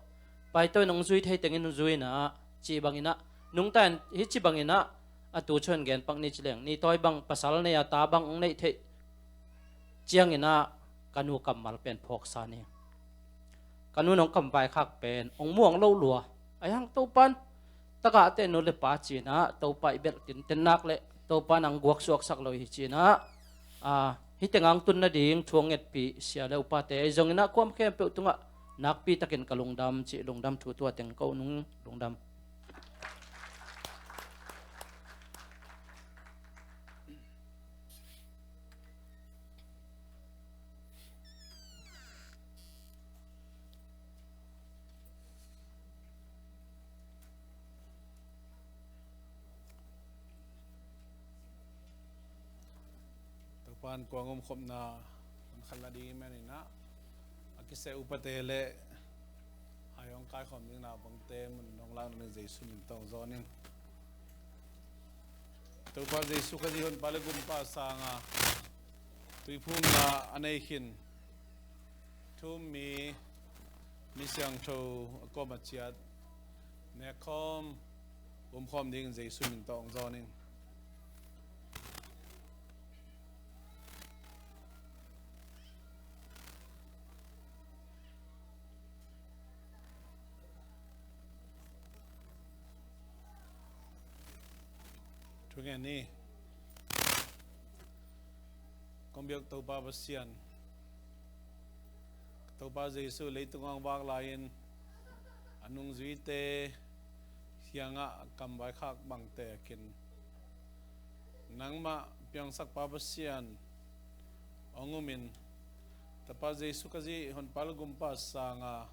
paito in hong zui thei tengin hong zui in ah, cih bangin ah, nungta in hih ci bangin ah, a tu chuan gen pak ni ci leng, Ni Tawi bang pasal nei a, ta bang hong neih theih ciangin ah, ka nu kammal pen phawksa ni. Ka nu in hong kam vaikhak pen hong muang lo lua. Ahi hang Topa in, tagahte nu le pa ci in ah, Topa i belh tinten nak le Topa in hong guak suaksak lo hi ci in ah, ah, hih teng hong tun nading thu hong ngetpih sia le upate ahi zongin ah, kuam khempeuh tungah nakpi takin ka lungdam cih lungdam thu tua teng ko nung lungdam. Topa in kuang umkhopna hun khat la ding i hih manin ah, a kiseh upate le hai hong kaikhawm ding naupangte mun hong lak ding Jesu min tawh hong zawn ing. Topa Jesu Khazih Honpa le Gumpa sanga tuiphumna a nei khin thu-um mi, mi siangtho a kuamah ciat nekkhawm umkhawm dingin Jesu min tawh hong zawn ing. Thu ngen ni. Kong biak Topa Pasian, Topa Jesu leitung ah hong vak lai-in a nungzuite kiangah kam vaikhak bangte a kin, nangmah piangsakpa Pasian hong umin, Tapa Jesu Khazih, Honpa le Gumpa sanga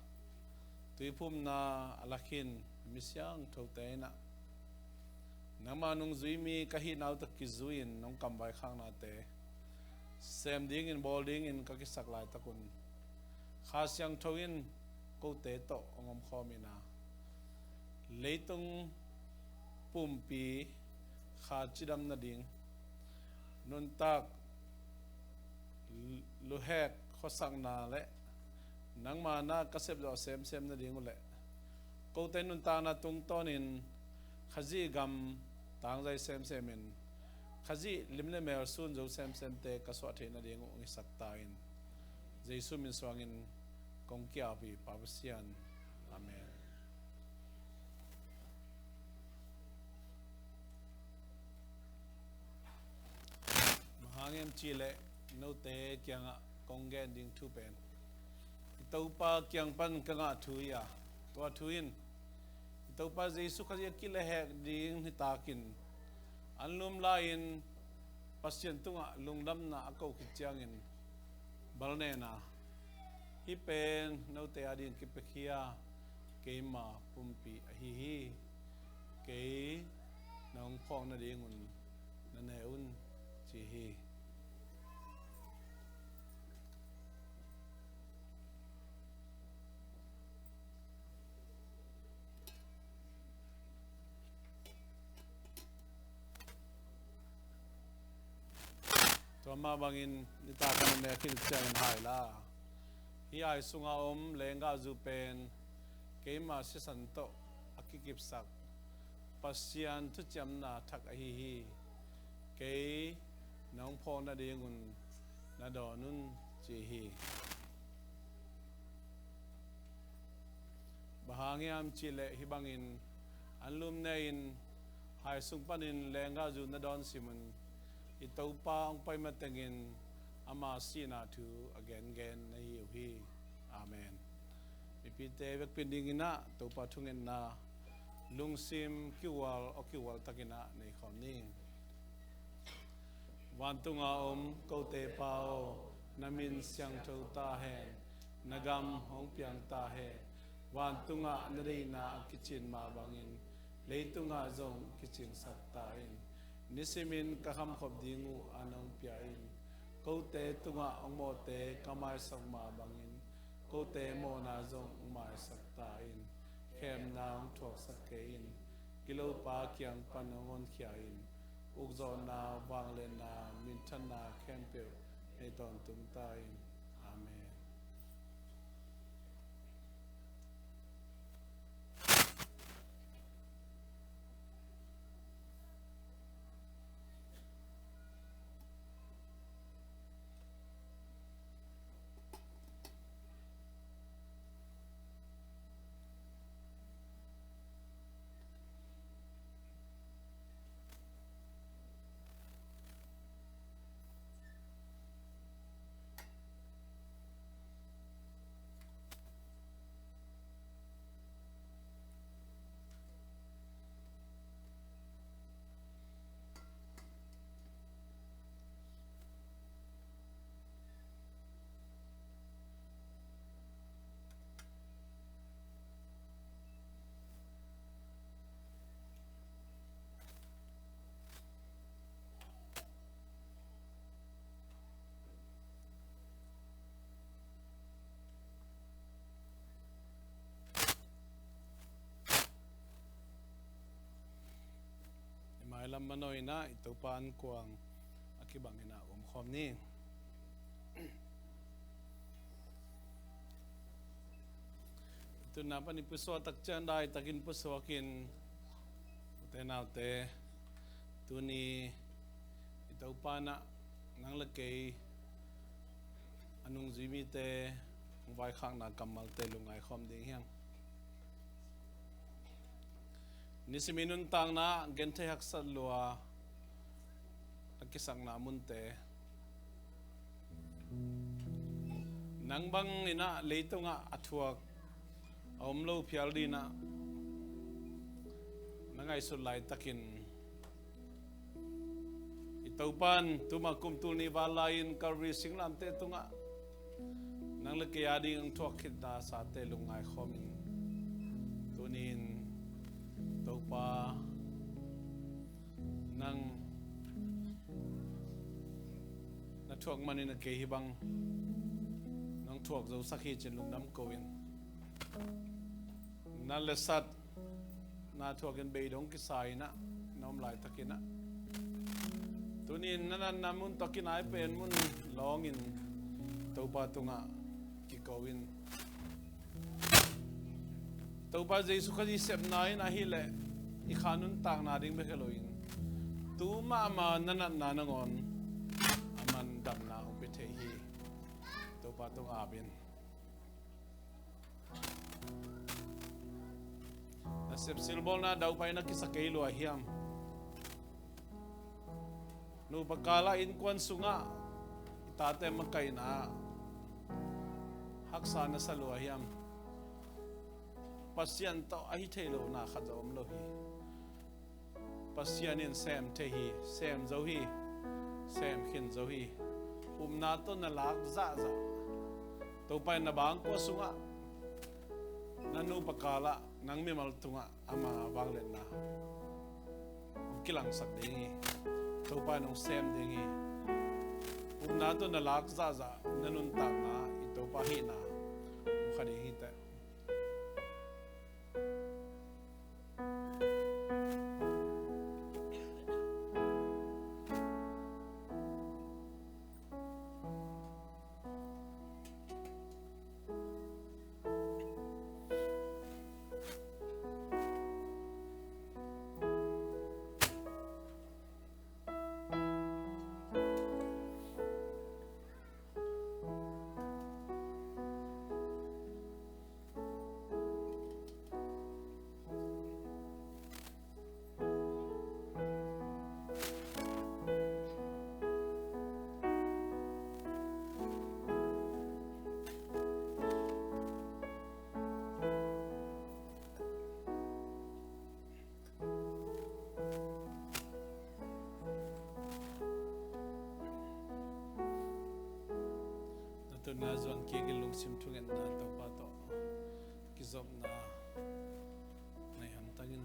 tuiphumna a lakhin mi siangthote in ah, nangma nungzui mi ka hihna uh tawh kizui-in nong kamvaikhaknate sem dingin, bawl dingin ka kisak laitak un, Kha Siangtho in kote tawh hong omkhawm in ah, leitung pumpi kha cidam nading, nuntak, luhek khuasakna le nangma na ka sepzawh semsem nading uh leh, kote nuntakna tungtawnin Khazih gam tangzai semsem in, Khazih lim le mel sun zo semsemte ka suah theih nading uh hong hisak ta in. Jesu min suangin kong ki-ap hi, Pa Pasian. Amen. Bang hang hiam cih leh note kiangah kong gen ding thu pen i Topa kiang pan ka ngah thu hi a, tua thu in i Topa Jesu Khazih a kilehhek ding nitakin anlum lai-in Pasian tungah lungdamna a koh khit ciangin bal nena, hih pen note adingin kipiakhia keima pumpi ahi hi. Kei nong phawk nadingun na ne un, ci hi. Tua mah bangin nitak a na nek khit ciangin hai la, hih ai sunga om lenggahzu pen keima sisan tawh a kikipsak Pasian thuciamna thak ahi hi. Kei nong phawk nadingun na dawn un, ci hi. Bang hang hiam cih leh hih bangin anlum ne-in hai sung panin lenggahzu na dawn simun, i Topa hong pai matengin ama sihna thu a gengen na hi uh hi. Amen. Mipite vekpi-in dinginah Topa thungetna lungsim kiual aw kiual takinah nei khawm ni. Vantunga om kote Pa aw, na min siangtho ta hen. Na gam hong piang ta hen. Vantungah na deihna a kicin mah bangin leitungah zong kicingsak ta in. Nisimin ka khamkhop ding uh a nong pia in. Kote tungah hong mawhte ka maisak mah bangin kote mawhna zong hong maisak ta in. Khemna hong thuaksak kei in. Gilopa kiang pan hong honkhia in. Ukzawhna, vangliatna, minthanna khempeuh nei tawntung ta in. Amen. I mailam manawh inah i Topa ankuang a kibang inah omkhawm ni. Tunna pan i pusuak takciang daitakin pusuakin, ute naute, tuni i Topa inah nang le kei a nungzui mite hong vaikhakna kammalte lungngai khawm ding hiang. Nisimin nuntakna genthei haksat lua a kisakna munte, nang bang inah leitungah a thuak a om lo phial dinah na ngaihsut laitakin, i Topan tuma kum tul nih val lai-in Calvary singlamteh tungah Nang le kei a ding ang thuak khitna sate lungngai khawmin, tuni-in Topa, nang na thuak manin a kei hih bang nang thuak zosak hi cin lungdam ko in. Na le sat na thuakin beidong kisa in ah na om laitakin ah, tuni-in na natna mun tawh kinai pen mun lawngin Topa tungah kiko in, Topa Jesu Khazih sepna in ahih leh i kha nuntakna ding bek hi loin, tu mahmah na natna nangawn a man damna hong pia thei hi. Topa tungah ap in. Na sepsilbawlna daupai na kisa kei lua hiam? Nupa kalah innkuan sungah i tate makaihna haksa na sa lua hiam? Pasian tawh ahi thei lo na khat zong om lo hi. Pasian in sem thei hi, sem zo hi, sem khin zo hi. Upna tawh na lak zahzah, Topa in na bangkua sungah, na nupa kalah, nang mimal tungah ama vangliatna hong kilangsak ding hi. Topa in hong sem ding hi. Upna tawh na lak zahzah na nuntakna i Topa hihna hong kha ding hi teh. Na tunna zuan kik in lungsim thungetna Topa tawh kizopna nei hamtang in.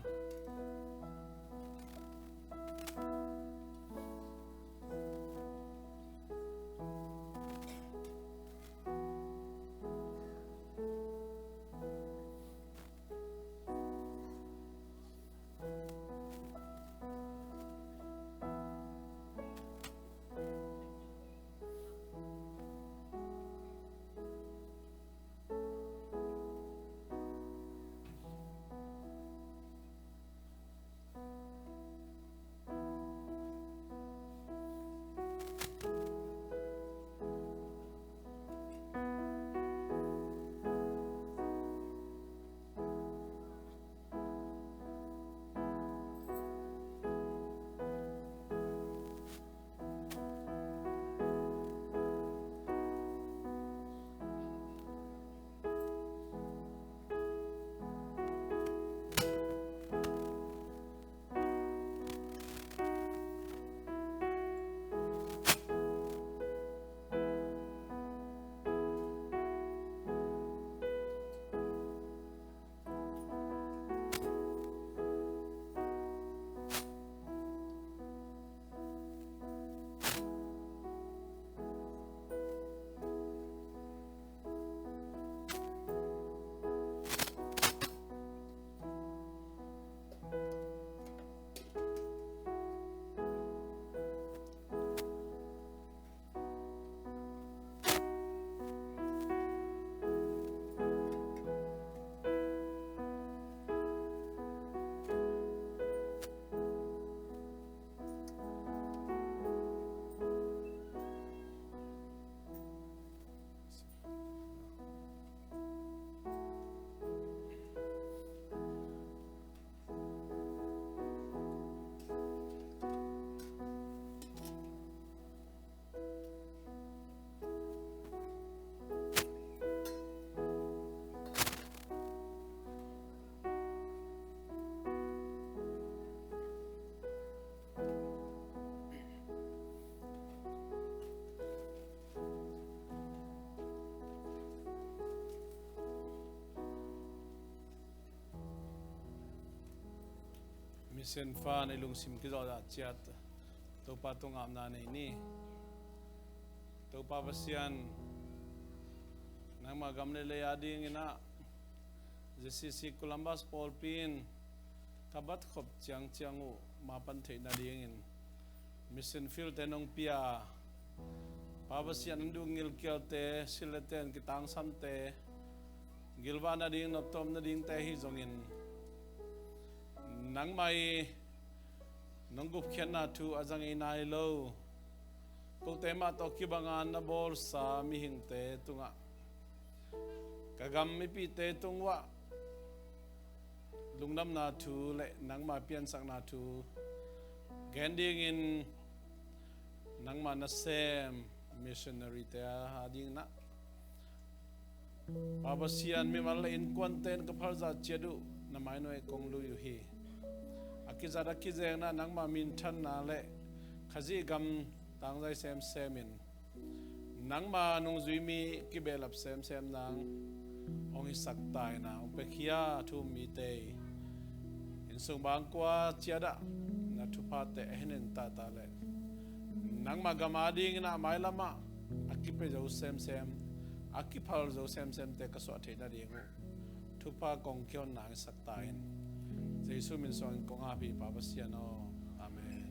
Sianfa, na i lungsim kizawhzah ciat Topa tungah apna nei ni. Topa Pasian, nangma gam le lei adingin ah J C C Columbus pawlpi in ka bat khop ciangciang uh mapan theih nadingin mission field-te nong pia. Pa Pasian, an duh ngilkialte, sil le ten kitangsamte, gilvah nading, noptawm nadingte ahi zongin, nangmah i nong gupkhiatna thu a za ngei nai lo, kote mah tawh kibanga na bawlsa mihingte tungah ka gam mipite tung uah lungdamna thu le nangma piansakna thu gen dingin nangma nasem missionary-te adingin ah, Pa Pasian, mimal le innkuante in ka phalzah ciat uh na mai nuai kong lui uh hi. A kizat a kizengna nangma minthanna le Khazih gam tangzai semsem in nangma nungzui mi kibehlap semsem nang hong hisak ta in ah, hong piakhia thu-um mite, innsung bangkua ciat ah na thuphate a henen tahtah le nangma gam adingin ah mailam ah a kipia zo semsem, a kiphal zo semsemte ka suah theih nading uh thupha kong kihonna hong hisak ta in. Jesu min suangin kong ap hi, Pa Pasian aw. Amen.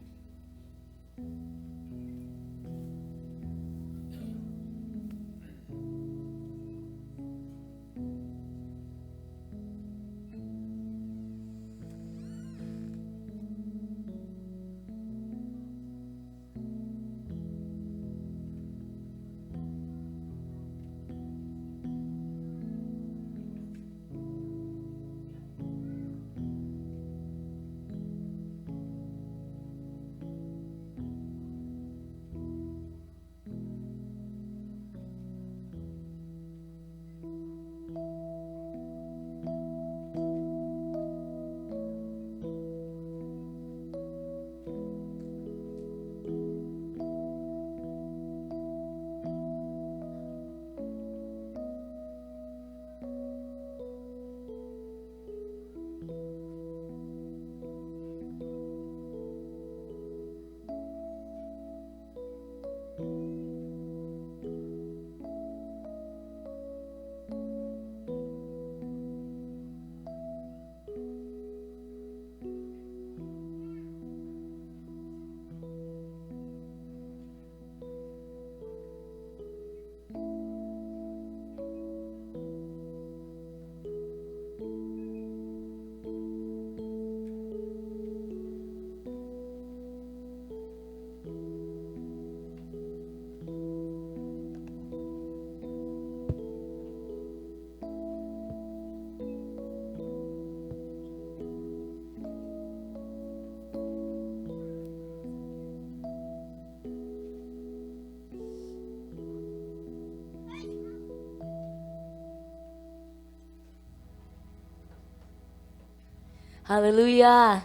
Halleluiah.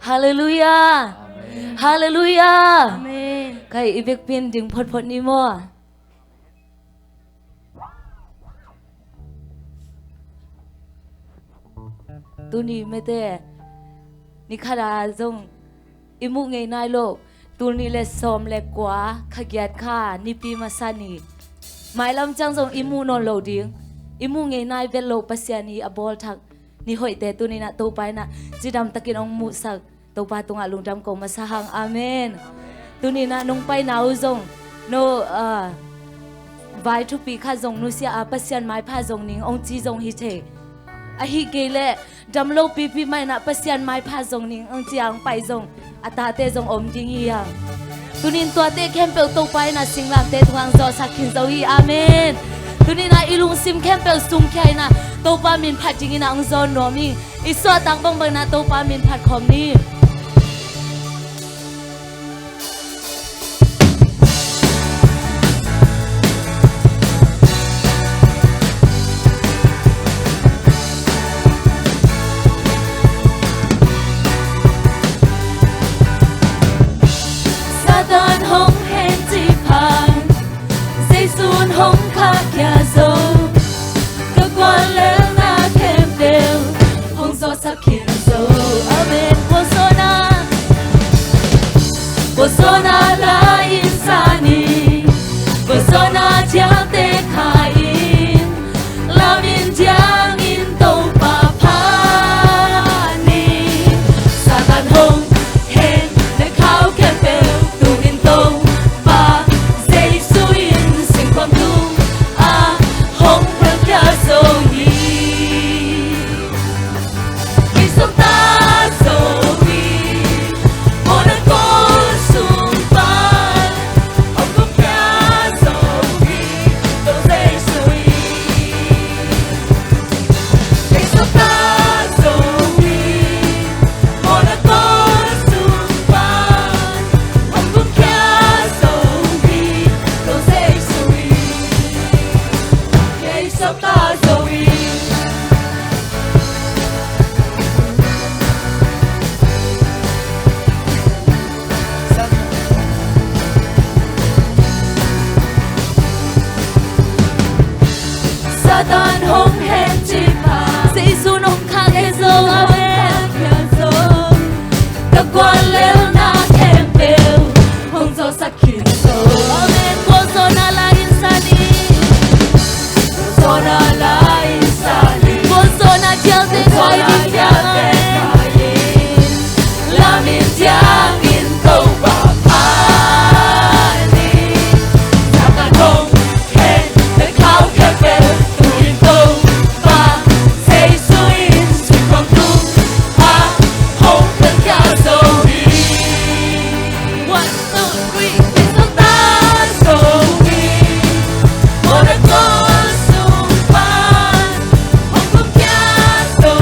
Halleluiah. Amen. Halleluiah. Amen. Kai, i vekpi in ding photphot ni maw. Tuni mete, ni khat a zong i muh ngei nai lo, tul nih le sawm le kua, kha giat kha, Nipi masa ni. Mailam ciang zong i muh nawn lo ding, i muh ngei nai vet lo Pasian i a bawlthak ni hoihte tuni in ah Topa in ah cidam takin hong muhsak. Topa tungah lungdam ko masa hang. Amen. Tuni in ah nong paina uh zong no, ah, vai thupi khat zong nusia a, Pasian maipha zong ning hong ci zong hi thei. Ahih kei leh dam lo pipi mah in ah Pasian maipha zong ning hong ci a, hong pai zong a tate zong om ding hi hang. Tuni in tuate khempeuh Topa in ah singlamteh tungah hong zawhsak khin zo hi. Amen. Tuni in ah i lungsim khempeuh sungkhia in ah Topa min phat dingin ah hong zawn nuam hi. I suahtak bangbang in ah Topa min phat khawm ni. Satan hong hen cih phan, Jesu'n hong khahkhia zo. Ka guallelhna khempeuh hong zawhsak khin zo. Amen. Siate khai ding, siate khai ding, lamin ciangin Topa phat ni. Satan hong khen, le khau khempeuh tu-in Topa Jesu in cingkhuang tungah hong piankhia zo hi. One, two, three. Tua zong ta Zomi Monaco sung pan hong kumkhia zo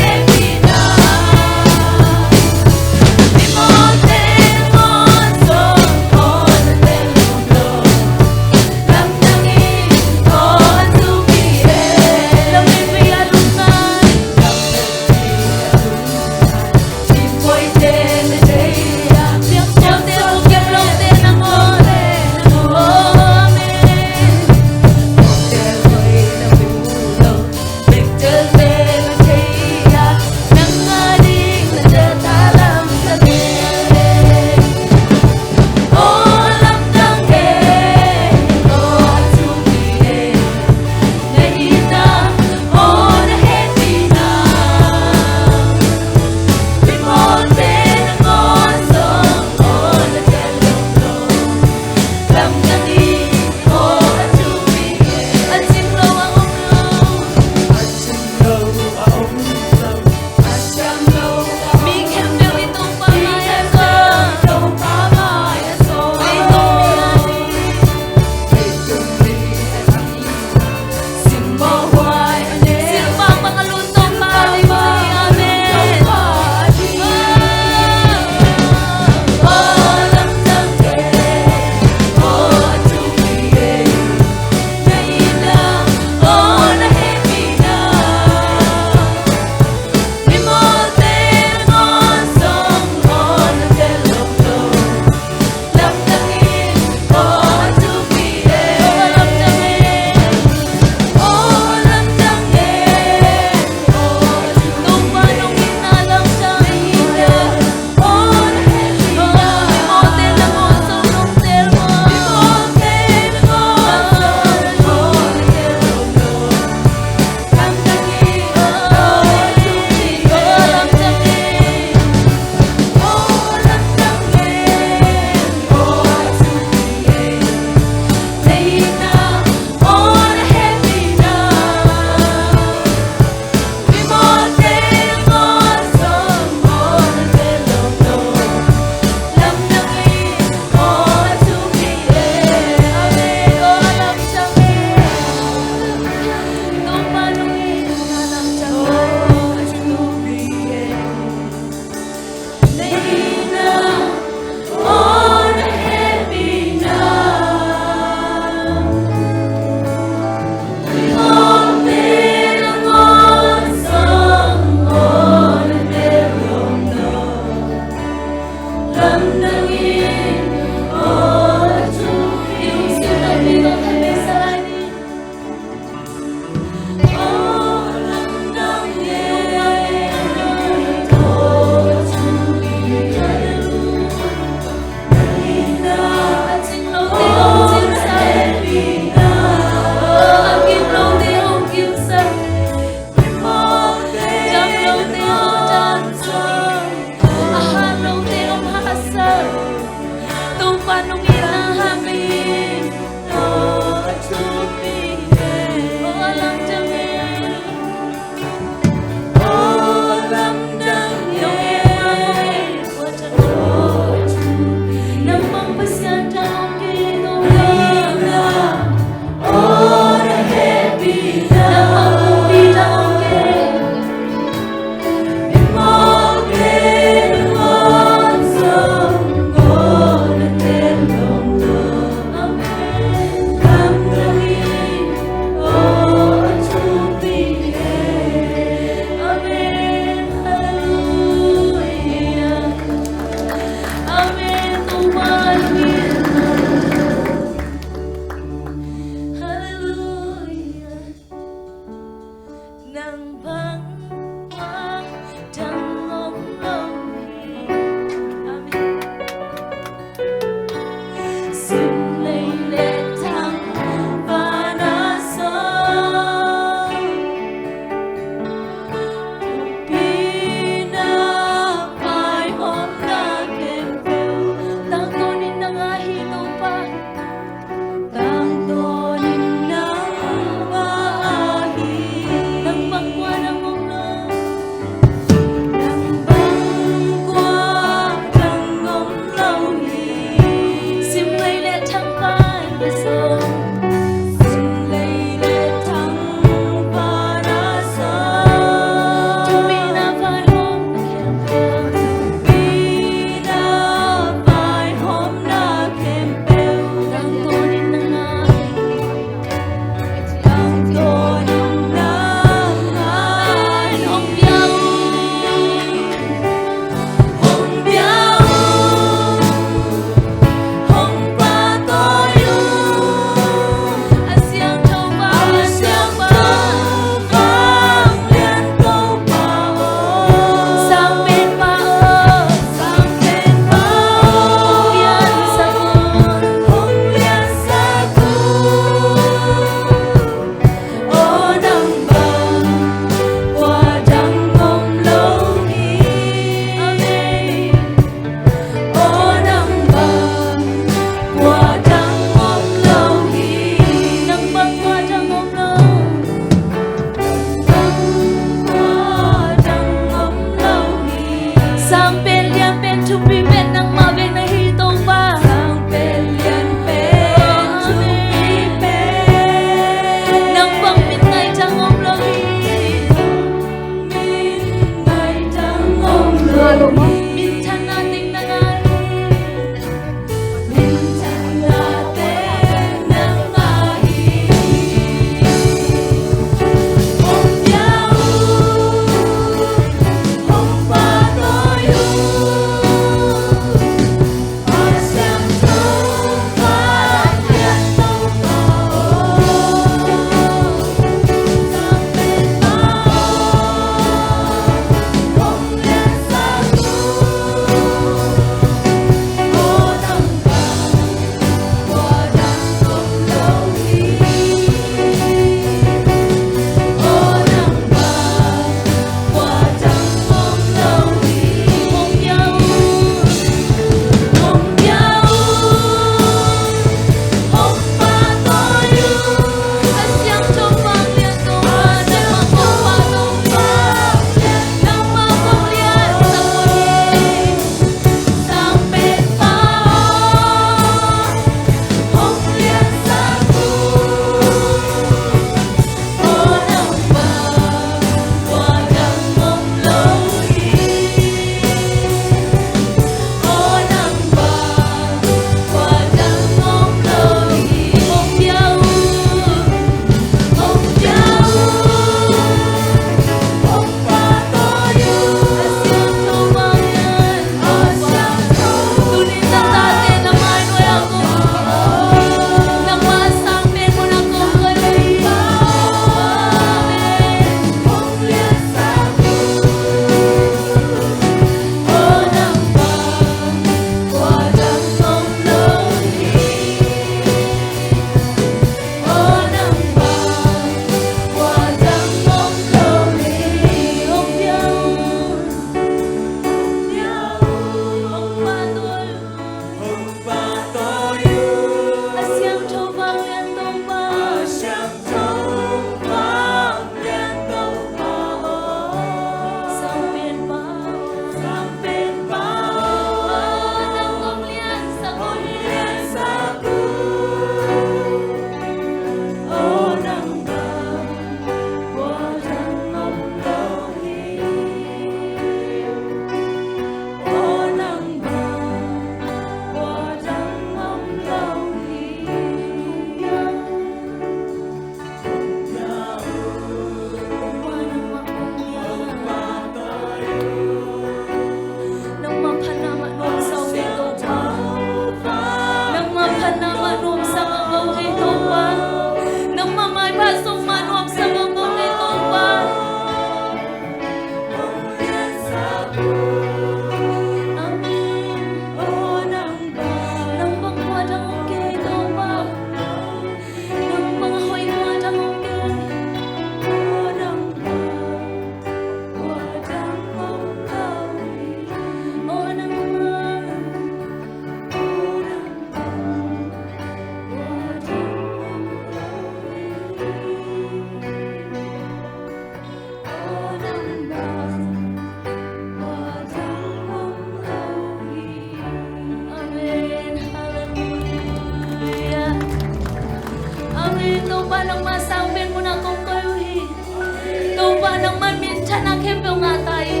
Khempeuh ngah ta in,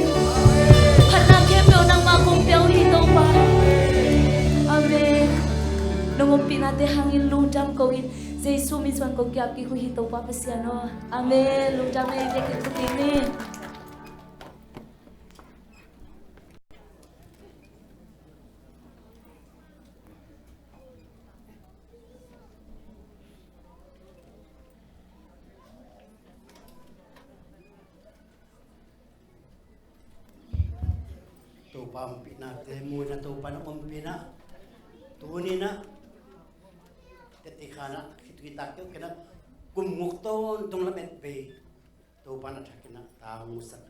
phatna khempeuh nangmah kong pia uh hi Topa. Amen. Nong ompihnate hangin lungdam ko in, Jesu min suang kong ki-ap kik uh hi Topa Pasian aw. Amen. Lungdam e, biakinn thupi ni. Topa ompihnate mu in ah, Topa na ompihnah tuni in ah, teti khan ah khitui tak kiuh kei in ah, kum guk tawntung lamet vei Topa na thakin ah ta hong musak.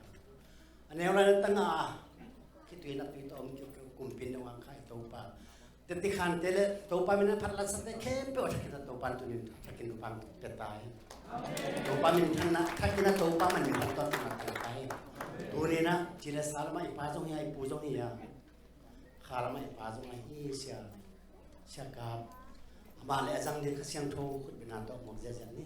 A neu lai na tangah khitui na tui ta om kiuh kei, kumpi in na hong kha hi Topa. Teti khante le Topa min a phatlatsate khempeuh a thakin ah Topa in tuni in thakin lupang pia ta hi. Topa minthanna thakin ah Topa man minthan tuan tuan pia ta hi. Tuni in ah ci le sa lamah i pa zong hi a, i pu zong hi a, kha lamah i pa zong ahi Sia, Sia Kap. Amah le a zang ding Kha Siangtho khutbetna tawh muak ziahziah ni.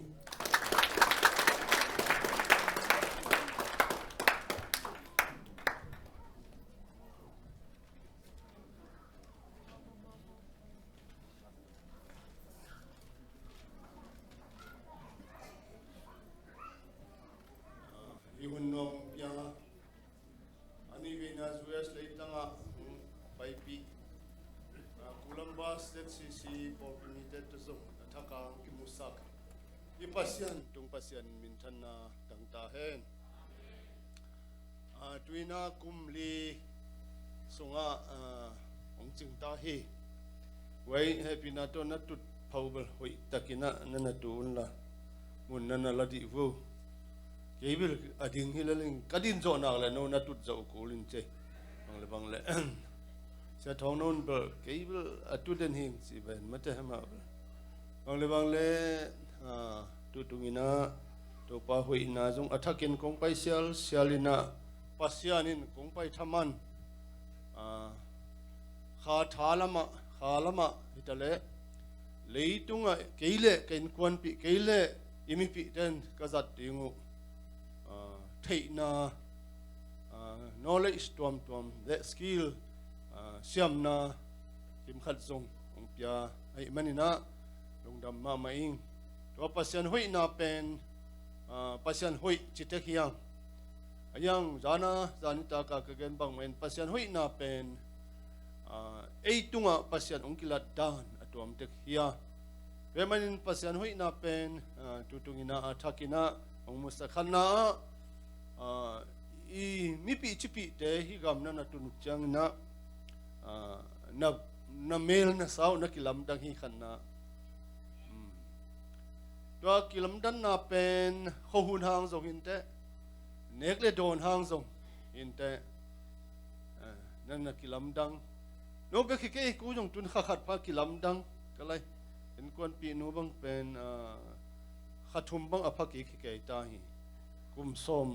I hun nuam pia a nih veina U S leitangah hong paipih, ah, Columbus Z C C pawlpi mite tawh zong a thak a hong kimusak i Pasian tung Pasian minthanna tang ta hen. Ah, tuni in ah kum li sungah, ah, hong cing ta hi. Vai hehpihna tawh na tut pho bel hoih takin ah na na tu unla, mun na na la dih vo. Kei bel a ding hi lel ing, ka din zawh nak le no na tut zawh kul in ci. Bang le bang le Sia Thawng, no bel kei bel a tu den hi ing ci ven mate, amah bel bang le bang le, ah, tu tung in ah Topa hoihna zong a thakin kong pai sialsial in ah, Pasian in kong pai thaman, ah, kha tha lamah, kha lamah hi ta leh, leitungah kei le ka innkuanpih, kei le i mipihte in ka zat ding uh, ah, theihna, ah, knowledge tuamtuam le skill, ah, siamna kimkhat zong hong pia ahih manin ah lungdam mahmah ing. Tua Pasian hoihna pen, ah, Pasian hoih ci tek hi hang. A hiang zana zanitak a ka gen bangmah in Pasian hoihna pen, ah, ei tungah Pasian hong kilat dan a tuam tek hi a. Tua ahih manin Pasian hoihna pen, ah, tu tung in ah a thakin ah hong musak. Khatna ah, ah, i mipih cipihte hih gam na na tun uh ciangin ah, ah, na, na mel na sa uh na kilamdang hi, khatna. Hmm. Tua kilamdanna pen khuahun hang zong hi inteh, nek le dawn hang zong hi inteh, ah, na na kilamdang. No bek hi kei, ku zong tun kha khat pha kilamdang ka lai. Innkuanpih nu bang pen, ah, kha thum bang a pha kik hi kei ta hi. Kum sawm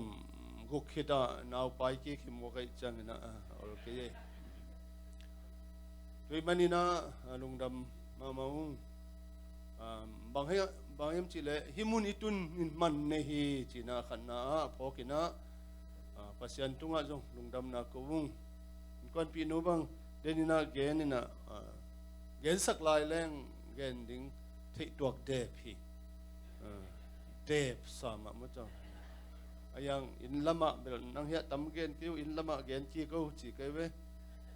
guk khit ah naupai kik hi, muak ahih ciangin ah, ah, ol kei e. Tua ahih manin ah, ah, lungdam mahmah ung. Ah, bang hi, bang hiam cih leh hih mun i tun in man nei hi ci-in ah khatna ah phawk in ah, ah, Pasian tungah zong lungdamna ko ung. Innkuanpih nu bang den in ah gen in ah, ah, gensak lai leng gen ding theih tuak dep hi. Ah, dep sa mah maw cang. A hiang inn lamah bel nang hiah tam gen kei uh, inn lamah gen kik o ci kei ve.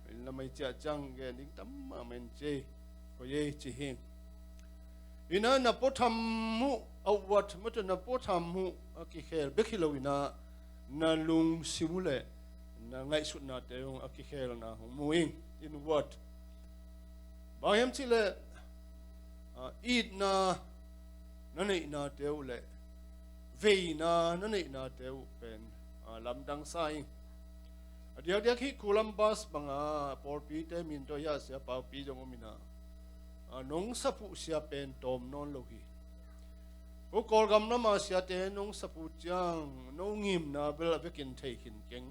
Inn lamah i ciah ciang gen ding tam mahmah in ci ei, koi ei ci hi. Inn ah na puatham uh, outward maw cang, na puatham uh a kikhel bek hi lo in ah na lungsim uh leh na ngaihsutnate uh a kikhelna hong mu ing, inward. Bang hiam cih leh, ah, itna na neihnate uh leh veina na neihnate uh pen, ah, lamdang sa ing. A diakdiak hih Columbus bang a pawlpite min tawh hiah sia paupi zong om in ah, ah, nong sap uh sia pen tawm nawn lo hi. Ko Kawlgam lam a siate nong sap uh ciang no ngimna bel a vekin thei khin keng.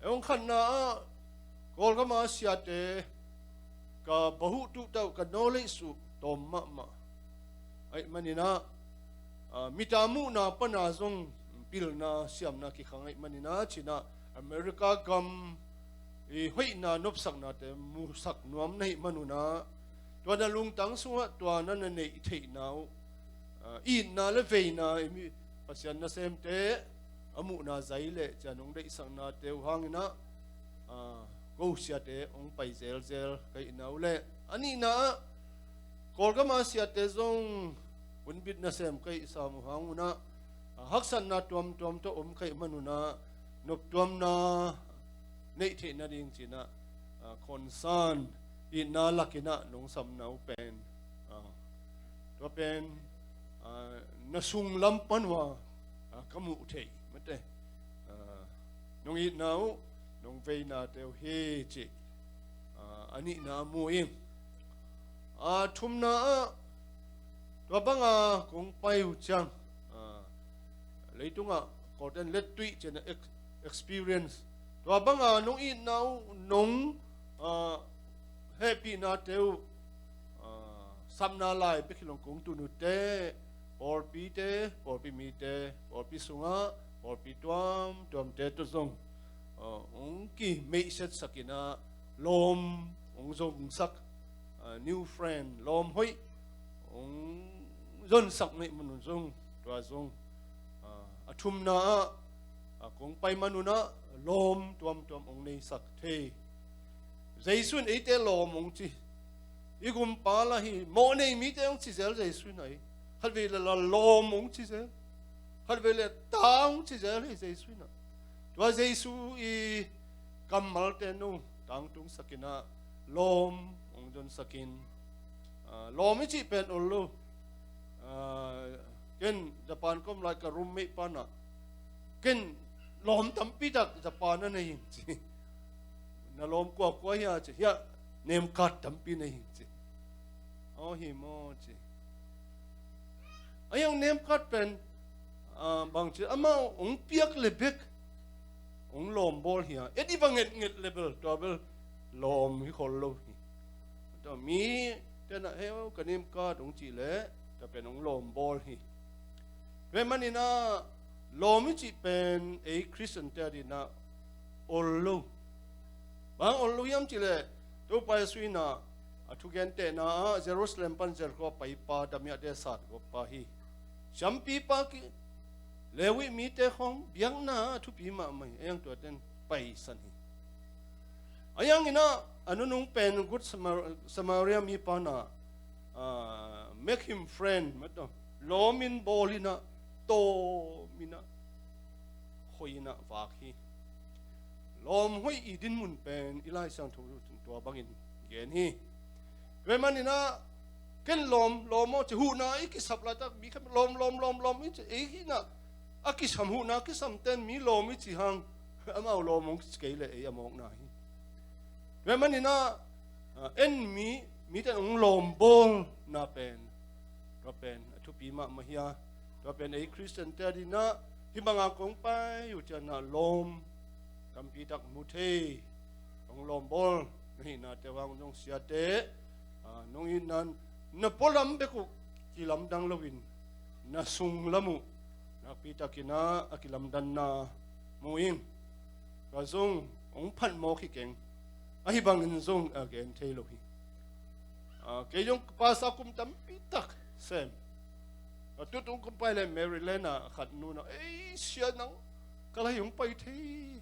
Ei hong khatna ah Kawlgam a siate ka bahuh tuhtah uh, ka knowledge uh tawm mahmah ahih manin ah, ah, mit a muhna pan a zong pilna siamna kikhang ahih manin ah, ci-in ah America gam i hoihna nopsaknate musak nuam na hih man un ah, tua na lungtang sungah tua na na neih theihna uh, ah, itna le veina i mi Pasian nasemte a muhna zai leh ci-a nong deihsaknate uh hangin ah, ah, ko siate hong pai zelzel ka hihna uh leh, a nihna ah Kawlgam a siate zong hunbit nasem ka hih sam uh hang un ah, ah, haksatna tuamtuam tawh om ka hih man un ah, noptuamna neih theih nading ci-in ah, ah, concern, itna lakin ah nong samna uh pen, ah, tua pen, ah, na sunglam pan uh ah, ah, ka muh theih mate, ah, nong itna uh, nong veinate uh hi cih, ah, a nihna ah mu ing. Ah, thumna ah, tua banga kong pai uh ciang, ah, leitungah Kawlten lettuih ci-in ah ex-, experience. Tua banga nong itna uh, nong, ah, hehpihnate uh, ah, sapna lai bek hi lo kong tun uh teh, pawlpite, pawlpi mite, pawlpi sungah pawlpi tuamtuamte tawh zong, ah, hong kimeihsetsak in ah, lawm hong zongsak, ah, new friend, lawm hoih hong zonsak na hih man un zong, tua zong, ah, a thumna ah, ah, kong pai man un ah lawm tuamtuam hong neisak thei. Jesu in eite lawm hong ci. I gumpa lah hi, mawh nei mite hong ci zel Jesu in ah hi. Khatvei leh lah lawm hong ci zel. Khatvei leh ta hong ci zel hi Jesu in ah. Tua Jesu i kammalte nong tangtungsak in ah, lawm hong zonsak in. Ah, lawm i cih pen ol lo. Ah, ken Japan ka om lai ka roommate pa in ah, ken lawm tampi tak Japan ah nei ing ci. Na lawm kuakua hia ci, hia, name card tampi nei ing ci. Aw, hi maw ci. A hiang name card pen, ah, bangci amau hong piak leh bek hong lawm bawl hi a, et i va ngetnget leh bel tua bel lawm hi khol lo hi. Tua mite in ah, heu, ka name card hong cih leh tua pen hong lawm bawl hi. Tua ahih manin ah lawm i cih pen ei Khristiante adingin ah ol lo. Bang ol lo hiam cih leh, Topa Jesu in ah a thugentehna ah Jerusalem pan Jericho a paipa, damiahte satgawppa hi. Siampipa ki, Levi mite khawng biakna ah a thupi mahmah hi. A hiang tuate in paisan hi. A hiangin ah a nunung pen Good Samar-, Samaria mipa in ah, ah, make him friend, mataw, lawm in bawl in ah, tawm in ah, khoi in ah vak hi. Lawm hoih i dinmun pen i Lai Siangtho tua bangin gen hi. Tua ahih manin ah ken lawm, lawm aw ci, huhna i kisap laitak mi khat lawm, lawm, lawm, lawm i ci, ei hi in ah a kisam, huhna kisamte in mi lawm i ci hang, amau lawm hong ci kei leh ei a mawkna hi. Tua ahih manin ah, ah, en mi, mite in hong lawm bawlna pen, tua pen a thupi mahmah hi a, tua pen ei Khristiante adingin ah hih banga kong pai uh ciangin ah lawm tampi tak mu thei. Hong lawm bawl na hihnate uh hang zong siate, ah, nong itna in na pualam bek uh kilamdang loin, na sunglam uh nakpi takin ah a kilamdanna mu ing. Tua zong hong phat mawk hi keng. Ahi bangin zong a gen thei lo hi. Ah, kei zong ka pastor kum tampi tak sem. A tutung kong pai leh Maryland ah khat nu in ah, "Ei, sia, nang ka lai hong pai thei,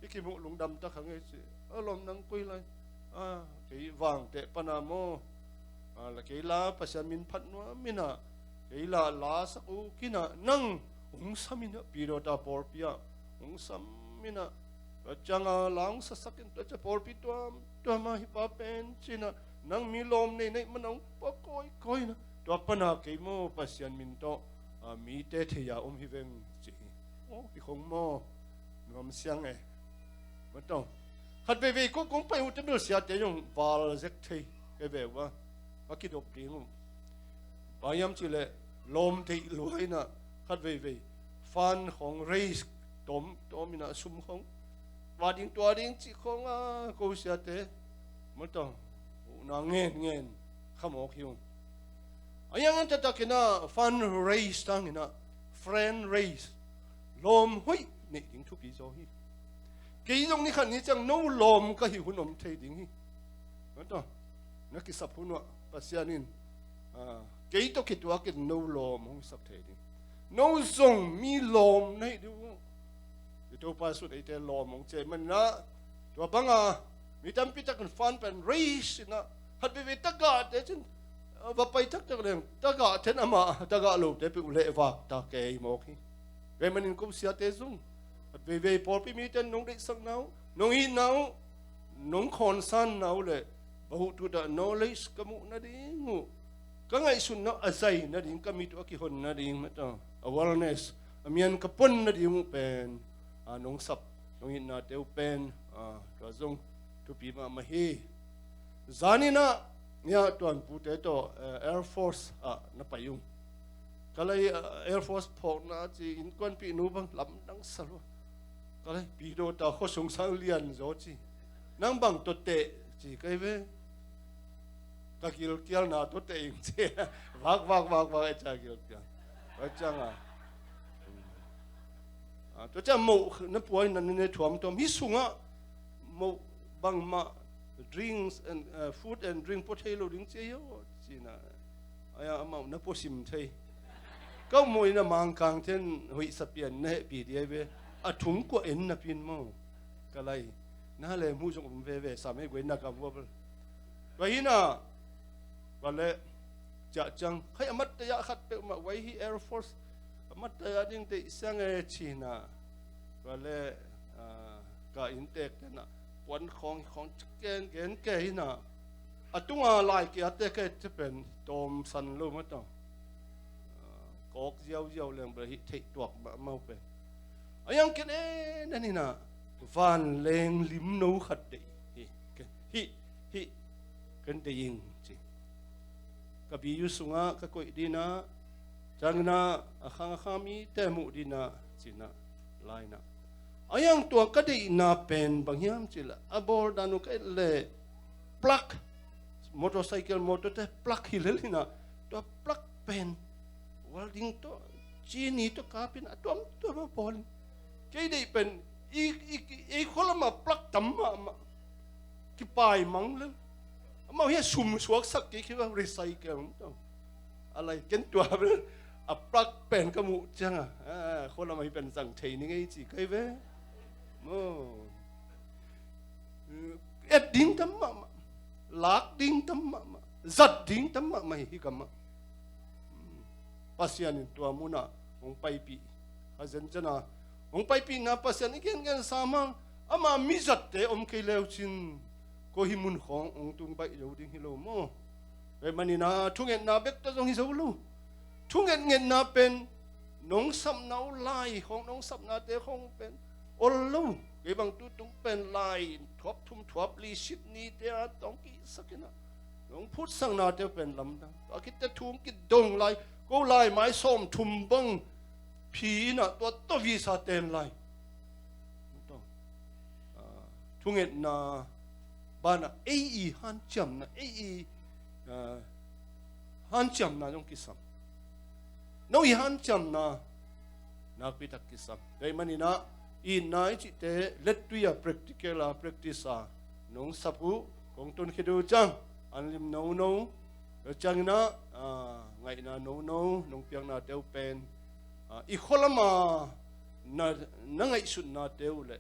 i kimuh lungdam ta kha ing ei," ci. "A lawm, nang koi lai?" "Ah, kei Vangteh pan ah maw. Ah, la kei la Pasian min phat nuam in ah, kei la la sak uh kin ah, nang hong sam in ah, Pidawta pawlpi ah hong sam in ah, tua ciang a la hong sasak in, tua ciang pawlpi tuamtuam ah hih pa pen," ci in ah, "nang mi lawm nei na hih man ah hong pua kawikawi in ah, tua pan ah kei maw Pasian min tawh, ah, mite thei a om hi veng," ci hi. Aw, hih khong maw nuam siang e. Mataw, khat veivei kong, kong pai uh teh bel siate zong val zek thei ka hi ve uh a, ka kidop ding uh. Bang hiam cih leh lawm deih lua in ah khat veivei fund khong raise tawm, tawm in ah sum khong, tua ding, tua ding cih khong a, ko siate, mataw, huhna ngen ngen kha mawk hi ung. A hiang in taktak in ah fund raise tang in ah friend raise, lawm hoih neih ding thupi zaw hi. Kei zong ni khat ni ciang no lawm ka hih hun om thei ding hi. Mataw, na kisap hun uah Pasian in, ah, kei tawh kituakin no lawm hong sap thei ding. No zong mi lawm na hih ding uh. I Topa sut eite lawm hong ciah manin ah, tua banga mi tampi takin fan pen race in ah, khat veivei tagahte cin, ah, va pai taktak leng tagahte in amah tagah lote peuh leh vak ta kei mawk hi. Kei manin ko siate zong, khat veivei pawlpi mite in nong deihsakna uh, nong itna uh, nong khawnsanna uh le va huh tuta knowledge ka muh nading uh, ka ngaihsutna uh a zai nading, ka mit uh a kihon nading, mataw, awareness a mian ka pon nading uh pen, ah, nong sap, nong itnate uh pen, ah, tua zong thupi mahmah hi. Zanin ah, ya, tuanpute tawh, eh, Air Force ah na pai ung. Ka lai, eh, Air Force phawkna ci innkuanpihnu bang lamdang sa lua. Ka lai, pi do ta, khuasung sang lian zaw ci. Nang bang tawh teh ci kai ve. Ka gilkialna tawh teh ing ci. Vak, vak, vak, vak, e ca gilkial. Vak ciang a. Ah, tua ciang moh na puai na ne thuamtuam. Hih sungah moh bangmah drinks and, uh, food and drink pua thei lo ding ci a hi aw, ci na. Ai, amau na pua sim thei. Ka moh in a Mangkang ten hoih sapian na hehpih dih ai ve. A thung kua en na pin maw. Ka lai. Na le mu zong om veve, sam hei guai na kam vua bel. Tua hi na. Tua le ciah ciang. Khai a mat taya khat peuh mah guai hi Air Force. A mat taya ding deih siang e ci na. Tua le, ah, ka inntek te na. Puan khawng, khawng ci ken, ken ke hi na. A tunga lai kia te ke ci pen tawm san lo mataw. Ah, kawk ziauziau leng bel hih theih tuak mahmah uh pen. A yang ken e na ni na. Vanleng lim no khat deih. Hih, hih, hih. Ken deih ing ci. Ka biyu sungah ka koih dina, ciangin ah a khang a khang mite muh dina, ci na, lai na. A yang tua ka deihna pen bang hiam ci la, a bawl dan uh ka et le plug, motorcycle, motor te plug hi lel hi na, tua plug pen, welding tawh, cini tawh kapin a tuamtuam a bawl in. Kei deih pen, i, i, i, i khualama plug tam mahmah. Kipai mang lel. Amau hi a sum suaksak kik hi va recycle. A lai ken tua bel a plug pen ka muh ciang a. Ah, khualama hi pen zang thei ni ngei ci kai ve. Maw. Et ding tam mahmah. Lak ding tam mahmah. Zat ding tam mahmah hi, hi gamah. Pasian in tua munah hong paipih. A zencena hong paipihna Pasian i gengen sam hang, ama mizatte om kei leucin, ko hi mun khawng hong tung baih zo ding hi lo maw? Tua hi manin ah thungetna bek ta zong hi zo lo. Thungetngetna pen nong sapna uh lai khawng, nong sapnate khawng pen ol lo. Kei bang tutung pen lai thuap thum thuap li sit nite a tawng kihsak in ah nong phutsaknate uh pen lamdang. Tua khitte thu hong kidong lai, ko lai mai sawm thum bang phi in ah tua tawh visa ten lai. Ah, thungetna banah ei i hanciamna, ei i, ah, hanciamna zong kisam. No i hanciamna nakpitak kisam. Tua hi manin ah itna i cihte lettui a practical a practice a nong sap uh kong tunkhit uh ciang an lim nono. Tua ciangin ah, ah, ngaihna nono nong piaknate uh pen, ah, i khualama na, na ngaihsutnate uh le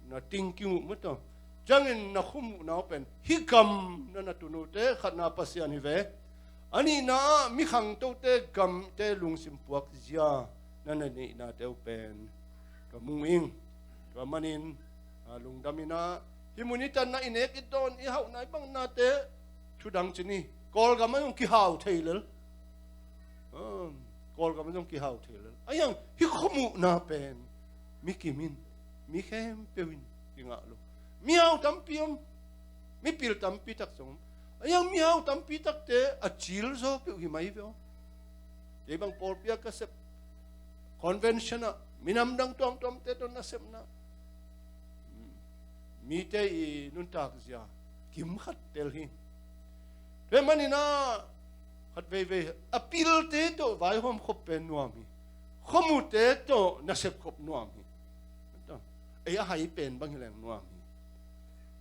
na thinking uh maw taw. Ciangin na khum uhna uh pen hih gam na na tun uhte khatna Pasian hi ve. A nihna ah mi khangtote gamte lungsim puak zia na na neihnate uh pen ka mu ing. Tua manin, ah, lungdam in ah hih mun i tanna i nek i dawn i hauhna i bangnate thudang ci ni. Kawlgam ah zong kihau thei lel. Ah, Kawlgam ah zong kihau thei lel. A yang hih khum uhna pen mi kim in, mi khempeuh in kingah lo. Mihau tampi om, mipil tampi tak zong om. A yang mihau tampi takte a cil zaw peuh hi mai ve aw. Kei bang pawlpi a ka sep convention ah minam dang tuamtuamte tawh nasepna, mite i nuntak zia kim khat tel hi. Tua hi manin ah khat veivei a pilte tawh vaihawm khop pen nuam hi. Khuamute tawh nasep khop nuam hi. Ei a hai pen bang hi leng nuam hi.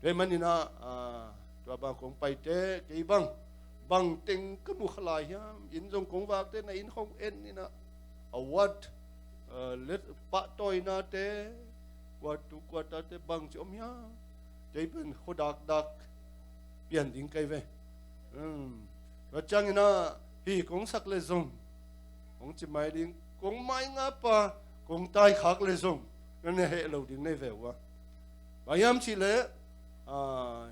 Tua ahih manin ah, tua bang kong paite kei bang, bang teng ka mu kha lai hiam? Inn zong kong vakte na inn khong en in ah, award, let pahtawinate, kuatu kuatate bangci om hiam? Kei pen khuadakdak pian ding kei ve. Tua ciangin ah hih kong sak le zong kong ci mai ding, kong mai ngapa, kong taikhak le zong na ne heh lo ding nei ve uh a. Bang hiam cih leh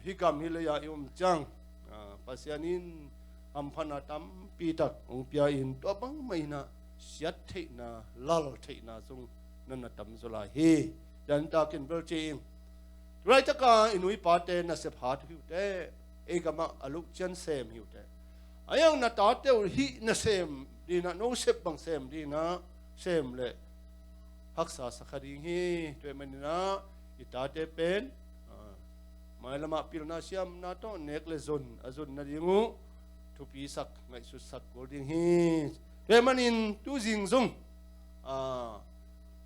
hih gam hih lei-ah i om ciang Pasian in hamphatna tampi tak hong pia in, tua bangmah in ah siat theihna, lal theihna zong na na tamzaw lai hi. Ciantakin bel ci ing. Tulaitaka i nu i pate nasep hat uh hi uh teh, ei gamah a loh ciang sem hi uh teh. A iang na tate uh hih na sem ding in ah, no sep bang sem ding in ah sem leh haksa sa kha ding hi. Tua ahih manin ah i tate pen mailamah pilna siamna tawh nek le zon a zon nading uh thupisak, ngaihsutsak kul ding hi. Tua ahih manin tuzing zong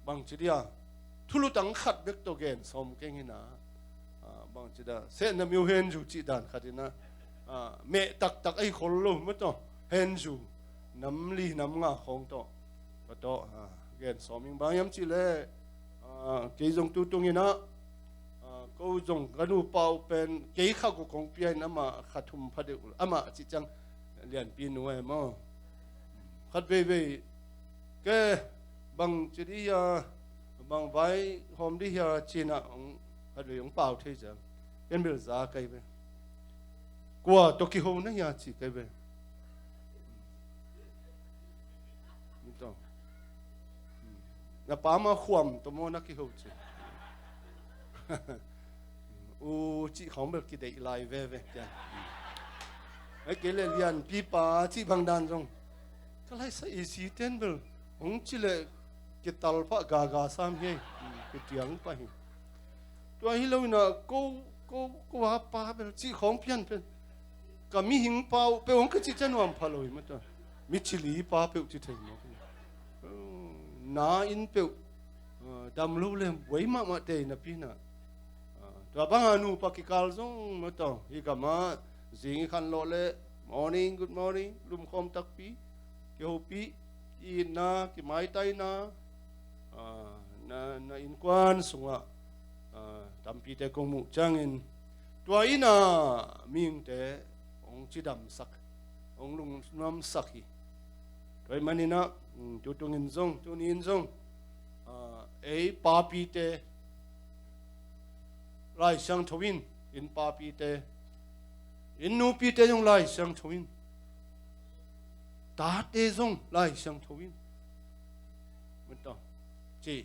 bangci dia, thulutang khat bek tawh gen sawm keng hi in ah, bangci dia, sehna miu henzu cih dan khat in ah, meh taktak ahi khol lo mah tawh, henzu nam li nam nga khawng tawh, tua tawh gen sawm ing. Bang hiam cih leh kei zong tutung in ah, ko zong ka nupa uh pen kei kha guk kong pia in, amah kha thum pha deuh, amah cih ciang Lianpi nu e maw, khat veivei ke bangci dih hia, bang vai hawm dih hia ci in ah, khat vei hong pau thei ciang, ken bel za kei ve. Kua tawh kiho na hia ci kei ve. Na pa ma Khuam tawh maw na kiho ci? U cih khawng bel kideih lai veve. Ei kei leh Lianpi pa cih bang dan zong ka laisa i si ten bel hong ci leh kital pah gaga sam hi. Kitiang pah hi. Tua hi lo in ah ko, ko, ko a pa bel cih khawng pian pen ka mihing pa uh peuh hong ka cih ciang nuam pha lo hi mah tua. Mi cili pa peuh ci thei mawk hi. Na inn peuh dam lo le buai mahmah tei napi in ah, tua banga nupa kikal zong mah tua, hih gamah zing i khanlawh leh morning, good morning, lumkhawm takpi, kihopih, ki-itna, kimaitaina, na, na innkuan sungah tampite kong muh ciangin, tua in ah mihingte hong cidamsak, hong lungnuamsak hi. Tua ahih manin ah tutungin zong, tuni-in zong ei papite Lai Siangtho in, in papite, in nupite zong Lai Siangtho in, tate zong Lai Siangtho in, mah tawh ci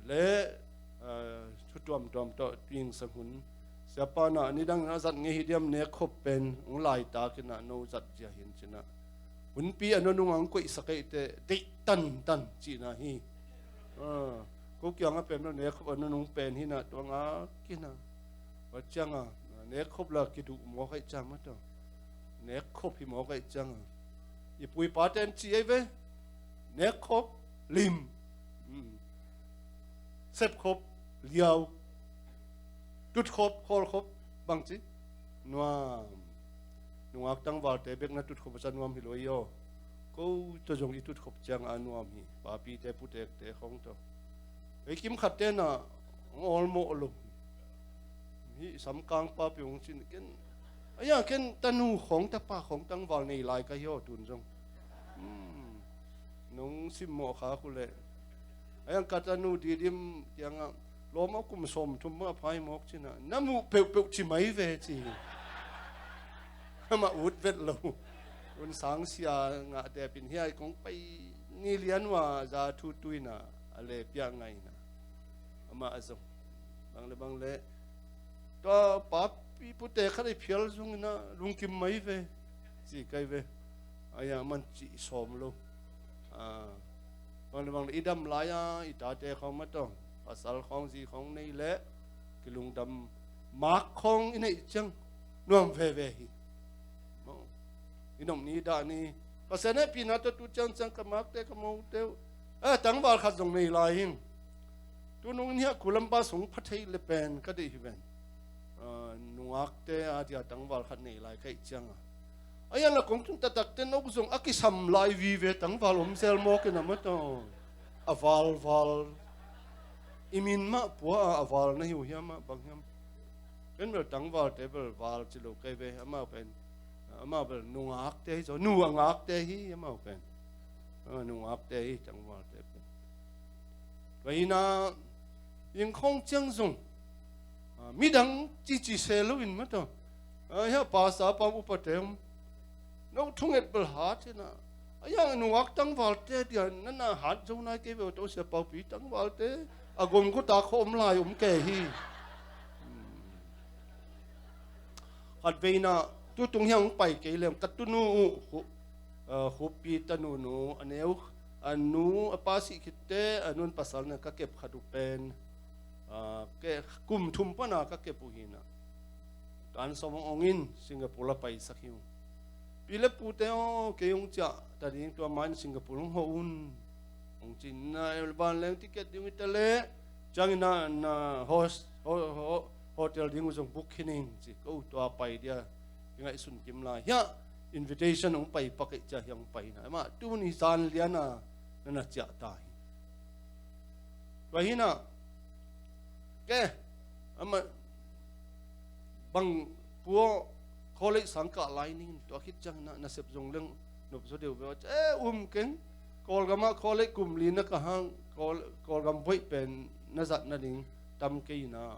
le thu tuamtuam tawh twingsang hun. Siapa in ah nidang in a zat ngei hi diam, nekkhop pen hong laitak in ah no zat zia hi in ci in ah, hunpi a nunung ah hong koihsak ei teh deih tantan cihna hi. Ko kiangah pen lo nekkhop a nunung pen hi in ah, tua ngak in ah, tua ciangah nekkhop la kiduh mawk ahih ciang mah tua, nekkhop hi mawk ahih ciangah i pu i pate in ci ei ve. Nekkhop lim, sepkhop liau, tutkhop khawlkhop bangci nuam. Nungak tangvalte bek na tutkhop a ca nuam hi lo ei aw. Ko tawh zong i tutkhop ciangah a nuam hi, papite putekte khawng tawh. Ei kimkhatte in ah hong awlmawh lo. Hih samkangpa peuh hong cin ken, a ia ken tanu khawng tapa khawng tangval nei lai ka hi aw tun zong. Nong simmawh khak uh leh, a iang ka tanu Didim kiangah lawm a kum sawmthum a phai mawk ci in ah, na muh peuhpeuh ci mai ve ci hi. Amah ut vet lo. Hun sangsia ngah dep in hiai kong pai ni lian uh a za thu tu in ah a le piah ngai in ah, amah a zong bang le bang le tua papi pute khat i phial zong in ah lungkim mai ve ci kai ve. A ia man cih sawm lo. Bang le bang le i dam lai-a i tate khawng mah tawh pasal khawng zi khawng nei leh kilungdam mak khawng i neih ciang nuam veve hi. I nop ni dah ni Pasian hehpihna tawh tu ciangciang ka makte ka mote uh A, tangval khat zong nei lai ing. Tunung in hiah kulampa sung pha thei le pen ka deih hi ven. A, nungakte a dia tangval khat nei lai ka hih cianga, a ian la kong tun taktakte no zong a kisam lai vive tangval om zel mawk in a maw taw. A valval. I min mah pua a, a val na hi uh hiam ah, bang hiam? Ken bel tangvalte bel val ci lo kei ve, amau pen, amau bel nungakte hi zaw, nu a ngakte hi amau pen. A, nungakte hi tangvalte pen. Tua hi na, ing khong ciang zong, a, midang cici se lo in maw taw. A, hiah pastor pa upate om. No thunget bel hat hi na. A iang nungak tangvalte dia na na hat zo nai kei ve, to sia paupi tangvalte a gom khuta kho om lai om kei hi. Khat vei na, tutung hiang pai kei lem, ka tunu uh, khu-, a, khupi tanu nu, a neu, a nu, a pa sih khitte, a nun pasal na ka kep khat uh pen, a, ke, kum thum pana ka kep uh hi na. Tan som ong in Singapore la paisak hi uh. Pi le pute aw, kei ong ciah ta ding, tua main Singapore ong ho un. Ong cin na, vanleng ticket ding ita le, ciangin na, na host, ho, ho, hotel ding uh zong book khin ing ci. Ko tua pai dia, i ngaihsun kim lai. Hiah invitation ong pai pak ei cia hiah ong pai na. Amah tuni zan liana, na na ciah ta hi. Tua hi na, ke, amah, bang pua college sang kah lai ning, tua khit ciang na, nasep zong leng nop zaw deuh ve. E, um keng, Kawlgam ah college kum li na kah hang, Kawl-, Kawlgam buaih pen na zat nading tam kei na.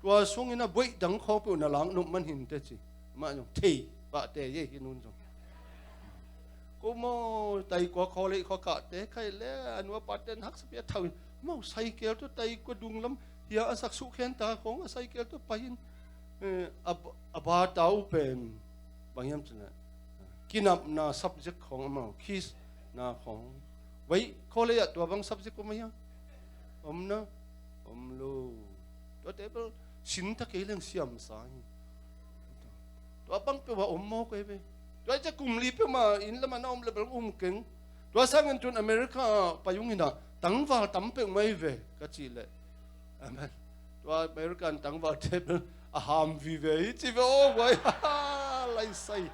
Tua sungin a buaih dang khawng peuh na lak nop man hinte ci. Amah zong thei pahte ye hi nun zong. Ko maw, taikua college khua kahte khai le, a nu a pate na haksa pia thau in. Maw, cycle tawh taikua dung lam, hia a sak suh khen ta khawng a cycle tawh pai in, eh, a, a ba ta uh pen. Bang hiam cih leh, kinapna subject khawng amau, quiz na khawng. Vai, college ah tua bang subject om a hia? Om na, om lo. Tuate bel sin ta kei leng siam sa hi. Tua bang peuh a om mawk ei ve. Tua i cia kum li peuh ma inn lamah na om le bel um keng. Tua sangin tun America ah pai ung in ah tangval tam peuh mai ve ka cih leh. Amen. Tua American tangvalte bel a ham vive hi ci ve aw guai. Laisai.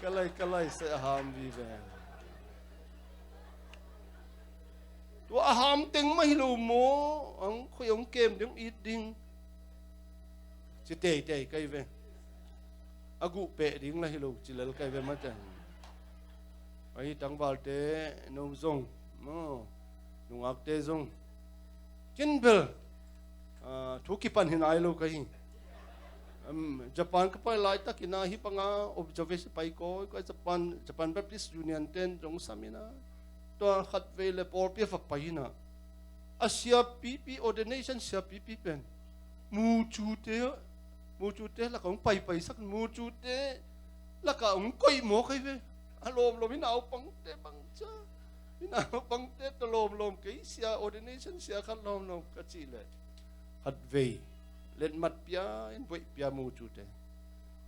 Ka lai, ka laisai a ham vive. Tua a ham teng mah hi lo maw, ang khoi ang kem ding it ding. Ci teitei kai ve. A guh peh ding la hi lo ci lel kai ve mate. Ahi tangvalte no zong, no, nungakte zong. Ken bel, ah, thu kipan hi nai lo ka hi. Em, Japan ka pai laitak in ah hih banga observation pai kawikawi Japan, Japan Baptist Union ten zong sam in ah. Tua khat vei le pawlpi a va pai in ah. A siapipi, ordination siapipi pen. Mucute, mucute lakah hong paipaisak, mucute lakah hong koih mawk ahi ve. A lawmlawm i naupangte bangcia. I naupangte tawh lawmlawm kei sia, ordination sia khat lawmlawm ka cih leh. Khat vei. Letmat pia in buaih pia mucute.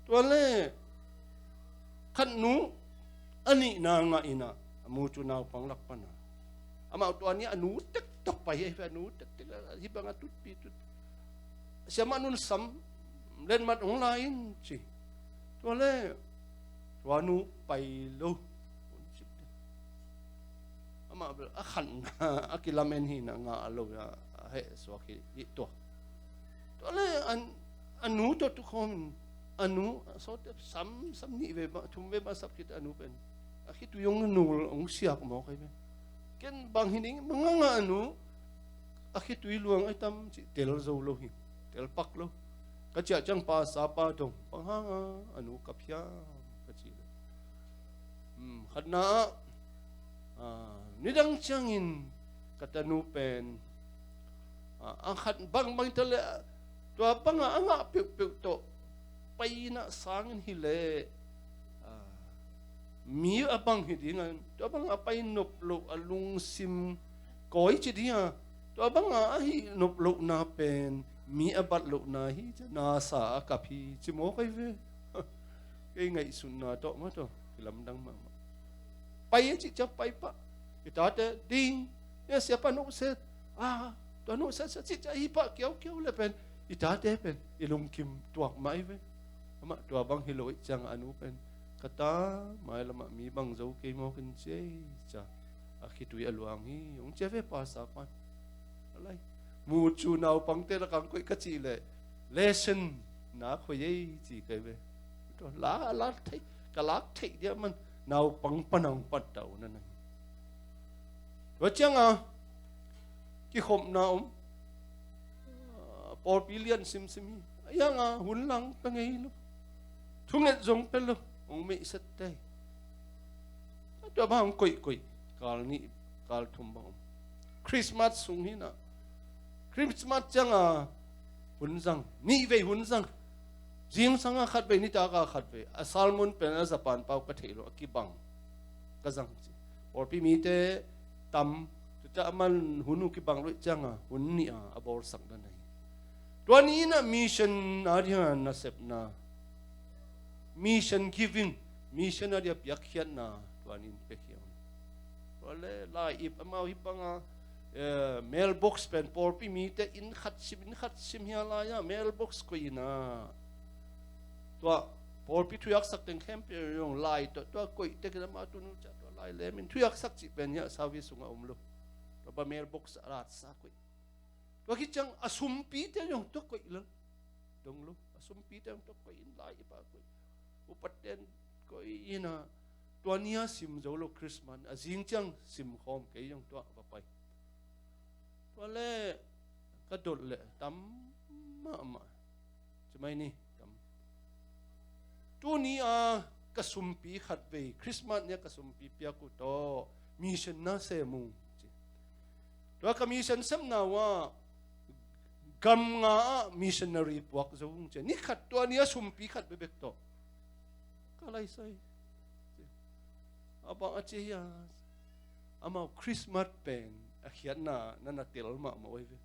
Tua le khat nu a nihna ngah in ah a mucu naupang lak pan a. Amau tua ni a nu tektak pai hi a, a nu tektek a, hih bang a tutpi tut. Siamah nun sam, letmat hong la in ci. Tua le tua nu pai lo. Amah bel a khanna a kilamen hi na ngah a lo a, a heh suak hi, hi tua. Tua le an, a nu tawh tukhawm in, a nu a sawte sam, sam nih vei bang, thum vei bang a sap khit a nu pen. A khitui hong nul hong siak mawk ahi ve. Ken bang hi ding, bang a ngah a nu, a khitui luang ahi tam cih tel zo lo hi, tel pak lo. Ka ciah ciang pa, sa pa dong, bang hang a, a nu kap hiam, ka cih le. Hmm, khatna ah, ah, nidang ciangin ka tanu pen, ah, a khat bangbang ta le, tua banga a ngah peuhpeuh tawh paina sangin hi leh, ah, mi a bang hi ding a, tua banga pai nop loh a lungsim kawi ci ding a, tua banga a hih nop lohna pen mi a bat lohna hi, ci a nasa a kap hi, ci mawk ahi ve. Kei ngaihsutna tawh mah tawh kilamdang mahmah. Pai a cih ciang pai pah. I tate ding, Tua siapa nuhset, ah, tua nuhset sa cih ciah hi pah kiaukiau le pen i tate pen i lungkim tuak mah i ve. Amah tua bang hi lo ih ciangah a nu pen, ka ta, mailamah mi bang zo kei mawk in ci ei, ciah a khitui a luang hi hong ci a ve, pastor pan. Alai, mu cu naupangte lakah koih ka cih leh lesson nak hoih ei ci kai ve. Tua la, la theih, ka lak theih dia man naupang panang pattah uh na nai. Tua cianga kikhopna om, ah, pawlpi lian simsim hi. A ianga hun lang pia ngei lo, thunget zong pia lo, hong meihset tei. Tua bang hong koihkoih kal nih kal thum bang om. Christmas sung hinah, Christmas cianga hun zang, nih vei hun zang. Zingsanga khat vei, nitaka khat vei. A sermon pen a Japan pau ka theih lo, a kibang ka zang ci. Pawlpi mite tam, tuta a man hun uh kibang lo ih cianga hun nih a a bawlsak na nei. Tua ni inah mission a dinga nasepna, mission giving, mission a dia piakkhiatna tua ni in piakhia un. Tua le lai-ip amau hi banga, eh, mailbox pen pawlpi mite inn khat sim, inn khat sim hia lai-a mailbox koih inah, tua pawlpi thuiaksak teng khempeuh zong lai tawh tua koih tekin amah tunu ciah tua lai lemin thuiaksak cih pen hia service sungah om lo. Tua pa mailbox a latsa koih. Tua khit ciang a sumpite zong tua koih lel dong lo. A sumpite zong tua koih in lai-ip a koih, upaten koih inah, tua ni a sim zo lo Christmas, a zing ciang sim khawm kei zong tua va pai. Tua le ka dot leh tam mahmah. Ci mai ni tam. Tuni a ka sumpi khat vei, Christmas ni a ka sumpi piak uh tawh mission na sem uh ci. Tua ka mission sepna uh ah gam nga ah missionary puak zo ung ci. Ni khat tua ni a sumpi khat bekbek tawh ka laisai. A bang a ci hia, amau Christmas pen a khiatna na na tel mahmah uh hi ve.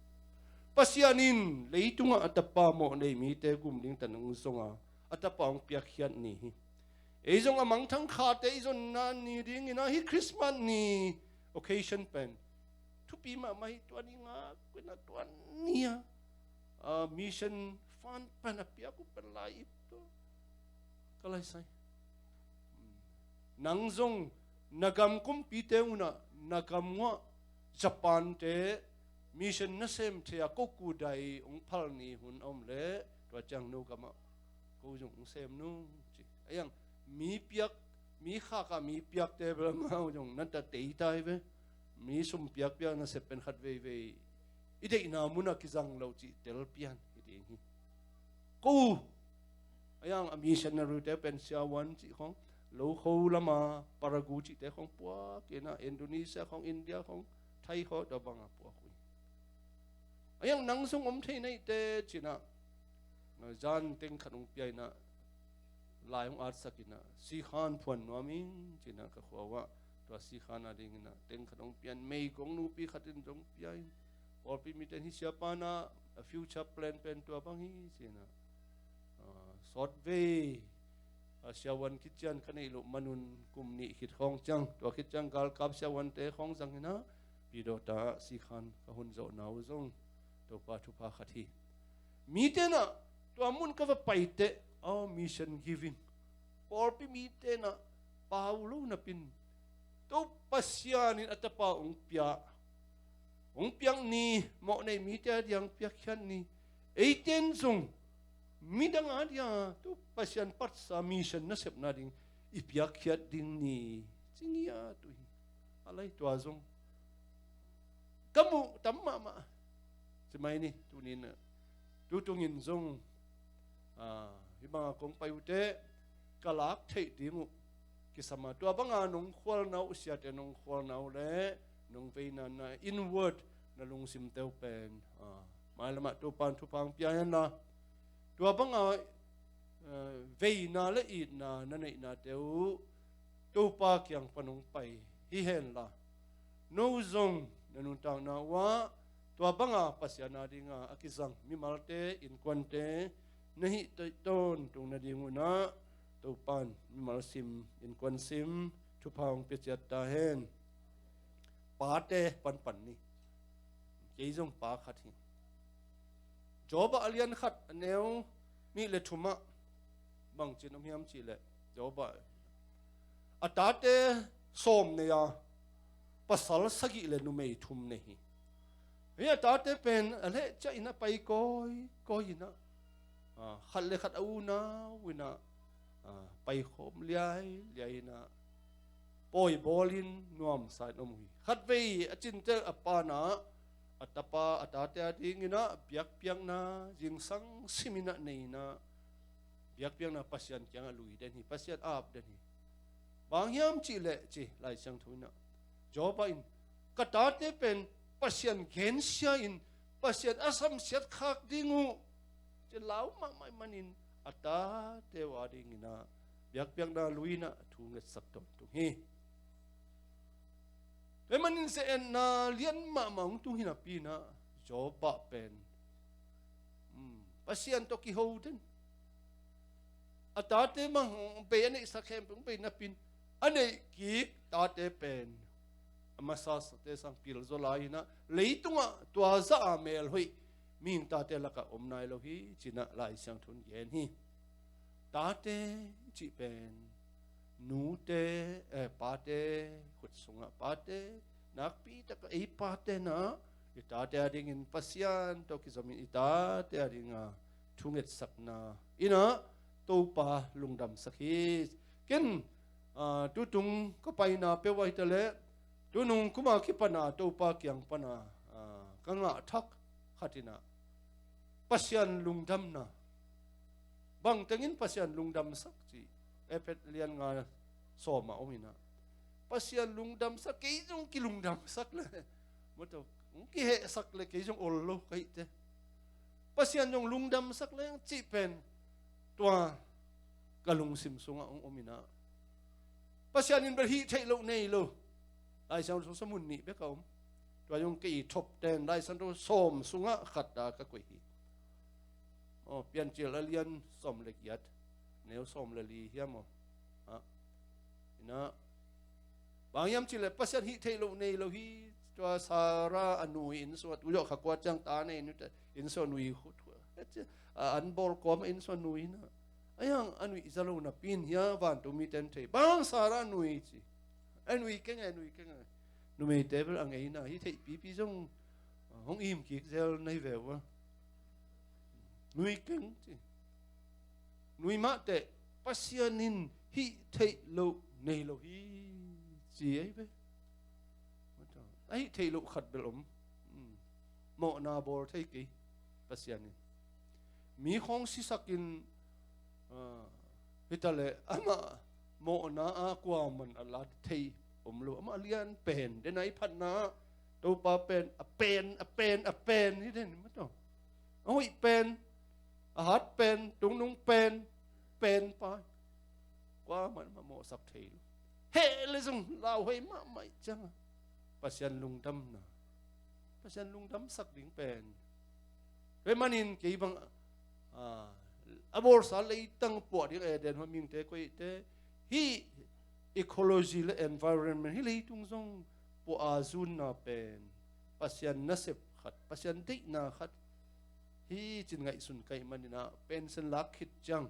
Pasian in leitungah a tapa mawh nei mite gum ding ta nang zonga a tapa hong piakkhiat ni hi. Ei zong a mangthang khate i zonna ni dingin ah hih Christmas ni occasion pen thupi mahmah hi. Tua ni ngak uh inah tua ni a, ah, mission fund pen a piak uh pen lai-ip tua ka laisai. Nang zong na gam kumpite unah, na gam uah Japan te mission nasem thei a ko kudai hong phal ni hun a om leh tua ciang no gamah ko zong hong sem nung ci. A iang mi piak, mi khakah mi piakte bel amau zong na ta tei tai ve. Mi sum piakpiak nasep pen khat veivei i deihna munah kizang lo cih tel pian hi ding hi. Ko a iang a missionary te pen siavuan cih khawng, lokho lama paragu cihte khawng puak inah, Indonesia khawng, India khawng, Thai khawng tua banga puak uh hi. A iang nang zong om thei naihte cinah, zan teng khat hong pia inah, lai hong atsak inah, sikhan phuan nuam ing cinah ka khua uah tua sikhan a dinginah teng khat hong pian, meigong nupi khat in zong pia in. Pawlpi miten hi siapa na a future plan pen tua bang hi cinah, ah, sawtvei, ah, siavuan kician ka neih loh manun kum nih khit khawng ciang, tua khit ciang galkap siavuante khawng zang inah, pidawta sikhan ka hun zawhna uh zong Topa thupha khat hi. Mite nah tua mun ka va paiteh, oh, mission giving, pawlpi mite nah pau lo napin, to Pasian in a tapa hong pia, hong piak ni, mawh nei mite a diang piakkhiat ni, eiten zong midang a dia to Pasian patsa mission nasepna ding i piakkhiat ding ni, ci ngiat uh hi. A lai tua zong ka muh tam mahmah. Ci mai ni, tunin, tutungin zong, ah, hih banga kong pai uh teh ka lak theih ding uh kisam a, tua banga nong khualna uh, siate nong khualna uh le nong veina na inward na lungsimte uh pen, ah, mailamah Topan thupha hong pia hen la, tua banga, eh, veina le itna na neihnate uh Topa kiang pan hong pai hi hen la, no zong na nuntakna uh ah tua banga Pasian a dinga a kizang mimalte, innkuante na hih tawntung nading un ah Topan mimal sim, innkuan sim thupha hong pia ciat ta hen. pate panpan ni. Kei zong pa khat hi. Job a lian khat a neu nih le thum ah bangci in om hiam cih leh, Job a, a tate sawm nei a, pasal sagih le numei thum nei hi. Hih a tate pen a leh ciah in a pai kawikawi in ah, ah, khat le khat a unau in ah, ah, paikhawm liailiai in ah, pawi bawlin nuamsa in om uh hi. Khatvei a cintel a pan ah, a tapa, a tate a dingin ah biakpiakna zingsang sim in ah nei in ah, biakpiakna Pasian kiangah lui den hi, Pasian ap den hi. Bang hiam cih leh ci, Lai Siangtho in ah, Job in, ka tate pen Pasian gensia in, Pasian a samsiat khak ding uh, ci lau mahmah ahih manin a tate uh a dingin ah biakpiakna lui in ah thu ngetsak tawntung hi. Tua ahih manin ze-etna lian mahmah hong tung hi napi in ah, Job pen, um, Pasian tawh kiho den. A tate bang hong bei, a neihsa khempeuh hong bei napi in, a neih kik tate pen a masate sang pil zaw lai in ah, leitungah tua zah a melhoih mihing tate lakah om nai lo hi, ci in ah Lai Siangtho in gen hi. Tate cih pen nute, eh, pate khut sungah, pate nakpi takah ei pate in ah i tate a dingin Pasian tawh kizomin i tate a dingah thu ngetsakna in ah Topa lungdamsak hi. Ken, ah, tutung ka paina peuh ah hi ta leh, tunung kum a kipan a Topa kiang pan a, ah, ka ngah thak khat in ah Pasian lungdamna. Bang tengin Pasian lungdamsak ci, Efesa lian nga sawm ah om in ah, Pasian lungdamsak, kei zong kilungdamsak le, mawtaw, hong kihehsak le kei zong ol lo ka hih teh. Pasian zong lungdamsak leng cih pen tua ka lungsim sungah hong om in ah, Pasian in bel hih theih loh nei lo. Lai Siangtho sawm mun nih bek a om. Tua zong kei top ten Lai Siangtho sawm sungah khat a ka koih hi. Aw, Piancil a lian sawm le giat, neu sawm le li hiam aw? Ah, in ah, bang hiam cih leh Pasian hih theih loh nei lo hi. Tua Sarah a nu inn sungah, tu zawh kha kua ciang ta nei nu te, inn sungah nui khut khut. A, an bawl kawm inn sungah nui in ah, a hiang a nuih za lo napi in hia, vantung mite in thei. Bang Sarah nui ci. A nui keng e, nui keng e. Numeite bel a ngei in ah, hih theih pipi zong, ah, hong im kik zel na hi ve uh a. Nui keng ci. Nui mah teh, Pasian in hih theih loh nei lo hi, ci ahi ve. A hih theih loh khat bel om. Hmm. Mawhna bawl thei kei Pasian in. Mi khawng sisak in, ah, hi ta leh amah mawhna ah kuaman a la thei om lo. Amah a lian pen, den a i phatna ah Topa pen, a pen, a pen, a pen hi den, mawtaw. A hoih pen, a hat pen, tungnung pen, pen pa. Kuaman mah mawhsak thei lo. Heh le zong lauhuai mahmah ih ciang a, Pasian lungdamna, Pasian lungdamsak ding pen. Tua ahih manin kei bang, ah, a bawlsa leitang puah ding, Eden hua mihingte koihte, hih ecology le environment, hih leitung zong puah a zunna pen Pasian nasep khat, Pasian deihna khat hi ci-in ngaihsun ka hih manin ah, pension lak khit ciang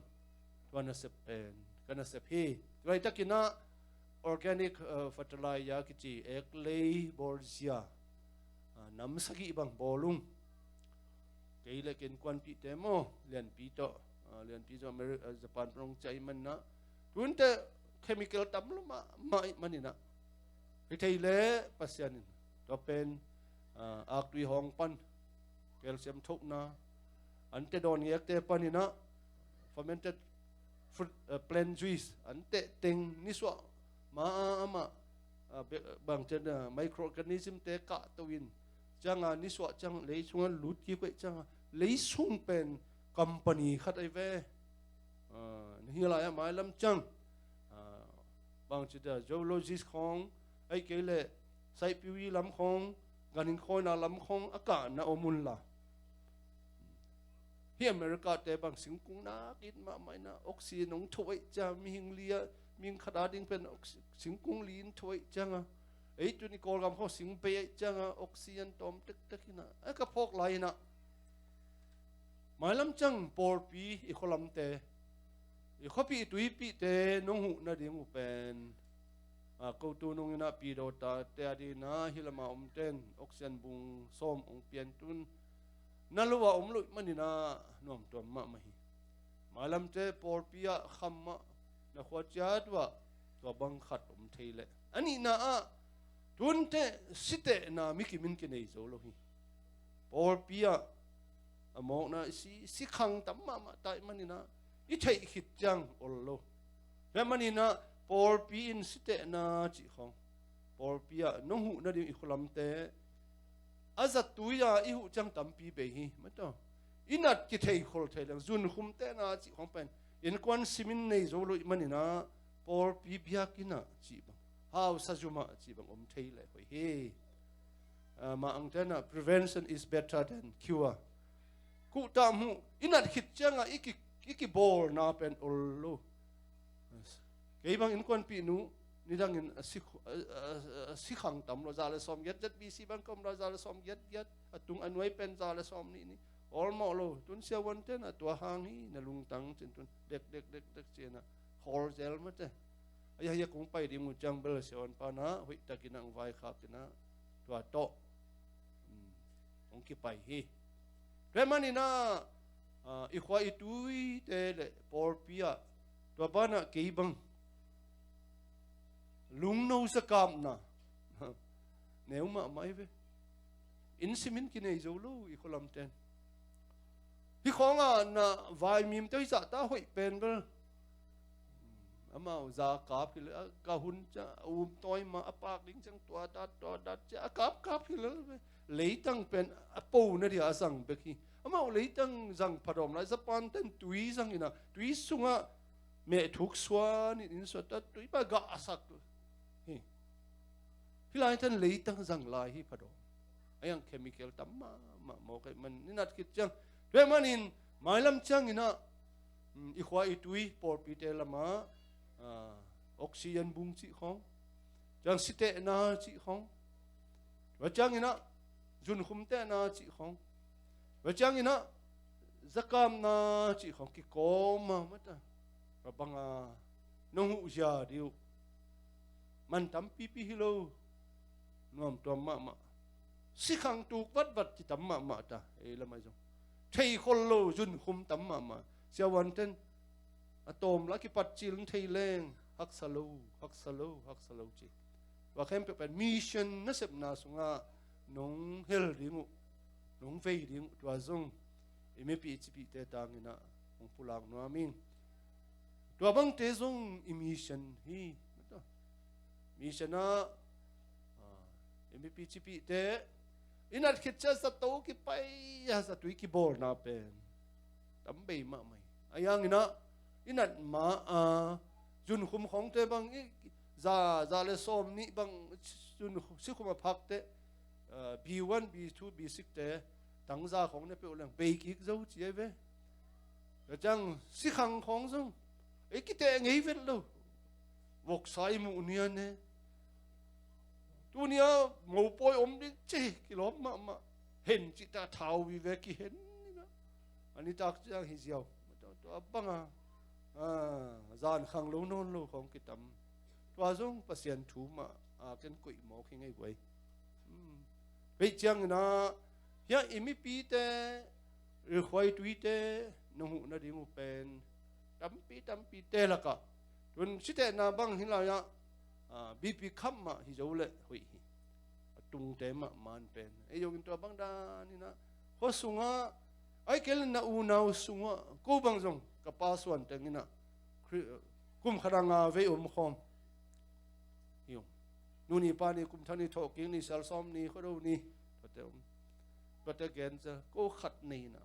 tua nasep pen ka nasep hi. Tua ahih takin ah organic, uh, fertilizer kici, eklei bawlzia, ah, nam sagih bang bawl ung. Kei le ka innkuanpihte maw, Lianpi tawh, ah, Lianpi tawh Ameri-, ah, Japan pan hong ciah ahih manin ah, tu-in teh chemical tam lo mahmah ahih manin ah, hi thei leh Pasian in tua pen, ah, aktui hawng pan, calcium thohna, an teh dawn ngekte panin ah, fermented fruit, ah, plant juice, an teh teng nisuah ma-a amah, ah, be-, bangcian, ah, microorganism te kahto in, ciang a nisuah ciang lei sungah lut kik uh ahih ciang a, lei sung pen company khat ahi ve. Ah, na hi lai a mailam ciang, ah, bangci ta, zoologist khawng, ahih kei leh saihpiu lam khawng, ganhing khawina lam khawng a kahna om un la. Hih America te bang singkung nak it mahmah in ah, oxygen hong thoh ahih ciang, mihing li ah, mihing khat a ding pen oxy-, singkung li in thoh ahih ciang a, Ei tun i Kawlgam khua sing bei aih cianga oxygen tawm tektek inah a ka phawk lai inah mailam ciang pawlpi i khualamte, i khuapih i tuipihte nong huh nading uh pen, a, kotu nung inah pidawta te a dinah hi lama omten oxygen bung sawm ong pian tun na lo a om loh maninah nuamtuam mahmah hi. Mailamte pawlpi ah kham ah na khua ciat uh ah tua bang khat om thei leh a nihna ah tunte sitehna mikim in kinei zo lo hi. Pawlpi ah a mawkna i si, sikhang tam mahmah taih maninah i theih khit ciang ol lo. Tua maninah pawlpi in sitehna cih khawng pawlpi ah nong huh nading i khualamte a zattui a i huh ciang tampi bei hi. Mataw, i nat kithei khol thei leng zunkhum tehna cih khawng pen innkuan simin nei zo loh i maninah pawlpi biakinnah cih bang, hausa zumah cih bang om thei leh hoih hi. Ah, mah angtenah prevention is better than cure. Kuhtah muh i nat khit ciangah i ki, i kibawlna pen ol lo. Kei bang innkuanpih nu nidangin a si, a, a, a sikhang tam lo, za le sawm giat giat B C bang ka om lo, za le sawm giat giat a tung a nuai pen za le sawm nih nih. Awlmawh lo, tun siavuanten a tua hang hi na lungtang cin tun dek dek dek dek cianah khawl zel mate. Aia hia kong pai ding uh ciang bel siavuan panah hoihtakinah ang vaikhakinah tua tawh, um, hong kipai hi. Tua maninah, ah, i khua i tuite le pawlpi ah tua banah kei bang lungno zakapna neu mahmah hi ve. Inn simin kinei zo lo i khualamten. Hi khawngah na vaimim tawh hi zahta hoih pen bel amau za kap hi lel, a ka hun ciang a um tawi ma a pak ding ciang tua dat tua dat ciang a kap kap hi lel ve. Leitang pen a po na dia a zang bek hi. Amau leitang zang phadawm lai, Japan ten tui zang inah tui sungah mehthuk suan in, in suan ta tui pa gahsak hi. Hih lai ten leitang zang lai hi phadawm. A yang chemical tam mahmah mawk aih man i nat khit ciang. Tua manin mailam cianginah, um, i khua i tui pawlpite lamah, ah, oxygen bung cih khawng, ciang sitehna cih khawng, tua cianginah zunkhum tehna cih khawng, tua cianginah zakapna cih khawng kikawm a mata. Tua banga nong huh zia dih uh man tampipi hi lo. Nuamtuam mahmah. Sikhang tuk vatvat ci tam mahmah ta ei lamah zong. Thei khol lo zunkhum tam mahmah. Siavuanten a tawm la kipat cil thei leng haksa lo, haksa lo, haksa lo ci. Tua khempeuh pen mission nasepna sungah nong hel ding uh, nong vei ding uh, tua zong i mipi i cipihte tanginah hong pulak nuam ing. Tua bangte zong i mission hi. Mission ah, ah, i mipi cipihte i nat khit ciang zato kipai a zatui kibawlna pen tam bei mahmah hi. A yanginah i nat ma a zunkhum khawngte bang i za, za le sawm nih bang zun sikhum a phakte, ah, B one, B two, B six te tangza khawng ne peuh leng bei kik zo ci ai ve. Tua ciang sikhang khawng zong ei kiteh ngei vet lo. Voksa i muh nia ne. Tunia mopawi om ding ci kilawm mahmah. Hen cihta thau vive kihen inah a nitak ciang hi ziau. Tua banga, ah, zan khang lo nawn lo khawng kitam. Tua zong Pasian thu mah a ken koih mawk hi ngei guai. Hmm. Veih cianginah hiah i mipite, i khua i tuite nong huh nading uh pen tampi tampite lakah tun sitehna bang hi lai-ah, ah, B P khap mah hi zo leh hoih hi. A tungte mah man pen ei zongin tua bang daninah khua sungah ai kei le na unau sungah ko bang zong ka pa suan tenginah Khri-, kum khat a nga vei om khawm hi ung. Nuni pa ni, kum thak ni, thawhkik ni, sal sawm ni, khuado ni, tuate om. Tuate gen cia ko khat nei inah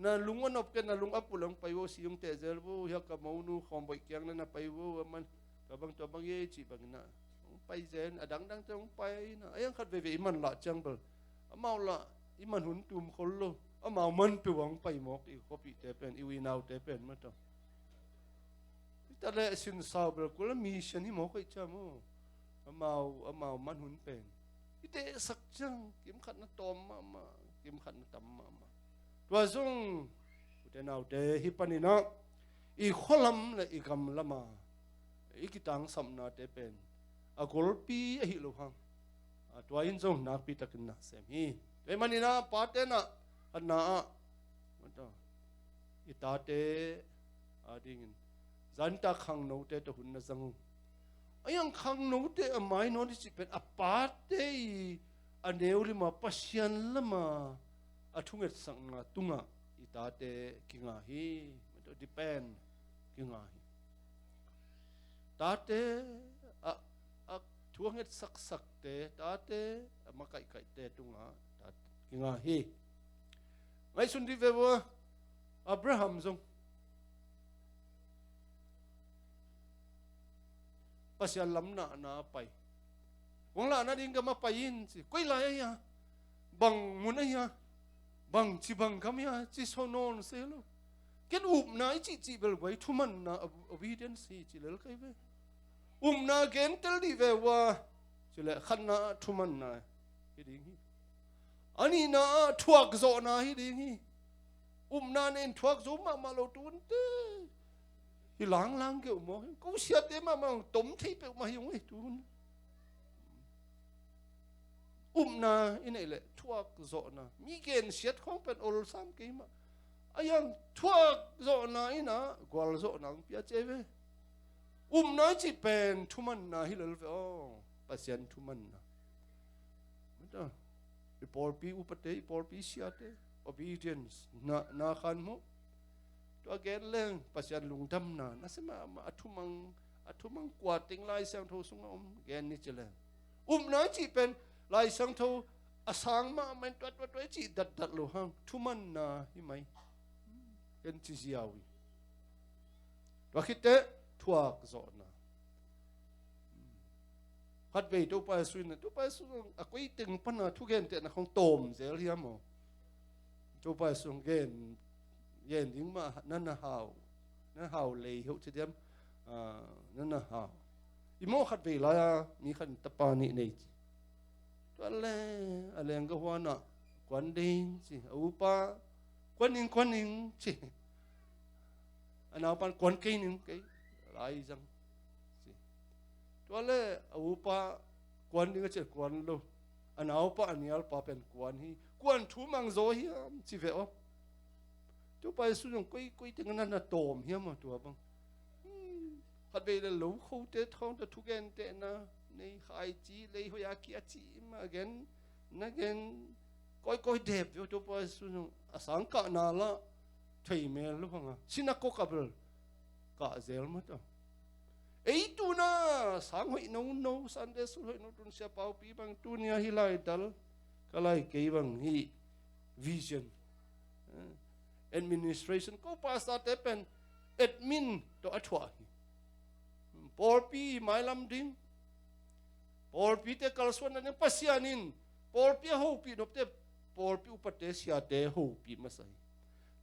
na lung a nop kei, na lung a pulh hong pai vo, si hong teh zel vo, hiah ka monu khawm boih kiang na na pai vo a man. Tua bang tua bang ei cih banginah hong pai zel, a dangdangte hong pai inah a yang khat veivei i man lah ciang bel amau lah i man hun tum khol lo. Amau man peuh a hong pai mawk i khuapihte pen, i uinaute pen mataw. Hita le sinsau bel kul a mission hi mawk aih ciam aw. amau, amau manhun pen i tehsak ciang kimkhat na tawm mahmah, kimkhat na tam mahmah. Tua zong ute naute, hih paninah i khualam le i gamlama i kitangsapnate pen a golpi ahi lo hang, a, tua in zong nakpitakin na sem hi. Tua hih maninah pate nah khatna ah i tate adingin zanta khangnote tawh hun na zang uh. A iang khangnote a mainawt i cih pen a pate i a neu lima Pasian lama a thungetsakna tungah i tate kinga hi. Depend kinga hi. Tate a, a thu a ngetsaksakte, tate a makaihkaihte tungah tate kinga hi. Ngaihsun dih ve ua, Abraham zong Pasian lam nahna pai. Kong lahna ding gam a pai in ci. Koi lai a hia? Bang mun a hia? Bang ci bang gam hia? Ci so nawn se lo. Ken upna i cihcih bel guai thumanna, ob-, obedience hi ci lel kai ve. Upna gentel dih ve ua. Ci le khatna ah thumanna hi ding hi. A nihna ah thuakzawhna hi ding hi. Upna nen thuak zo mahmah lo tunte. Hi langlang keuh maw. Ko siate mahmah hong tom thei peuhmah hi hong ei tun. Upna i neih leh thuak zawhna. Mi gensiat khawng pen olsam kei mah. A iang thuak zawhna inah gual zawhna hong pia cia ve. Upna i cih pen thumanna hi lel ve aw. Pasian thumanna. I pawlpi upate, i pawlpi siate, obedience, na, na khan maw. Tua gen leng Pasian lungdamna na sia mahmah. A thumang, a thumang kua teng Lai Siangtho sungah om gen ni ci leng. Upna i cih pen Lai Siangtho a sang mahmah in tua, tua, tua i cih datdat lo hang thumanna hi mai. Ken ci ziau hi. Tua khit teh thuak zawhna. Khatvei Topa Jesu in, Topa Jesu a koi teng pana thugentehna khong tawm zel hiam maw? Topa Jesu gen, gen ding mah na na hau, na hau lei heuh ci diam, ah, na na hau. I maw khatvei lai-a mi khat in tapa nih nei ci. Tua le a lengga huanah kuan ding ci, a upa kuan ning, kuan ning ci. A naupan kuan kei ning, kei lai zang ci. Tua le a upa kuan ding a ci, kuan lo. A naupa a nialpa pen kuan hi. Kuan thu mang zaw hiam ci ve aw. Topa Jesu zong koi, koi teng na na tawm hiam maw tua bang. Hmm, khatvei le lo khote thawng tawh thugentehna nei, khaici lei hoih a kia ci mah gen, na gen kawikawi dep ve aw. Topa Jesu zong a sang kahna lah thei mel lo hang a, sinakok ah bel kah zel mah ta. Ei tuna sang hoih nono, Sunday school hoih no tun sia paupi bang, tunia hi lai dal ka lai kei bang hi vision. Eh, administration, ko pastor te pen admin tawh a thuah hi. Pawlpi mailam ding, pawlpite kalsuanna ding, Pasian in pawlpi a hopih nopte, pawlpi upate siate hopih masa hi.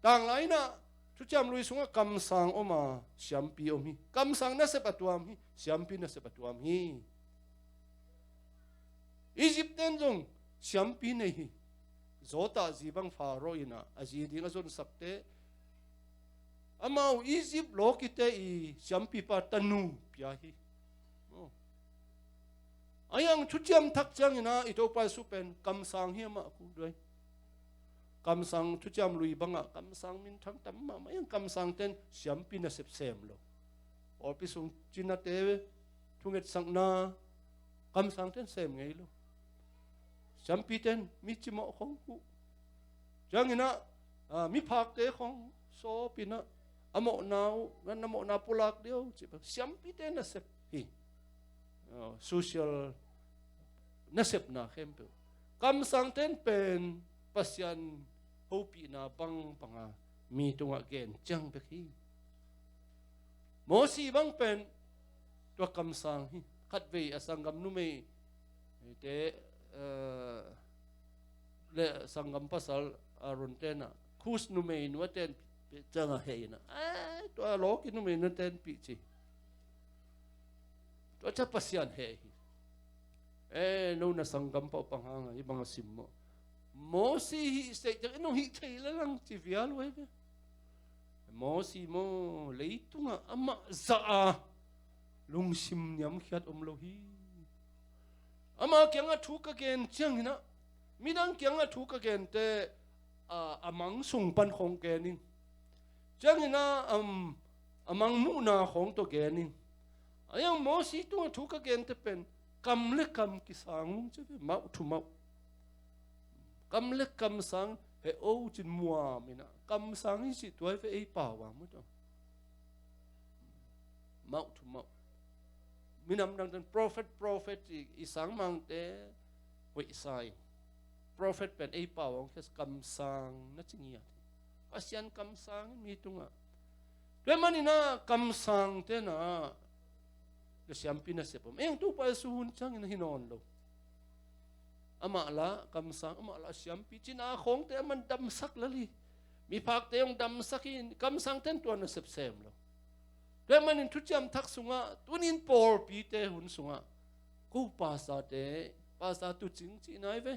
Tanglai inah Thuciam Lui sungah kamsang om a, siampi om hi. Kamsang nasep a tuam hi, siampi nasep a tuam hi. Egypt ten zong siampi nei hi. Zawtah zi bang Pharaoh inah a zi ding a zonsakte, amau Egypt lawkite i siampipa tanu pia hi. Oh. A iang Thuciam Thak cianginah i Topa Jesu pen kamsang hi amah ku duai. Kamsang Thuciam Lui bangah kamsang minthang tam mahmah. A iang kamsang ten siampi nasep sem lo. Pawlpi sung cinate thungetsakna kamsang ten sem ngei lo. Siampi ten mi cimawh khong uh. Cianginah, ah, miphakte khong sawpinah a mawhna uh, na mawhna pulak dih uh ci bang siampite nasep hi. Ah, social nasepna khempeuh. Kamsang ten pen Pasian hopihna bangbanga mi tungah gen ciang bek hi. Mosi bang pen tua kamsang hi. Khatvei a sanggam numei te, eh, le sanggam pasal Aaron tenah Kus numei nu a tenpih ciangah heh inah, eh, tua lawki numei nu a tenpih ci. Tua ciang Pasian heh hi. Eh, no na sanggam pah pang hang a, hih bang a sim maw. Mosi hih seih ciang, eh, nong hih thei le lang ci vial uh hi ve. Mosi maw, leitungah amah zah a lungsim niamkhiat om lo hi. Ama kiangah thu ka gen ciangin ah, midang kiangah thu ka gente, a, a mang sung pan khong gen ing. Ciangin ah, am, a mang muhna khong tawh gen ing. A iang Mosi tungah thu ka gente pen, kam le kam kisang ung ci ve, mouth to mouth. Kam le kam sang, he o cin muam in ah, kam sang hi cih tua hi ve ei pau a maw tawh. Mouth to mouth. Minam dangte'n prophet, prophet i, i sang mangte hoih sa ing. Prophet pen ei pau a hong khia, kam sang na ci ngiat hi. Pasian kam sang in mi tungah. Tua ahih manin ah kam sangte na, na siampi nasep om. Ei hong Topa Jesu hun ciangin ah hi nawn lo. Amah lah kam sang, amah lah siampi, cina khongte aman damsak lel hi. Miphakte hong damsak hi, kam sangte'n tua nasep sem lo. Tua ahih manin Thuciam Thak sungah, tuni in pawlpite hun sungah, ko pastorte, pastor tuucing cihna hi ve.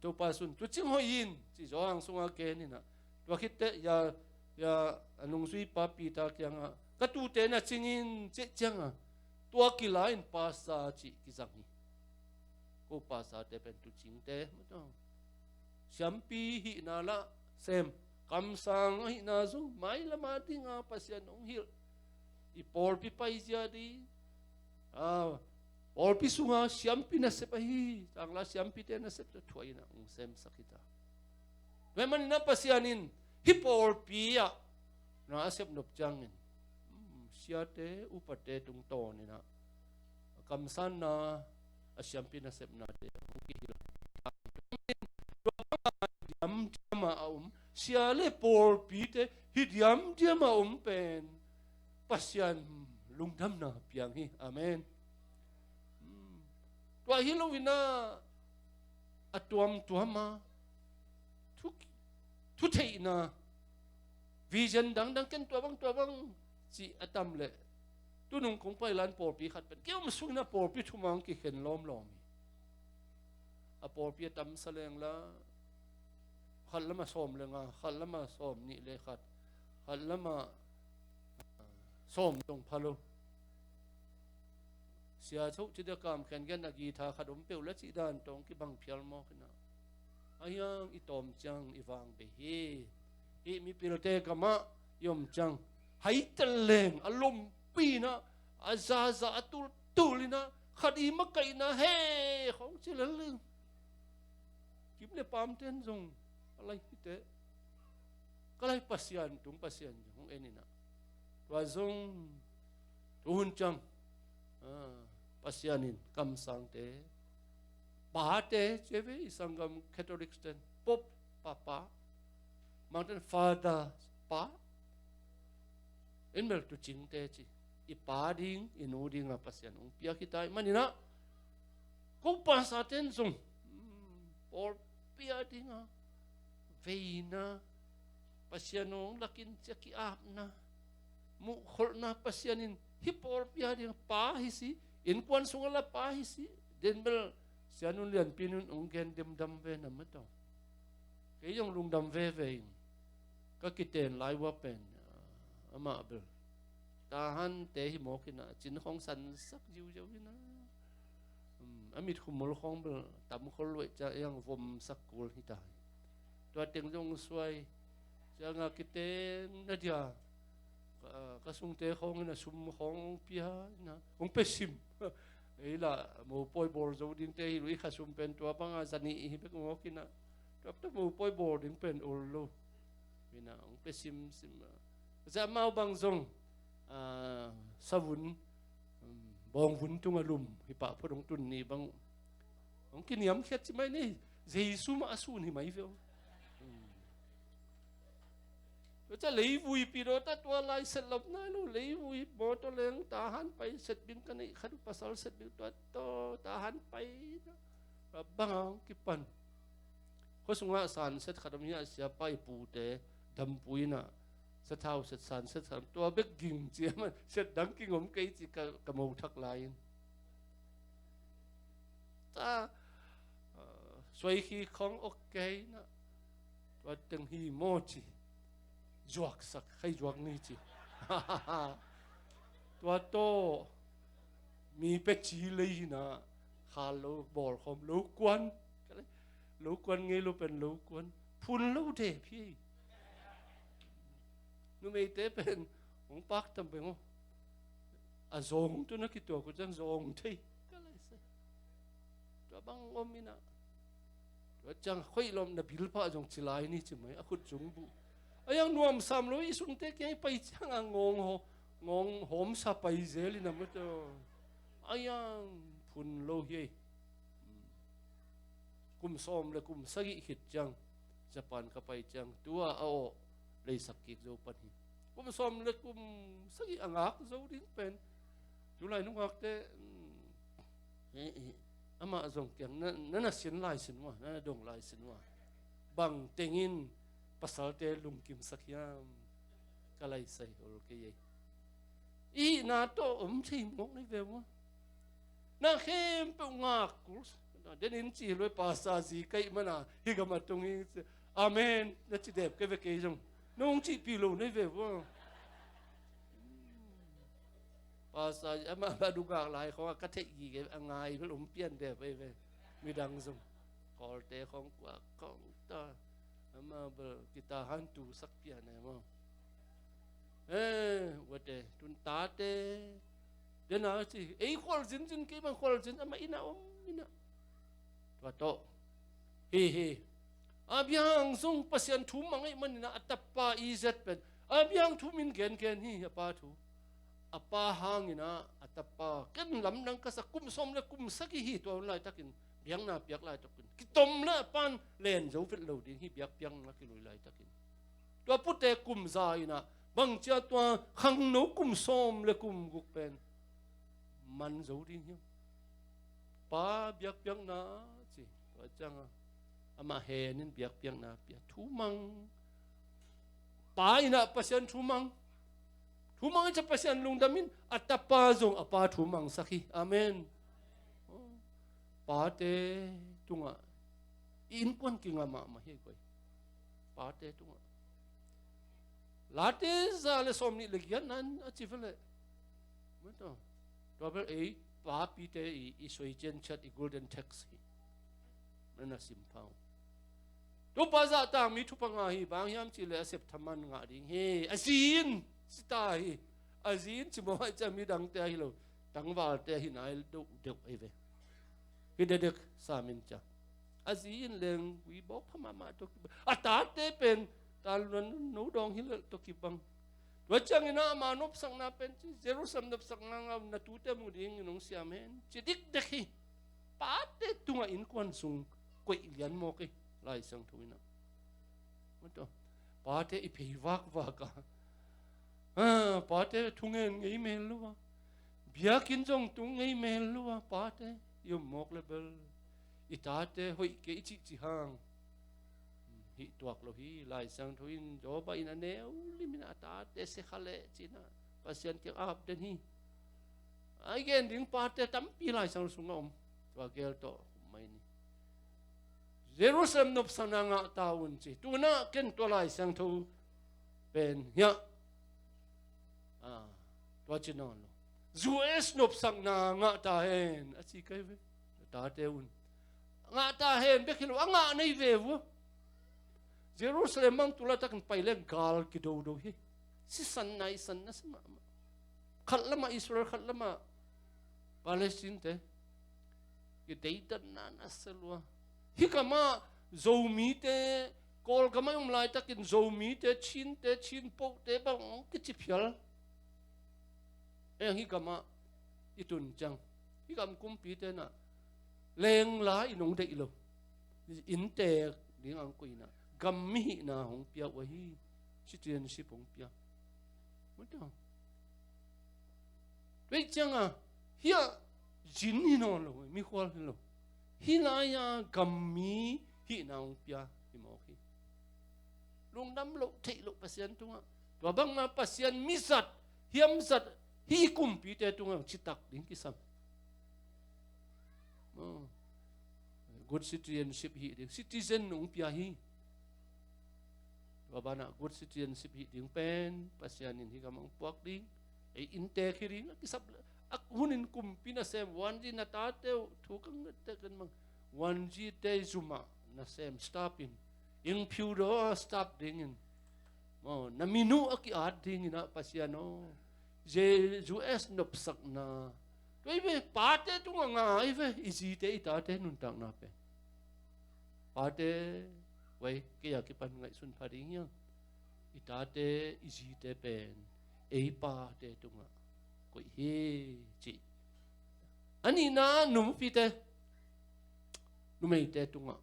Topa Jesu'n tuucing hoih in, ci Johan sungah gen in ah. Tua khit teh, ya, ya, a nungzuipa Peter kiangah, ka tuute na cing in, cih ciangah, tua kila in pastor cih kizang hi. Ko pastorte pen tuucingte maw tawh. Siampi hihna lah sem, kamsang ahihna zong mailam a dinga Pasian hong hilh. I pawlpi paizia ding, a, pawlpi sunga siampi nasep ahi, Tanglai siampite nasep tawh thuah in ah hong semsak hi ta. Tua ahih manin ah Pasian in hih pawlpi ah na a sep nop ciangin, mm, siate, upate tungtawn in ah a kamsanna, a siampi nasepnate hong kihilh. Diamdiam a om, sia le pawlpite hih diamdiam a om pen Pasian lungdamna piang hi. Amen. Hmm. Tua hi lo in ah a tuamtuam a thu, thutheihna, vision dangdang, ken tua bang, tua bang cih a tam leh, tunung kong pai lai-in pawlpi khat pen, kei om sungin ah pawlpi thumang kikhen lawmlawm hi. A pawlpi a tamsa leng la, khat lam a sawm le nga, khat lam a sawm nih le khat, khat lam a, ah, sawm zong pha lo. Sia Cho Ci Dia Kam Khen Gen a guitar khat om peuh la cih dan tawh kibang phial mawk in ah, a hiang i tawm ciang i vang bei hi. Hih mipilte gamah i om ciang, hai tel leng a lompi in ah, a zaza, a tultul in ah, khat i makaihna he khong ci lel leng. Kim le pamte'n zong a lai hi teh, ka lai Pasian tung Pasian zong hong en in ah. Tua zong tu hun ciang, ah, Pasian in kamsangte, pate, ci ve i sanggam Catholic ten, Pope, Papa, mangte'n Father, Pa, en bel tuucingte ci. I pa ding, i nu ding a Pasian hong piak hi ta ahih manin ah, ko pastorte'n zong, mm, pawlpi a ding a veina, Pasian hong lakin ciah ki-apna, muhkholhna, Pasian in hih pawlpi a ding pa hi si, innkuan sungah la pa hi si, den bel Sia Nu Lianpi Nun hong gen demdam ve na maw tawh. Kei zong lungdam veve ing. Ka kiten lai ua pen, ah, amah bel Tahante hi mawk in ah, cin khong sansak ziuziau in ah. Um, a mitkhumul khong bel tam khol luaih ciang, ei ang vomsak kul hi ta hi. Tua teng zong suai. Ciang a kiteng na dia, ka, ka sungte khong in ah sum khong hong pia in ah, hong pia sim. Ei lah mopawi bawl zo dingte hi lo, i kha sum pen tua bang a za nih hi bek mawk in ah, tua tawh mopawi bawl ding pen ol lo. Hi in ah hong pia simsim a. Tua ciang amau bang zong, ah, savun, um, bawngvun tungah lum hi pah phot hong tun ni bang uh. Hong kiniamkhiat ci mai ni, Jesu mah a sun hi mai ve uh. Um. Tua ciang leivui pi dawta tua lai set lam nai lo, leivui mawtaw leng Tahan pai set ding ka neih khat uh, pasal set ding tua tawh Tahan pai na. Tua bang a hong kipan. Khua sungah san set khat om hi a, siapa i pute, dampu in ah, sathau set, san set khat om, tua bek ging ci a, man set dang ging om kei ci ka, ka mo thak lai-in. ta, ah, suai khi khong ok kei na. Tua teng hi maw ci. Zuaksak khai zuak ni ci. Tua tawh mi pe ci lei hi na. Khal lo bawl khawm lo kuan. Lo kuan ngei lo pen lo kuan. Phun lo dep hi. Numeite pen hong pak tam peng aw. A zawng tu na kituak uh ciang zawng thei. Ka lai sa. Tua bang om ina. Tua ciang khoih lawm na bil pah zong ci lai ni ci mai a khut zung buh. A yang nuam sam lo i sungte kiang i pai ciang a ngawng haw, ngawng hawm sa pai zel ina mawtaw. A yang phun lo hi ei. Kum sawm le kum sagih khit ciang Japan ka pai ciang tua a awh leisak kik zo pan hi. Kum sawm le kum sagih a ngak zo ding pen. Tulai nungakte, mm, eh, eh, amah zong kiang na, na, na sin lai sin uh a, na, na dong lai sin uh a. Bang tengin pasalte lungkimsak hiam? Ka lai sai hol kei ei. I hihna tawh om thei mawk nei ve maw? Na khempeuh ngak kul. Denin ci hi lo i pasa zi kaih mana hi gam a tung hi. Amen na ci dep kei ve kei zong. Nong cihpih lo nei ve maw? Pasa ama ba dugak lai khawng a ka theih gige a ngai bel om pian dep ei ve. Midang zong. Kawlte khawng kuak khawng ta. Ama bel kita han tu sak pian ei maw? Eh, wate, tun tate. Dena ci, ei khual zinzin kei bang khual zin, ama ina om, ina. Tua tawh. Hi, hi. A biang zong Pasian thu mang ei manina a tapa i zet pen. A biang thu min gen gen hi, a pa thu. A pa hangina, a tapa. Ken lamdang ka sa kum sawm le kum sagih hi, tua hun laitakin. Biakna piak laitakin. Kitom le a pan len zo vet lo ding hi, biak piakna kilui laitakin. Tua pute kum za ina bangcia tua khangno kum sawm le kum guk pen man zo ding hiam? Pa biakpiakna ci tua cianga amah henin biakpiakna pia thumang. Pa ina Pasian thumang. Thumang i ca Pasian lungdamin a tapa zong a pa thumang sak hi. Amen. Pate tungah i innkuan kinga mahmah hi koi. Pate tungah. Late za le sawm nih le giat nan a ci vele. Tua bel ei papite i, i soi cian ciat i golden text hi. Nana sim phau. Tupa zahtak mi thupha ngah hi bang hiam cih le a sep thaman ngah ding hi. A zin sita hi. A zin ci mawh ai cia midangte ahi lo. Tangvalte hi nai deuh deuh ei ve. Hi dedek samin cia. A zi in leng ui bawk pha mahmah tawh kibang. A tate pen taluan no dawng hi lelh tawh kibang. Tua ciangin a ama nopsakna pen ci Jerusalem nopsakna ngau na tute mu dingin hong siam hen ci dikdek hi. Pate tungah innkuan sung koih lian mawk hi. Lai Siangtho inah pate i phei vakvak a, pate thungen ngei mel lo a, biakinn zong tung ngei mel lo a, pate i om mawk le bel i tate hoih kei i cihcih hang hih tuak lo hi. Lai Siangtho in Joba in a neu limin a tate sekha leh cinah Pasian kiang ap den hi. A i gen ding pate tampi Lai Siangtho sungah om. Tua gel tawh mai ni. Jerusalem nopsakna ngah ta un ci. Tunah ken tua Lai Siangtho pen hiah tua ci nawn lo. U S nopsakna ngah ta hen a ci kai ve. Tate un ngah ta hen bek hi lo a ngah nei ve vua. Jerusalem mang tulatakin pai le gal kidodo hi. Sisan naisan na si mahmah. Khat lamah Israel khat lamah Palestine te kideidanna na selua. Hih kamah Zomite Kawlgamah i om laitakin Zomite Chinte Chinpohte bang hong kiciphial. Eng hih kamah i tun ciang hih kam kumpite na lengla i nong deih lo. Inntek ding ang koina gam mihihna hong pia uh ahi. Citizenship hong pia. Tuai cianga hiah zin hi nawn lo, mikhual hi lo. Hih lai-a gammi hihna hong pia hi mawk hi. Lungdam loh theih loh Pasian tungah. Tua bangma Pasian mizat hiamzat hih kumpite tungah citak ding kisam. Oh. Good citizenship hih ding, citizen hong pia hi. Tua banah good citizenship hih ding pen Pasian in hih gamah hong puak ding. Ei inntek hi ding a kisap a hunin kumpi nasem, one G na tate uh thu ka ngatte kan mang, one G te zumah nasem staff in, ing phiu daw a staff dingin, maw, na min uh a ki-at dingin ah Pasian aw, J- U S nopsakna tua hi ve, pate tungah ngai ve, i zite i tate nuntakna pen. Pate, wei, kei a kipan ngaihsun pha ding hiam? I tate, i zite pen ei pate tungah koih hi, ci. A nihna, numapite, numeite tungah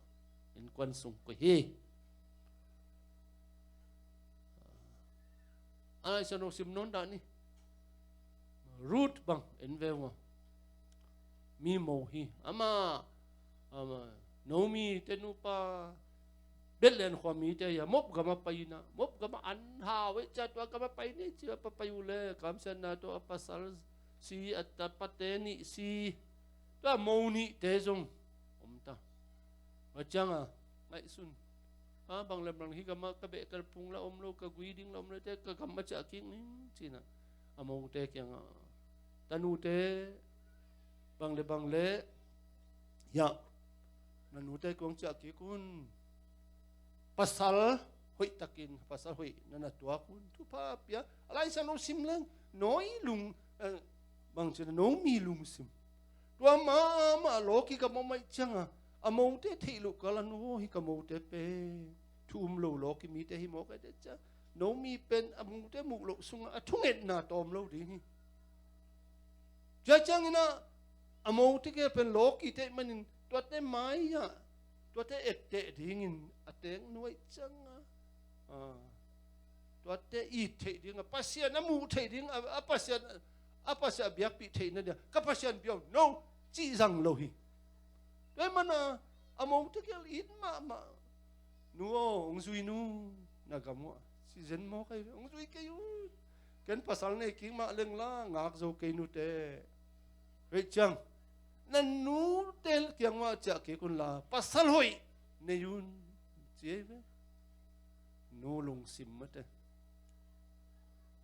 innkuan sung koih hi. A, i sa no sim nawn dah ni. Ruth bang en ve ua. Mi mo hi. Ama, ama, Naomi te nupa, Bethlehem khua mite hi a, Moab gam a pai in ah, Moab gam a an hau ei cia, tua gam a pai ni ci a, pa pai uh leh kamsiatna tawh a pasal si, a tapate nih si, tua mo nihte zong om ta. Tua ciangah ngaihsun, a, bang le bang hih gamah ka beh kalphung lah om lo, ka gui ding lah om lo, te ka gam a ciah kik ning ci in ah, a mote kiangah, tanute, bang le bang le, hiah, na nute kong ciah kik un. Pasal hoih takin, pasal hoih na na tuak un. Thupha pia. A Lai Siangtho sim leng, Naomi lung, eh, bang ci na, Naomi lungsim. Tua mahmah lawki ka mawh maih ciangah, a mote theih loh kal a, nu aw, hih ka mote pen thu um lo lawki mite hi mawk ei te cia. Naomi pen a mote muh loh sungah a thungetna tawm lo ding hi. Tua ciangin ah, a mote kia pen lawkite manin, tuate mai-ah, tuate etteh dingin a teeknu aih ciangah, a, tuate it theih dingah, Pasian a muh theih dingah, a Pasian, a Pasian a biakpih theihna dia, ka Pasian bia uh, no, cih zang lo hi. Tua ahih manin a mote kia it mahmah. Nu aw, hong zui nu, na gam uh ah. Ci zen mawk ahi ve, hong zui kei un. Ken pasal nei kik mah leng la, ngak zo kei nute. Hei ciang, na nute kiang mah ciah kik un la, pasal hoih nei un, ci ahi ve. Nu lungsim mate.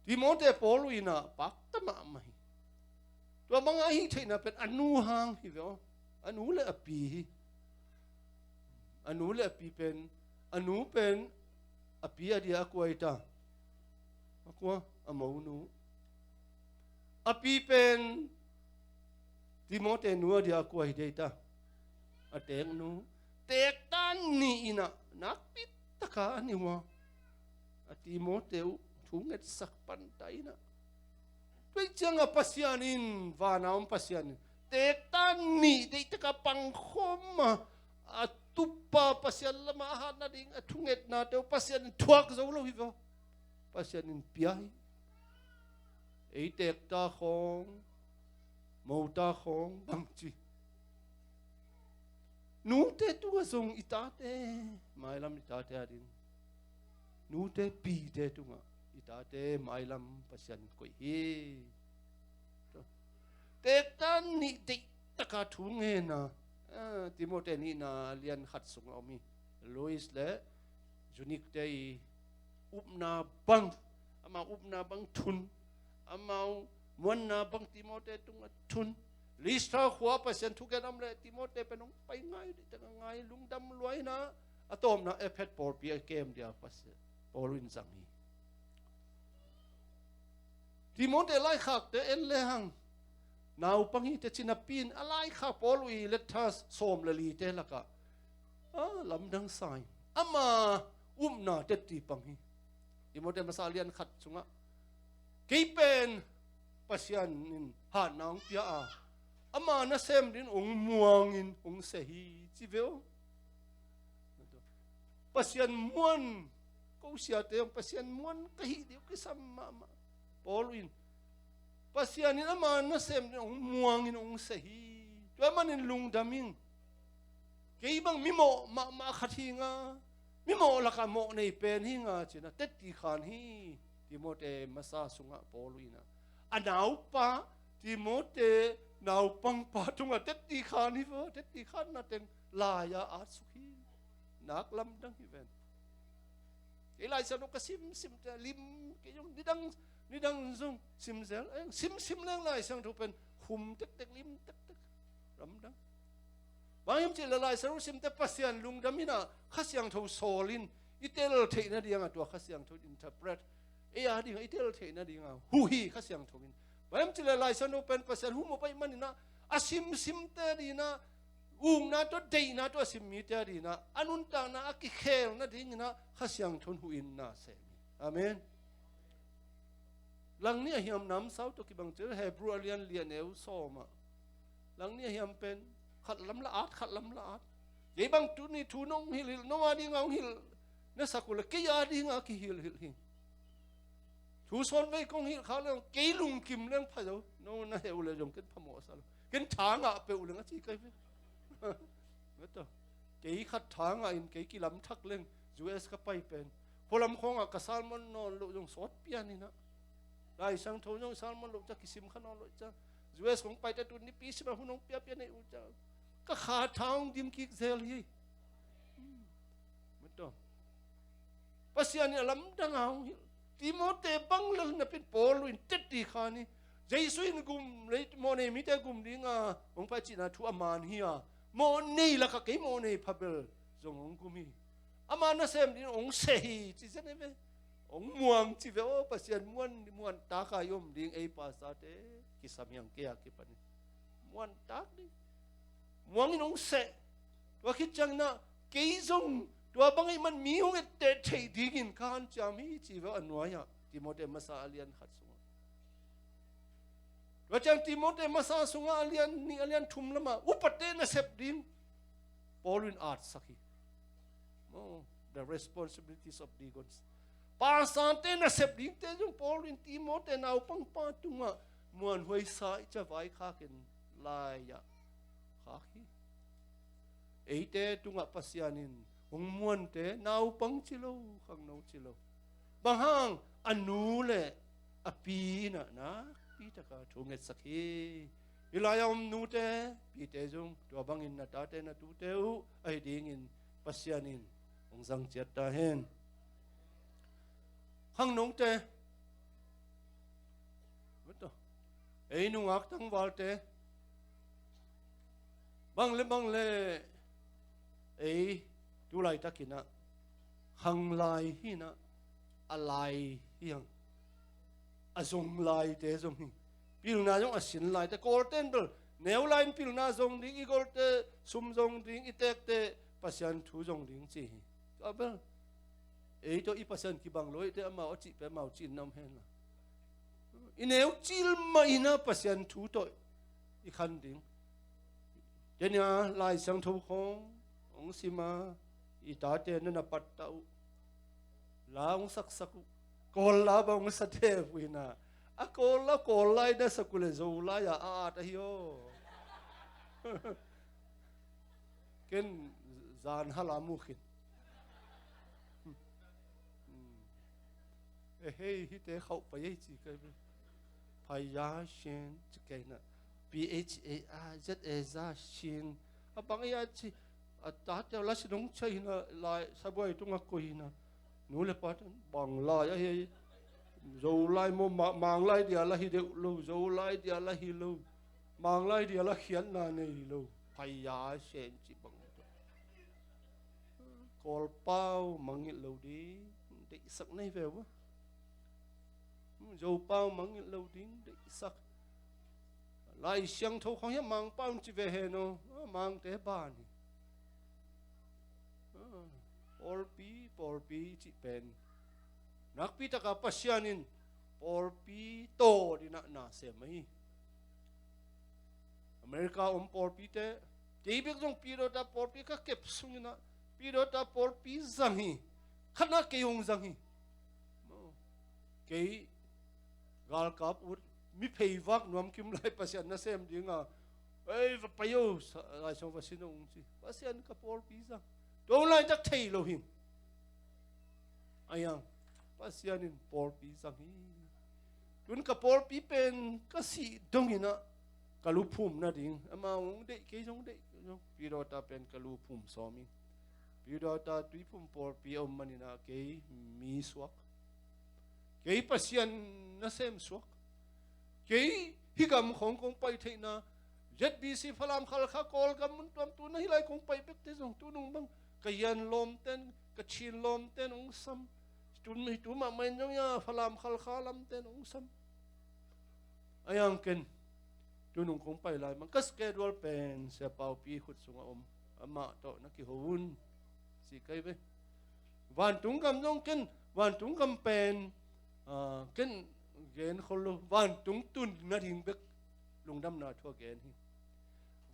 Timote Paul uh in ah pakta mahmah hi. Tua banga hih theihna pen a nu hang hi ve aw. A nu le a pi hi. A nu le a pi pen, a nu pen a pi a dia a kua hi ta? A kua? A monu. A pi pen Timote nu a dia a kua hi dia hi ta? A teeknu. Teekta nih in ah nakpi taka a ni uh a, a Timote uh thu ngetsak pan ta in ah. Tua ciangah Pasian in, vana om Pasian in teekta nih deihtaka pangkhawm a, a tupa Pasian lamah a hat nading a thungetnate uh Pasian in thuak zo lo hi ve aw. Pasian in pia hi. Ei teekta khawng, mota khawng bangci. Nute tungah zong i tate, mailam i tate ading, nute pite tungah i tate mailam Pasian in koih hi. Teekta nih deihtaka thu ngen a, a, Timote nihna lian khat sungah om hi. Lois le Eunice te i upna bang, amau upna bang thun, amau muanna bang Timote tungah thun. Listra khua Pasian thugen om leh Timote pen hong pai ngai, deihtaka ngai, lungdam lua in ah, a tawpna Efesa pawlpi a kem dia Pasian, Paul in zang hi. Timote laikhakte en lehang, naupang hi teh ci napi in a laikhak Paul uh i letter sawm le lite lakah, a, lamdang sa in ama upna tetti pang hi. Timote masa lian khat sungah, kei pen Pasian in hatna hong pia a, ama nasem dingin hong muangin hong seh hi, ci ve aw. Pasian muan, ko siate hong Pasian muan ka hih ding uh kisam mahmah. Paul in, Pasian in ama nasem dingin hong muangin hong seh hi. Tua manin lungdam ing. Kei bang mimawh mahmah khat hi ing a, mimawh lakah mawh nei pen hi ing a, ci-in a tetti khan hi. Timote masa sungah Paul in a, a naupa, Timote naupangpa tungah tetti khan hi ve aw, tetti khanna teng lai-a atsuk hi. Nak lamdang hi ven. Kei Lai Siangtho ka simsim te lim, kei zong nidang, nidang zong simzel, eh, simsim leng Lai Siangtho pen hum tektek, lim tektek, lamdang. Bang hiam cih leh Lai Siangtho sim te Pasian lungdam in ah Kha Siangtho sawl in i tel theihna dingah tua Kha Siangtho interpret, ei a dingah i tel theihna dingah huh hi Kha Siangtho in. Bang hiam cih leh Lai Siangtho pen Pasian huh mawk ahih manin ah a simsim te dingin ah ukna tawh deihna tawh a sim mite a dingin ah a nuntakna a kikhel nadingin ah Kha Siangtho in huh in na sem hi. Amen. Langnih a hiam namsau tawh kibang cil Hebrew a lian li a neu sawm ah. Langnih a hiam pen khat lam la at, khat lam la at. Kei bang tuni thu nong hilhhilh, nong a dingah hong hilh na sak uh leh kei a dingah kihilhhilh hi. Thu sawn vei kong hilh khak leng kei lungkim leng pha zo. No na heh uh leh zong ken phamawh sa lo. Ken tha ngah peuh leng a ci kai ve. Mataw. Kei khat tha ngah in kei kilam thak leng U S ka pai pen, khualam khawngah ka sermon nawn loh zong sawt pian in ah, Lai Siangtho zong sermon loh ciang kisim kha nawn loh ciang, U S kong pai ta tun nipi sim a hun hong piapia nei uh ciang ka kha tha hong dim kik zel hi. Mataw. Pasian in a lamdang a hong hilh. Timote bang lel napi in Paul in tet dih kha ni. Jesu in gum lei mawhnei mite gum dinga hong pai cihna thu a man hi a, mawhnei lakah kei mawhnei phabel zong hong gum hi. Ama nasem ding hong seh hi ci zen hi ve. Hong muang ci ve aw, Pasian muan, muan taka i om ding ei pastor te kisam hiang kei a kipan in. Muan tak ding. Muang in hong seh. Tua khit ciangin ah kei zong tua bang ahih man mi hong etteh theih dingin ka hanciam hi ci ve aw a nuai-ah Timote masa a lian khat sungah. Tua ciang Timote masa sungah a lian nih a lian thum lamah upate nasep ding Paul in atsak hi. Oh, the responsibilities of deacons. Pastorte nasep dingte zong Paul in Timote naupangpa tungah muanhuai sa i ca vaikhak in lai-ah khak hi. Eite tungah Pasian in hong muante naupang ci lo, khangno ci lo. Bang hang a nu le a pi in ah nakpi taka thu ngetsak hi. Hih lai-a om nute, pite zong tua bangin na tate na tute uh ahi dingin Pasian in hong zang ciat ta hen. Khangnote, ei nungak tangvalte, bang le bang le ei tu laitakin ah khanglai hi in ah, a lai hi hang, a zong laite zong hi. Pilna zong a sin laite, Kawlte in bel neu lai in pilna zong ding, i golte sum zong ding, i tekte Pasian thu zong ding ci hi. Tua bel ei tawh i Pasian kibang lo, eite amau a cih pen amau cih in na om hen la, i neu cil mah in ah Pasian thu tawh i khan ding. Tua nia Lai Siangtho khawng hong sim a, i tate na na pattah uh, la hong saksak uh, Kawl la bang hong sa thei uh hi na. A Kawl la, Kawl lai na sak uh leh Zolai a a at ahi aw. Ken zan hal a mu khin. Eh, hei, hihte khauh pai ei ci kai ve. Phaya Shin ci kai na. P H A I Z A, za Shin. A bang ei a ci, a tate la si dong chai na, lai sabuai tung a koi na. Nu le pa ten bang lai a hei. Zolai maw, ma-, Manglai dia la hi deuh lo, Zolai dia la hi lo. Manglai dia la khiatna nei lo. Phaya Shin ci bang. Kawlpau mangngilh lo ding deihsak nei ve ua. Zopau mangngilh lo ding deihsak. Lai Siangtho khawng hiah Mangpau ci ve hen aw. Ah, Mangte ban hi. Ah, pawlpi, pawlpi cih pen nakpi taka Pasian in pawlpi tawh dinah na sem ahi. America om pawlpite, kei bek zong Pidawta pawlpi ka kep sungin ah Pidawta pawlpi zang hi. Khatna kei hong zang hi. Kei galkap ut, mi pheivak nuam kim lai Pasian nasem dinga, ei, va pai o, sa-, Lai Siangtho va sin o ung ci. Pasian ka pawlpi zang. Tua laitak thei lo hi. Aiang, Pasian in pawlpi zang hi. Tun ka pawlpi pen ka sih dongin ah ka lu phum nading, amau hong deih, kei zong deih, zong Pi Dawta pen ka lu phum sawm ing. Pi Dawta Tuiphum pawlpi a om manin ah kei mi suak, kei Pasian nasem suak, kei hih gam khawng kong pai theihna, Z B C, Falam, Khalkha, Kawlgam mun tuamtuam na hih lai kong pai bekte zong tunung bang ka Yan lawmten, ka Chin lawmten hong sam. Tu, tu mahmah in zong ia Falam, Khalkha lamten hong sam. A iang ken tunung kong pai lai mang ka schedule pen Sia Paupi khut sungah om, amah tawh na kiho un, ci kei ve. Vantung gam zong ken, vantung gam pen, ah, ken gen khol lo, vantung tun nading bek lungdamna thu a gen hi.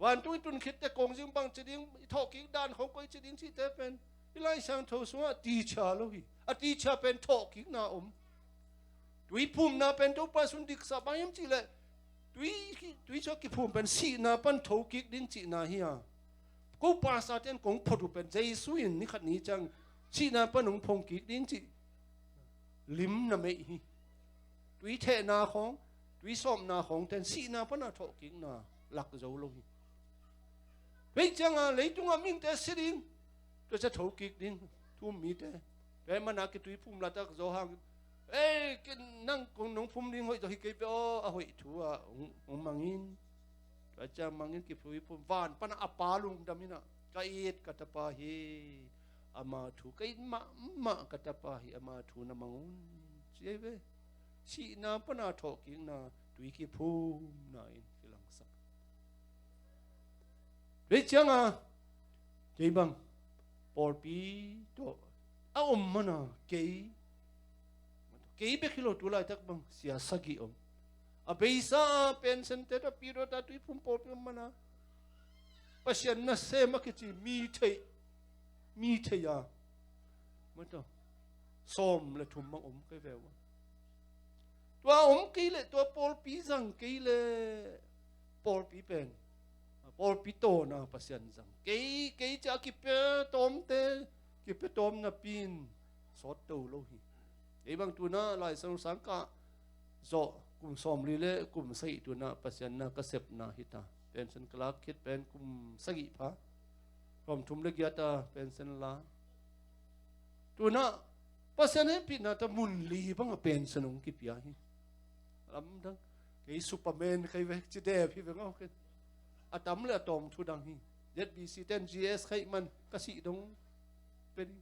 Vantung i tun khitte kong zing bang ci ding, i thawhkik dan khong koi ci ding cihte pen i Lai Siangtho sungah teacher lo hi. A teacher pen thawhkikna om. Tuiphumna pen Topa sung diksa bang hiam cihleh, tui, tui sua kiphum pen sihna pan thokik ding cihna hi a. Ko pastor ten kong phot uh pen Jesu in ni khat ni ciang sihna pan hong phong kik ding cih lim na meih hi. Tui thehna khawng, tui sawmna khawng ten sihna pan a thawhkikna lak zo lo hi. Kei cianga leitungah mihingte si ding, tua cia thokik ding, thu um mite. Tua hi mana kituiphum latak zo hang, ei, nang kong nong phum ding hoih zaw hi kei pe aw, a hoih thu ah hong, hong mangin. Tua ciang mangin kituiphum, van pana a pa lungdam inah, ka it ka tapa hi, ama thu, ka it mahmah ka tapa hi, ama thu na mang un, ci ei ve. Sihna pana thawhkikna, tui kiphumna in kilangsak. Kei cianga kei bang pawlpi tawh a om mana kei, kei bek hi lo, tu laitak bang sia sagih om. A beisa a pensente tawh Pi Dawta Tuiphum pawlpi om mana Pasian nasem a kici mi theih, mi theih a, mataw, sawm le thum bang om kei ve uh a. Tua om kei le, tua pawlpi zang kei le, pawlpi pen, pawlpi tawna Pasian zang kei, kei cia kipia tawmte, kipia tawm napi in sawt to lo hi. Ei bang tuna Lai Siangtho sangkah zawh kum sawmli le kum sagih tuna Pasian na ka sepna hi ta. Pension ka lak khit pen kum sagih pha. Sawmthum le giat a pension la. Tuna Pasian hehpihna ta mun li bang a pension hong kipia hi. Lamdang. Kei Superman kei ve, ci dep hi ve ngau ken. A tam le a tawm thu dang hi. Z B C ten G S khaih man ka sih dong pe ding.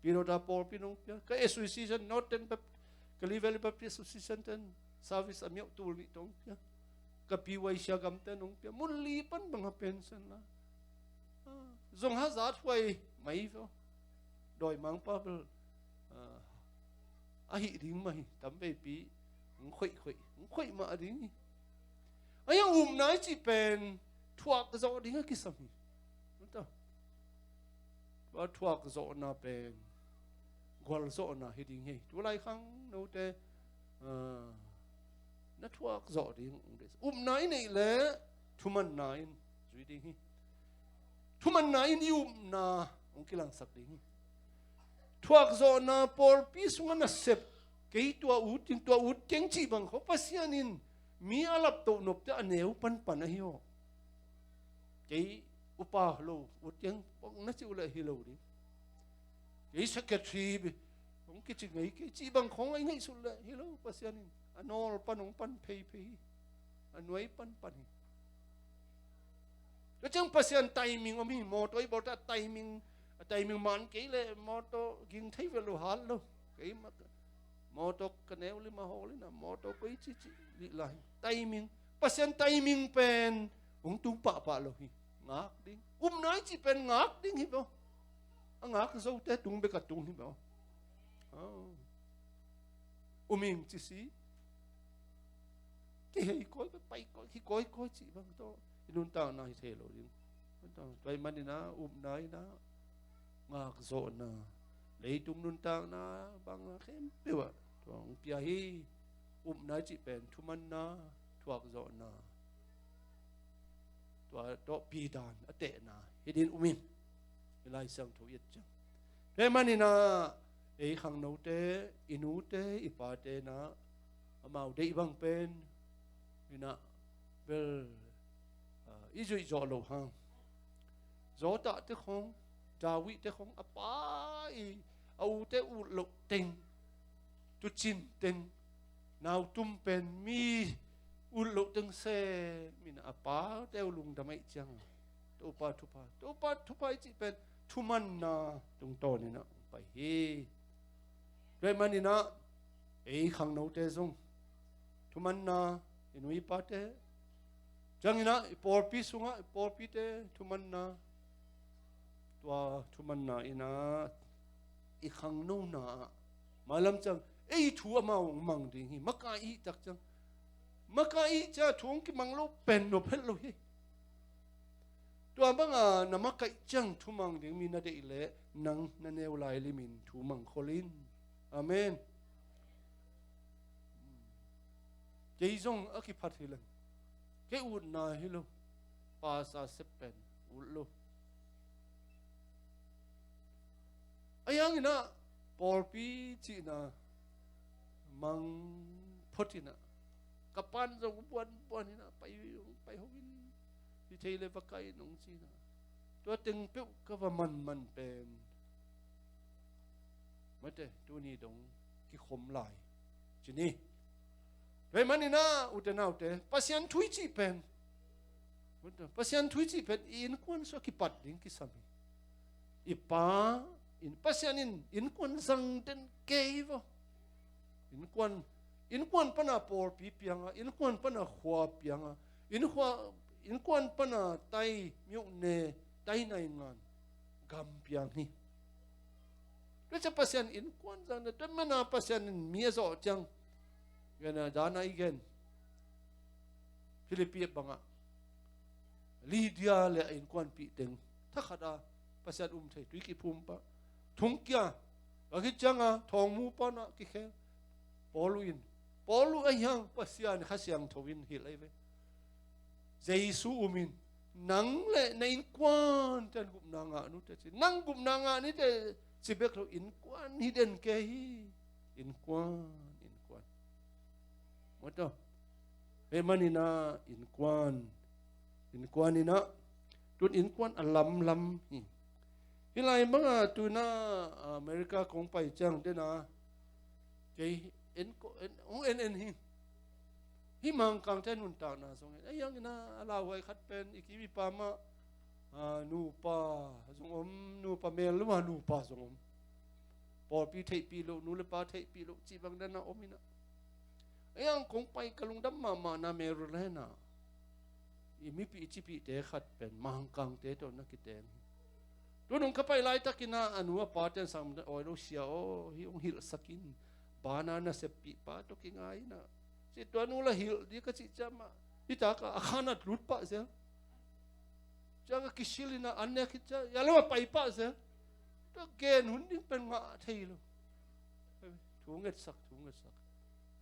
Pi Dawta pawlpi nong pia. Ka association, Northern Bap-, Kalay Valley Baptist Association ten service a miauh tul nih tong pia. Ka P Y C a gam ten nong pia. Mun li pan bang a pension la. Ah, zong hazat huai mai ve aw. Dawimangpa bel, ah, a hih ding mah hi. Tam veipi hong khoih khoih, hong khoih mah ding hi. A iang upna i cih pen thuak zawh ding a kisam hi. Mataw, tua thuak zawhna pen gualzawhna hi ding hi. Tulai khang note, ah, na thuak zawh ding. Upna i neih le thumanna in zui ding hi. Thumanna in i upna hong kilangsak ding hi. Thuakzawhna pawlpi sungah nasep, kei tua ut ding, tua ut keng cih bang khaw Pasian in mi a laptoh nopte a neu panpan ahi aw. Kei upa lo ut keng bang na cih uh leh hi lo ding. Kei secretary hong kici ngei kei cih bang khawng a i ngaihsut leh hi lo, Pasian in a nawl pan hong pan pheiphei hi. A nuai panpan hi. Tua ciang Pasian timing om hi, mawtaw i bawlte a timing, a timing man kei le mawtaw ging thei ve lo, hat lo. Kei mah mawtaw ka neu lima hawl ina, mawtaw koi cici lih lai. Timing, Pasian timing pen hong tung pahpah lo hi. Ngak ding. Upna i cih pen ngak ding hi baw. A ngak zote tung bek a tung hi baw. Ah. Um ing ci si. Kihei kawikawi, pai kawikawi, kawikawi cih bang tawh i nuntakna hi thei lo ding. Tua ahih manin ah upna in ah ngakzawhna, leitung nuntakna bang a khempeuh ah tua hong pia hi. Upna i cih pen thumanna, thuakzawhna, tua tawh pidan a tehna hi ding um in, i Lai Siangtho i et ciang. Tua ahih manin ah ei khangnote, i nute, i pate in ah amau deih bang pen in ah bel, ah, i zuih zawh loh hang. Jotah te khong, David te khong, a pa i, a u te ut loh teng, tucin teng, nautum pen mi ut loh teng sem in a pa te uh lungdam ahih ciang a, Topa thupha, Topa thupha i cih pen thumanna tungtawn in a pai hi. Tua ahih manin a, ei khangnote zong thumanna, i nu i pate, ciangin a i pawlpi sungah i pawlpite thumanna, tua thumanna in a i khangnona ah mailam ciang ei thu amau hong mang ding hi. Makaih i hih tak ciang, makaih i hih ciang thu hong kimang lo pen nop het lo hi. Tua banga na makaih ciang thu mang ding mi na deih leh nang na neu lai limin thu mang khol in. Amen. Kei zong a kiphat hi leng, kei utna hi lo, pasa sep pen ut lo. A hiangin a pawlpi cihna mang phot in a, ka pan zong buanbuan in a, pai, pai ho in, hi thei le va kai in hong ci in a, tua teng peuh ka va manman pen, mate, tuni dong kikhom lai ci ni. Tua ahih manin a, ute naute, Pasian thu i cih pen, Pasian thu i cih pen i innkuan sungah kipat ding kisam hi. I pa in, Pasian in innkuan zang den kei hi vaw. Innkuan, innkuan pana pawlpi pianga, innkuan pana khua pianga, innkhua, innkuan pana tai myone, tai naingan gam piang hi. Tua ciang Pasian innkuan zang den, tua mana Pasian in mi a zawh ciang, gen a, dan a i gen, Philippi bangah Lydia le a innkuanpih teng thakhat a Pasian um thei, tui kiphum pah, thongkia, a khit cianga thawngmu pana kikhel. Paulu in, Paulu a hiang Pasian Kha Siangtho in hilh ahi ve. Jesu um in, nang le na innkuante in gupna ngah ni teh ci. Nang gupna ngah ni teh ci bek lo, innkuan hi den kei hi. Innkuan, innkuan. Mawtaw. Hei manin a innkuan, innkuan in a, tun innkuan a lamlam hi. Hih lai banga tuna America kong pai ciang dena, kei en ko, en, hong en en hi. Hih Mangkangte nuntakna zong en. A hiangin a, a lauhuai khat pen i kim i pam ah, a, nupa zong om, nupa mel lua nupa zong om. Pawlpi theihpih loh, nu le pa theihpih loh cih bang dena om in a. A hiang kong pai ka lungdam mahmahna Maryland ah i mipih i cipihte khat pen Mangkangte tawh na kiteng hi. Tunung ka pai laitakin a, a nu a pate in sang awi lo, sia aw, hih hong hilhsak in, bana naseppih pa tawh kingai in a, ci. Tua nu la hilh ding ka cih ciang mah, hih tak a, a khan a lut pah zel. Ciang a kisil in a, an nek khit ciang, ya lo a pai pah zel. Tua gen hun ding pen ngah thei lo. Thu ngetsak, thu ngetsak,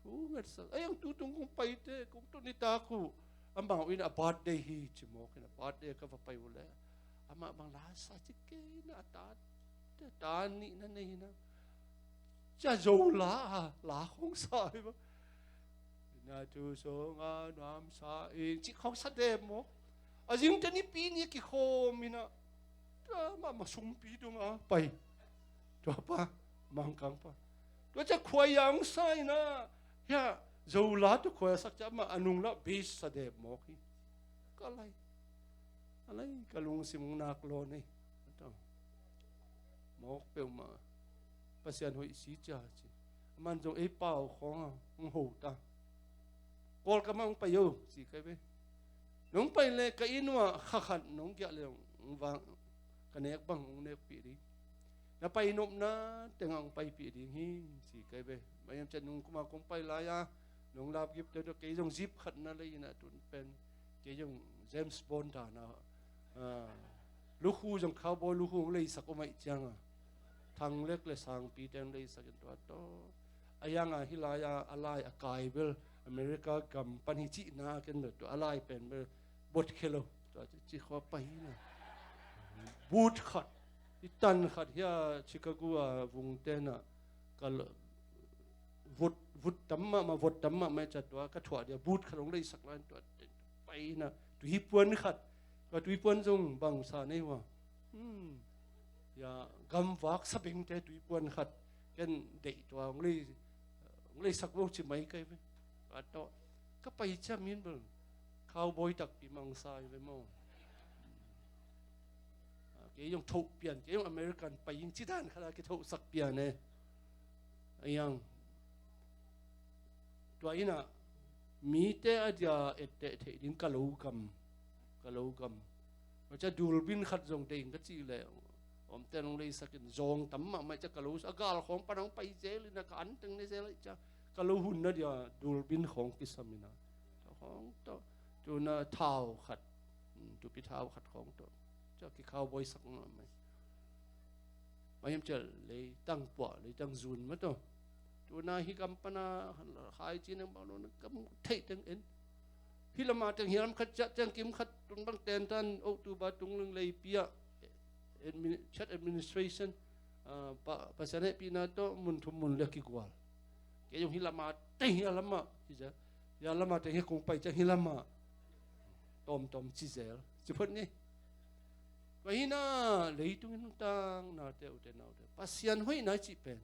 thu ngetsak. A hiang tutung kong paite, kong tun i tak uh, amau in a birthday hi ci mawk in a, birthday ka va pai uh leh, amah bang la sa ci kei in a, a ta, ta nihna nei in a, cia Zo la a, la khong sa hi bang. Na thu sawng a nuam sa ing ci khong sa dem mawk. A zingte nipi ni kikhawm in a, tua mah, mah sungpi tung a pai. Tua pa, Mangkang pa. Tua cia khuai ang sa in a, hia, Zo la tu khuai sak cia mah a nung la bis sa dem mawk hi. Ka lai. A lai ka lungsim hong nak lawn ei. Mawk peuhmah. Pasian hoih si cia ci. Aman zong ei pau khawng a hong ho ta. Kawlkam ah hong pai o ci kai ve. Nong pai leh ka inn uah kha khat nong giah leh hong vang, ka nek bang hong nekpih ding. Na pai nopna tengah hong paipih ding hi ci kai ve. Maiam ciat nung kuma kong pai lai-a nong lapgipte tawh kei zong zip khat na lei in a, tun pen kei zong James Bond dan a, ah, lukhu zong cowboy lukhu hong leisak om ahih cianga, thanglek le sangpite hong leisak in tua tawh. A hianga hih lai-a, a lai a kai bel America gam pan hi cihna ken bel tua a lai pen bel botkhia lo. Tua ci khua pai na. But khat, i tan khat hia Chicago a vungte na ka lo, vut, vut tam mahmah, vot tam mahmah cia tua ka thuah dia, but khat hong leisak lai tua te. pai inah tuipuan khat, tua tuipuan zong bangsa nei hua. Hmm. Ya, gamvak sabengte tuipuan khat ken deih tua hong lei, hong leisak vo ci mai kai ve. Tua tawh ka pai ciam in bel cowboy takpi mangsa hi ve maw. Ah, kei zong thoh pian, kei zong American pai ing ci dan khat a kithohsak pian e. Aiang tua inah mite a dia etteh theih ding ka lo gam, ka lo gam. Tua cia dulbin khat zong deih ing ka cih leh omte nong leisak in zawng tam mahmah cia ka lo a gal khawng pan hong pai zel inah ka an teng ne zel cia ka lo hun na dia dulbin khawng kisam inah tua khawng tawh tuna thau khat, hmm, tupi thau khat khawng tawh cia ki cowboy sak mahmah. Mah hiam ciah leitang puah leitang zun mah tawh. Tuna hi kam pana khai ci nang bang lo na kam theih teng en. Hi lama teng hiam khat ciah teng kim khat tun bang tentan October tung ling leipi ah admin-, church administration, ah, pa, Pasian hehpihna tawh mun thum mun liak kigual. Kei zong hi lama teng hi a lama hi ciah. Hi a lama teng hi kong pai ciah hi lama tawmtawm ci zel ci phot ni. Tua hi na leitung i nuntaknate ute naute Pasian hoihna i cih pen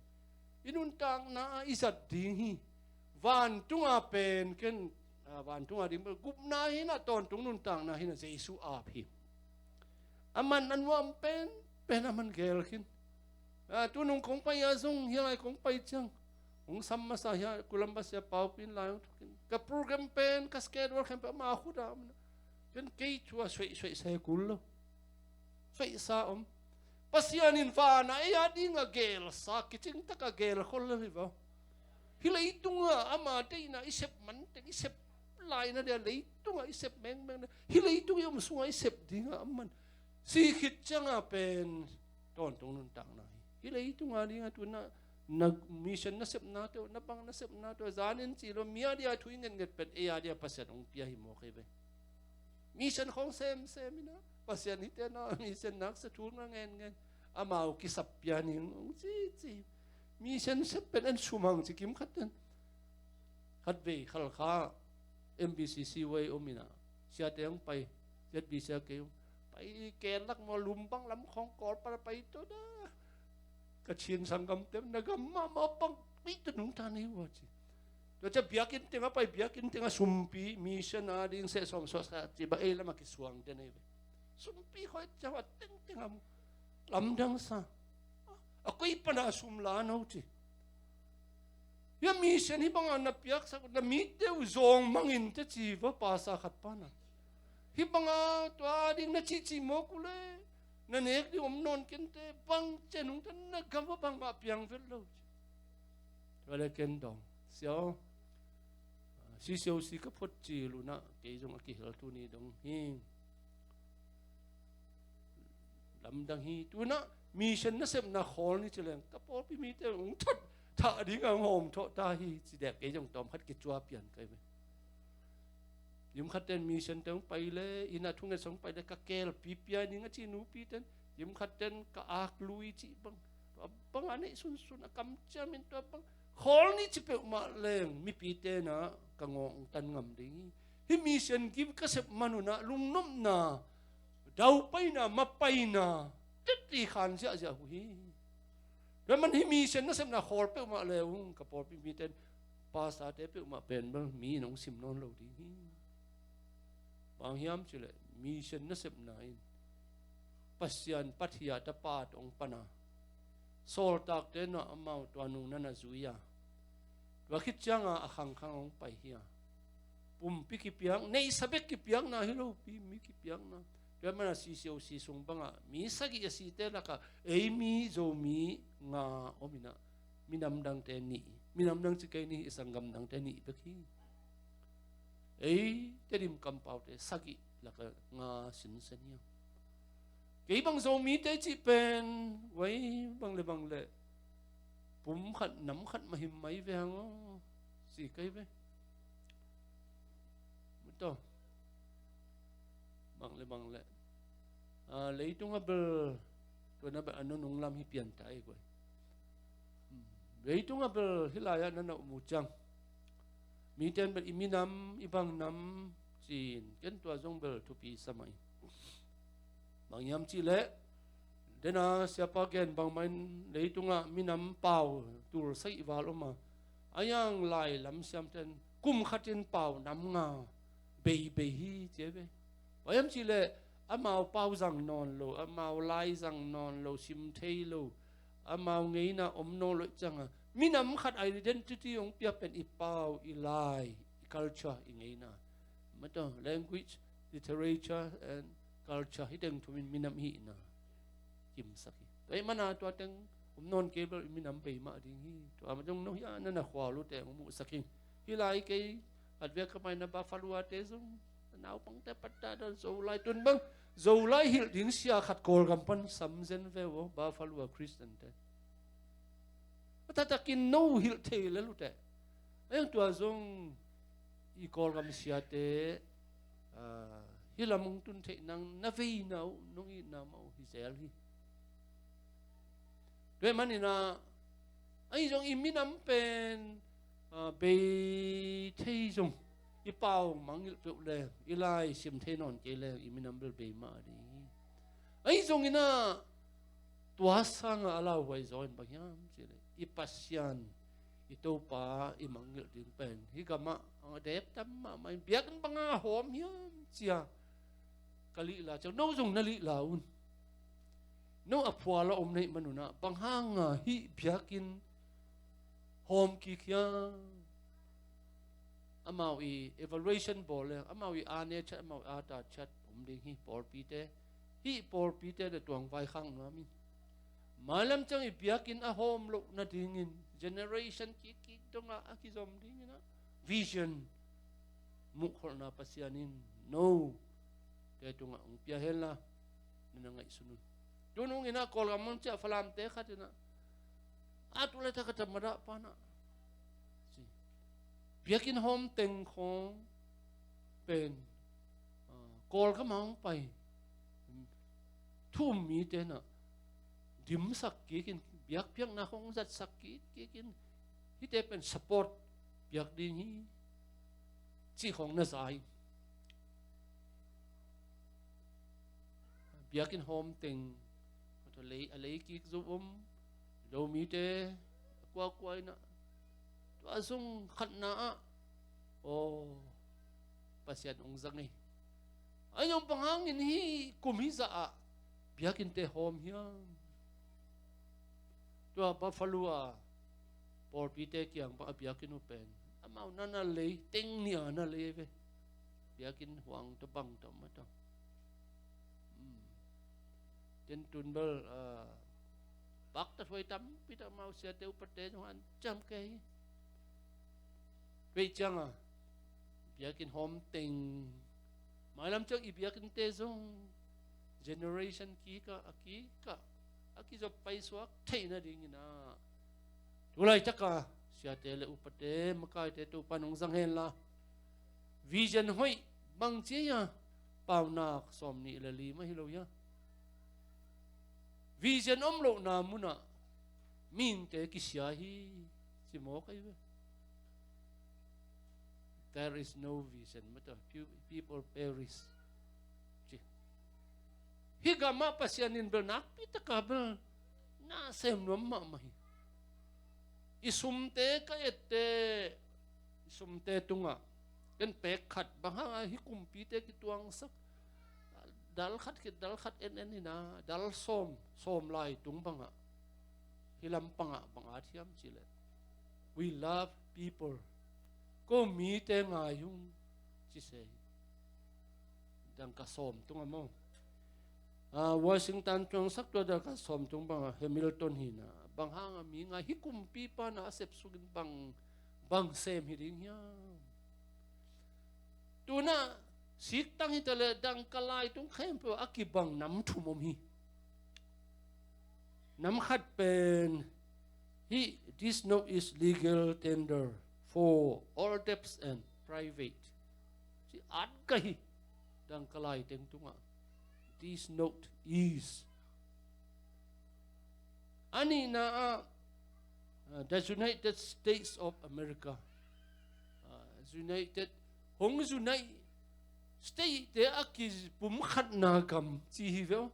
i nuntakna ah i zat ding hi. Vantunga pen ken, ah, vantunga ding pen gupna hi na tawntung nuntakna hi na Jesu ap hi. A man a nuam pen pen a man gel khin. Ah, tu nung kong pai a zong hi lai kong pai ciang hong sam masa hi a Columbus hi a paupin lai hong thukin ka program pen ka schedule khen pen ama khut a om na. Ken kei thu a suaih suaih sa hi kul lo. Suaihsa om. Pasian in vana ei a dinga gelsa kicing taka gelkhol lo hi vo. Hi leitunga ama deihna i sep man teng i sep laina dia leitunga i sep mengmeng na hi leitung i om sunga i sep dinga aman si khit cianga pen tawntung nuntakna hi. Hi leitunga dinga tuna na mission nasepna teuh na bang nasepna teuh zanin ci lo mi a dia thu i ngetnget pen ei a dia Pasian hong pia hi mawk hi ve. Mission khawng semsem ina Pasian hite na mission naksa thu nga ngenngen amau kisap pian hing hong cici. Mission sep pen en sumang ci kim khat ten khat vei khalkha M B C C wei om ina siate hong pai Z B C a kei hong pai ken lak maw lum bang lam khawng kawl pana pai to da. Ka Chin sanggam tem na gam mahmah bang pi ta nungta nei ua ci. Tua cia biakinn tengah pai biakinn tengah sumpi mission a ding seh sawm suah sa ci ba ei lama kisuang te nei ve. Sumpi khoi cia a tengteng a mu lamdang sa. A koi pana sum la no ci. Hia mission hi banga na piaksak na mite uh zawng mangin te ci va pasa khat pana. Hi banga tua ding na cihcih mawk uh le na nek ding om nawn kente bang cia nungta na gam a bangmah piang vet lo ci. Tua le ken dong sia aw. C C O C ka phot ci luna kei zong a kihel tuni dong hi. Lamdang hi tuna mission nasepna khawl ni ci leng ka pawlpi mite hong thot thah ding a hong hawm thawh ta hi ci dek kei zong tawm khat kicua pian kai ve. Yum khat ten mission te hong pai le ina thunget song pai le ka kelpi pia ning a ci nupi ten yum khat ten ka ak lui ci bang tua bang a neih sunsun a kam ciamin tua bang khawl ni ci peuhmah leng mipi tena ka ngawng tan ngam ding hi. Hi mission gim ka sep manuna lungnopna daupaina mapaina teti khan ziahziah uh hi. Tua man hi mission nasepna khawl peuhmah le ung ka pawlpi miten pasate peuhmah pen bang mi in hong sim nawn lo ding hi. Bang hiam cileh mission nasepna in Pasian Pathia tapa tawh hong pana sawltakte na amau tua nung nana zui a tua khit cianga a khangkhang hong pai hi a pumpi kipiak neihsa bek kipiakna hi lopi mi kipiakna. Tua mana C C O C sung banga mi sagih a site laka ei mi Zomi nga om ina minam dangte nih minam dang ci kei nih i sanggam dangte nih bek hi. Ei Tedim kampaute sagih laka nga sinsen hiam? Kei bang Zomite cih pen wai bang le bang le pum khat nam khat mahim mai ve hang aw si kei ve. Muto bang le bang le leitung a bel tua na bel a nunung lam hi pianta ei guai. Leitung a bel hi lai-ah na na um uh ciang miten bel i minam i bang nam ci-in ken tua zong bel thupi sa mah ing. Bang hiam cih leh, dena siapa gen bangmah in leitungah minam pau tul sagih val om a, a hiang lai lam siamten kum khatin pau nam nga beibei hi ci a ve. Bang hiam cih leh amau pau zang nawn lo, amau lai zang nawn lo, sim thei lo, amau ngeina om nawn lo ih cianga minam khat identity hong pia pen i pau, i lai, i culture, i ngeina. Mataw, language, literature and culture, hih teng thumin minam hihna kimsak hi. Tua ih mana tua teng om nawn kei bel i minam bei mah ding hi. Tua mah zong no hi a, na na khual uh teng hong muhsak hi. Hih lai kei, at vek ka maina Buffalo-te zong, naupangte patta dan Zolai tun bang, Zolai hilh ding sia khat Kawlgam pan sam zen ve uh, Buffalo a Christian-te. A taktakin no hilh thei lel uh teh. A hiang tua zong i Kawlgam siate, ah, hih lam hong tun theih nang na veina uh, nong itna mah uh hi zel hi. Tua ih maninah, ahi zong i minam pen, ah, bei thei zong, i pau mangngilh peuh leng, i lai sim thei nawn kei leng, i minam bel bei mah ding hi. Ahi zonginah, tua sangah a lauhuai zaw in bang hiam cih leh, i Pasian, i Topa i mangngilh ding pen hih gamah a dep tam mahmah in, biakinn banga hawm hiam cia ka lihla ciang, no zong na lihla un. No a phuala om na hih manunah, bang hanga hih biakinn hawm kik hiam? Amau i evaluation bawl leng, amau i ane ciat, amau i ata ciat om ding hi, pawlpite. Hih pawlpite na tuang vaikhak nuam in. Mailam ciang i biakinn a hawm loh nadingin, generation kikkik dongah a kizom dinginah, vision, muhkholhna Pasian in note tungah hong pia henla, na na ngaihsun un. Tunung inah Kawlgam mun ciah Falamte khat inah, a tu le ta ka ta madah panah, ci, biakinn hawm teng khawng pen, ah, Kawlgam ah hong pai thu um mite nah dimsak kikin, biakpiakna khawng zatsak kik kikin, hihte pen support piak ding hi, cih khawng na za hi. Biakinn hawm teng a lei, a lei kik zo om, Zomite a kuakua inah, tua zong khatna ah, aw, Pasian hong zang ei. Ahi zong bang hangin hih kum hih zah ah biakinnte hawm hiam? Tua Buffalo a pawlpite kiang bang a biakinn uh pen, amau na na lei teng nih a na lei ve. Biakinn huang tawh bang tawh mah tawh. Hmm. Ten tun bel, ah, paktat huai tampi tawh amau siate upate zong an cam kei hi. Tua ih cianga biakinn hawm teng, mailam ciang i biakinnte zong generation kikah, a kikah a kizop paisuak theih nadinginah, tu laitaka siate le upate, makaite Topa nong zang henla, vision hoih bang ci a, paunak sawmnih le li mah hi lo hia? Vision om lohna munah mihingte kisia hi, ci mawk ahi ve. There is no vision, mataw, pe-, people perish, ci. Hih gamah Pasian in bel nakpi taka bel na sem nuam mahmah hi. I sumte ka etteh, i sumte tungah ken pek khat, bang hanga hih kumpite kituangsak, dal khat khit dal khat en en inah, dal sawm, sawm lai tung bangah, hih lampangah bang at hiam cih leh, "We love people." Ko mite ngai ung, ci se hi. Dangka sawm tungah maw, ah, Washington tuangsak tua dangka sawm tung bangah Hamilton hinah, bang hanga mi ngai, hih kumpipa na a sepsukin bang, bang sem hi ding hiam? Tunah siktang hitaleh dangka lai tung khempeuh a kibang nam thum om hi. Nam khat pen hih, "This note is legal tender for all debts and private," ci at ka hi. Dangka lai teng tungah, "This note is." A nihna ah, ah, the United States of America, ah, United, hong unite state te a kipumkhatna gam ci hi ve aw.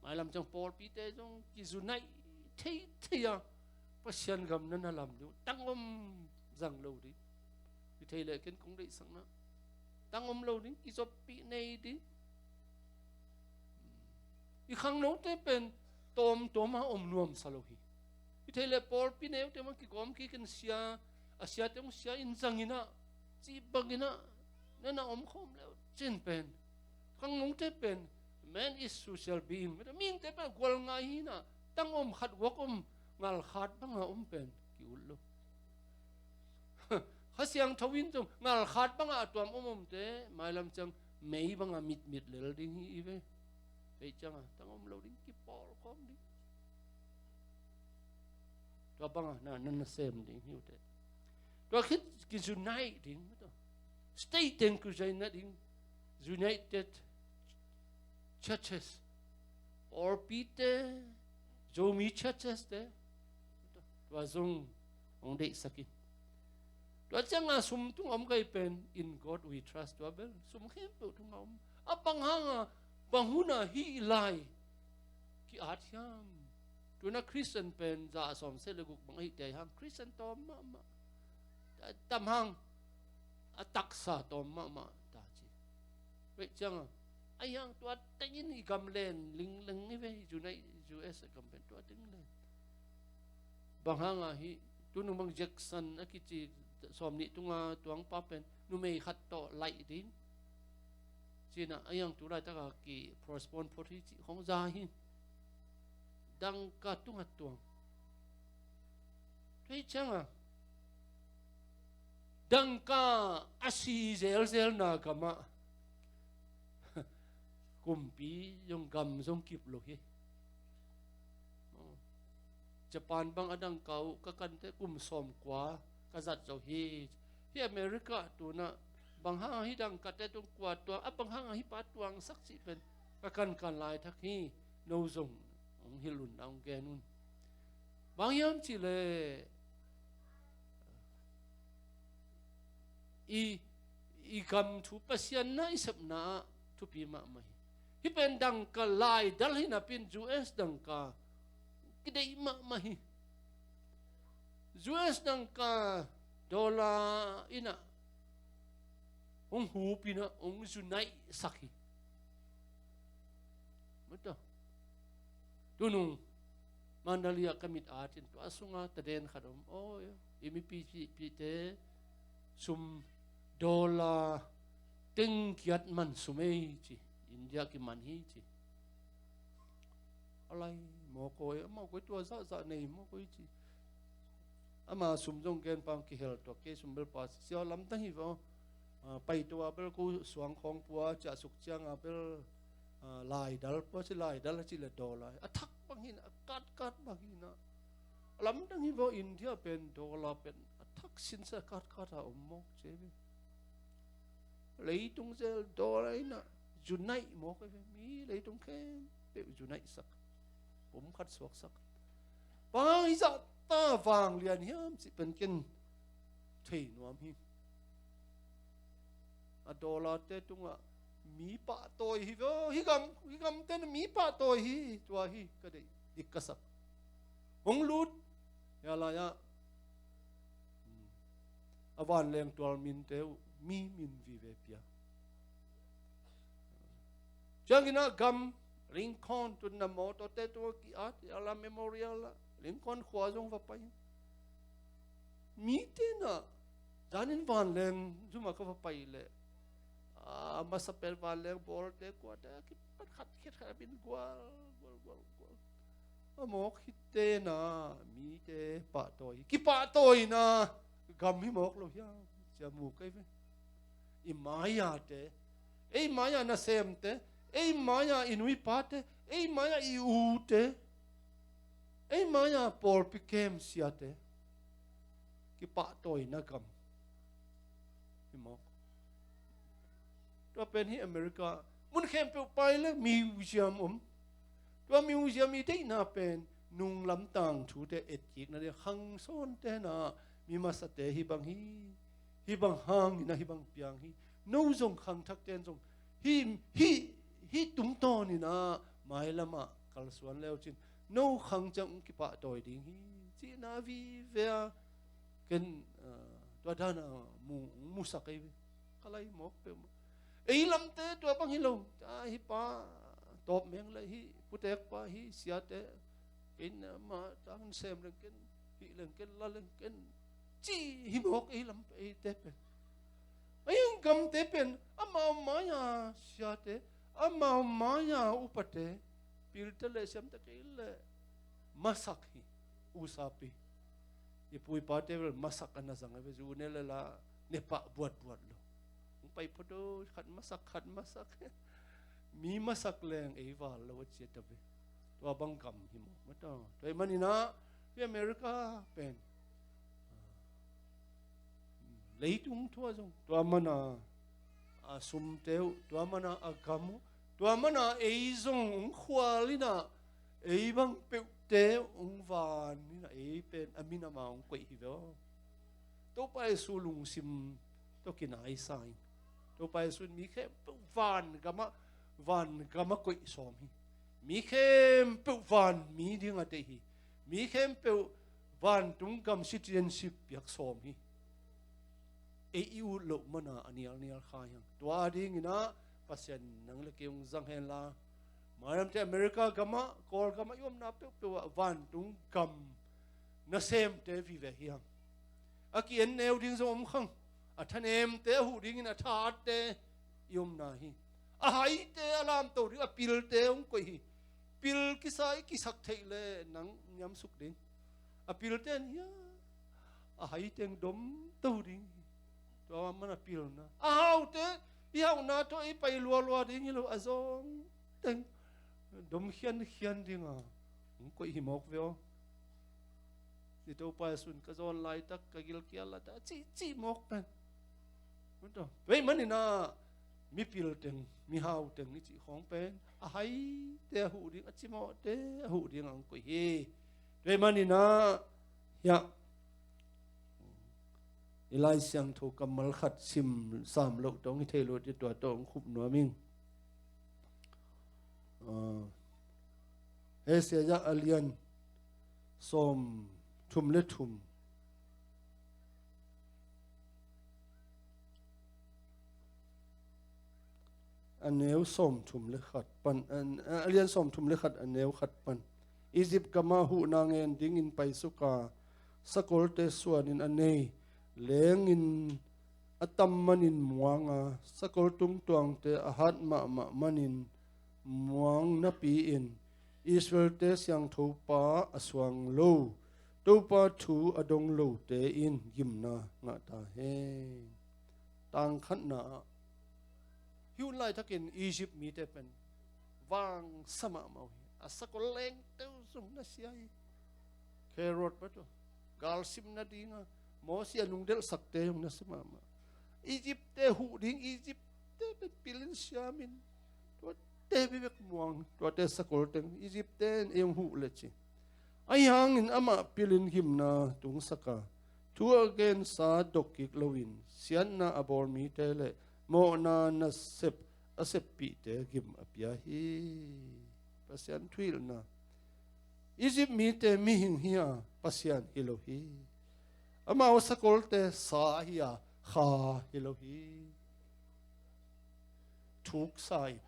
Mailam ciang pawlpite zong kizunaih theithei a, Pasian gam na na lam ding uh, tangom zang lo ding. Hi thei leh ken kong deihsakna, tangom lo ding, kizoppih nei ding. I khangnote pen tawmtawm a om nuamsa lo hi. Hi thei leh pawlpi neute mah kigawm kik in, sia, a siate hong sia in zang in ah, cih bang in ah na na om khawm le uh cin pen, khangnote pen man is social being. Mite pen gual ngai hi in ah, tangom khat guak om ngalkhat bang a om pen ki-ut lo. Kha Siangtho in zong ngalkhat bang a tuam om omte mailam ciang mei bang a mitmit lel ding hi i ve. Kei ciang a tangom lo ding, kipawl khawm ding. Tua bang a na, na, na sem ding hi uh teh. Tua khit kizunaih ding, tua state teng kizunaih ding, United Churches, pawlpite, Zomi Churches te, tua zong hong deihsak in. Tua ciang a sum tung a om kei pen, "In God We Trust," tua bel sum khempeuh tung a om. A bang hang a, bang hun a hih lai ki-at hiam? Tu in ah Christian pen za sawm seh le guk bang ahih teh hang Christian tawm mahmah. Tam hang a taksa tawm mahmah ta ci. Kei ciang a, a hiang tua teng in i gam len lingleng i ve, United U S A gam pen tua teng len. Bang hang a hih, tu nung bang Jackson a kici sawm nih tung a tuang pa pen numei khat tawh laih ding ci in ah, a hiang tu laitak a ki-postpone phot hi cih khong za hi. Dangka tung a tuang. Kei ciang a, dangka a si zelzelna gam ah kumpi zong, gam zong kip lo hi. Japan bang a dangka uh ka kante kum sawmkua ka zat zo hi. Hih America tu in ah bang hang a hih dangkate tung kua tuang, a bang hang a hih pa tuangsak cih pen ka kankan laitak hi. No zong hong hilh un, hong gen un. Bang hiam cih leh i, i gam thu Pasian na i sepna ah thupi mahmah hi. Hih pen dangka laidal hi napi in, U S dangka kideih mahmah hi. U S dangka dollar in ah hong hup in ah hong zunaihsak hi. Mata. Tu nung Mandalay ah ka mit at in tua sung a taden khat om. Aw, i mipi pihpihte sum dollar teng kiat man sum ei ci. India kiman hi ci. A lai mawk aw, amau koi tua zahzah nei mawk aw ci. Ama sum zong gen pang kihel tuak kei, sum bel pa sia lamdang hi vaw. Ah, pai tua bel ko suang khawng pua ciah suk ciang a bel, ah, laidal pua ci, laidal a ci le dollar a thak bang hi in ah, a katkat bang hi in ah. A lamdang hi vaw, India pen dollar pen a thak sinsa, a katkat a om mawk ci ve. Leitung zel dollar in ah zunaih mawk ve. Mi leitung khempeuh zunaihsak, pumkhat suaksak. Bang hang hih zah ta vanglian hiam cih pen ken thei nuam hi. A dollar te tungah mi pahtawi hi ve aw. Hih gam, hih gamte na mi pahtawi hi. Tua hi ka deih dik ka sak. Hong lut hia lai-ah, hmm, a vanleng tual minte uh mi min vive pia. Ciangin ah gam, Lincoln, tun na mawtawte tua ki-at, a la Memorial ah Lincoln khua zong va pai. Mite na, zanin vanleng zumah ka va pai leh, a masa pen vanleng bawlte kuate a kipat khat khiat khat a min gual, gual, gual, gual. A mawk hi tena, mite pahtawi, kipahtawina gam hi mawk lo hiam? Cia mu kei ve. I mai-ate, ei mai-a nasemte, ei mai-a i nu i pate, ei mai-a i ute, ei mai-a pawlpi kem siate, kipahtawina gam hi mawk. Tua pen hi America, mun khempeuh pai le museum om. Tua museum i deihna pen nunglam tangthute etkikna ding, khangsawnte na, mi masate hi bang hi, Hih bang hangin ah hih bang piang hi. No zong khangthak ten zong hih, hih, hih tungtawn in ah mailam ah kalsuan le uh cin no khang ciang hong kipahtawi ding hi, cihna vive a ken, ah, tua dan a mu, musak ei ve. Ka lai mawk peuhmah. Ei lamte tua bang hi lo. Ah, hih pa tawp meng le hih putek pa hih siate, ken, ah, ma tang sem leng ken, hih leng ken, la leng ken, ci hi mawk ei lam, eite pen. Ei gamte pen amau mai-a siate, amau mai-a upate, pilte le siamte kei le masak hi. Usapi i pu i pate bel masak a na zang a ve, zu ne le la ne pah buatbuat lo. Hong pai photo khat masak, khat masak. Mi masak leng ei val lo a ciat a ve. Tua bang gam hi maw, mataw. Tua ahih manin ah hih America pen, ah, leitung thu ah zong tua mana a sumte uh, tua mana a gam uh, tua mana ei zong hong khual in ah ei bang peuhte hong van in ah ei pen a minam ah hong koih hi ve aw. Topa Jesu lungsim tawh kinai sa in, Topa Jesu in mi khempeuh van gamah, van gamah koih sawm hi. Mi khempeuh van mi ding a deih hi. Mi khempeuh vantung gam citizenship piak sawm hi. Ei i ut loh mana a nialnial kha hi hang. Tua dingin ah Pasian in nang le kei hong zang hen la, mailamte America gamah, Kawlgamah i omna peuhpeuh ah vantung gam nasemte vive hi hang. A ki-en neu ding zong om khang. A thanemte a huh dingin a thate i omna hi. A haite a lamto ding, a pilte hong koih hi. Pil kisa i kisak theih le nang niamsuk ding. A pilte in hia, a haite hong domto ding hi. Tua mana pilna. A haute i hauhna tawh i pai lualua ding hi lo, a zawng teng dom khiankhian dinga hong koih hi mawk ve aw. Ni Topa Jesu in ka zawn laitak, ka gilkial laitak a cihcih mawk pen. Tua ahih manin ah mipil teng, mihau teng i cih khawng pen a haite a huh ding, a cimawhte a huh ding a hong koih hi. Tua ahih manin ah hiah i Lai Siangtho kammal khat sim sam loh tawh hong hi thei lo, tua tawh hong khup nuam ing. Ah, Isaiah a lian sawm thum le thum, a neu sawm thum le khat pan, a, a lian sawm thum le khat, a neu khat pan. Egypt gamah huhna ngen dingin paisuk a, sakolte suanin a nei, lengin a tam manin muang a, sakol tungtuangte a hat mahmah manin muang napi-in Israel-te Siangthopa a suang lo, Topa thu a dong lote in gimna ngah ta hen. Tang khatna ah, hih hun laitakin Egypt mite pen vangsa mahmah uh hi. A sakol lengte uh zong nasia hi. Herod pa tua, galsim nadinga Mosi a nungdelhsakte zong nasia mahmah. Egypt-te huh ding, Egypt-te pen pilin siamin, tuate bek muang, tuate sakol teng Egypt-te in ei hong huh le ci. Ahi hangin amah pilin gimna tungsak a, thu a gensa dokkik loin siatna a bawl mite le mawhna nasep a seppihte gim a pia hi. Pasian thuhilhna. Egypt mite mihing hi a, Pasian hi lo hi. Amau sakolte sa hi a, kha hi lo hi. Thuksa in,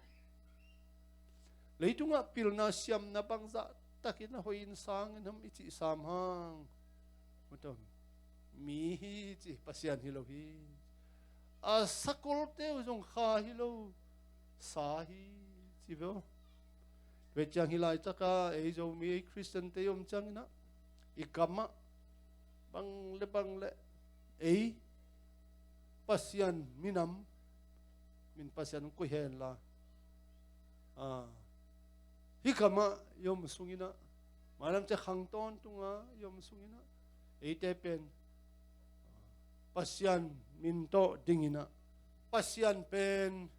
leitungah pilna siamna bangzah takin a hoihin sangin ham i cih sam hang, mi hi ci, Pasian hi lo hi. A sakolte uh zong kha hi lo, sa hi ci ve aw. Tua ciang hih laitaka ei Zomi, ei Khristiante i om ciangin ah, i gamah bang le bang le ei Pasian minam, min Pasian hong koih hen la, ah, hih gamah i om sungin ah, mailam ciang khang tawntunga i om sungin ah, eite pen Pasian min tawh dingin ah, Pasian pen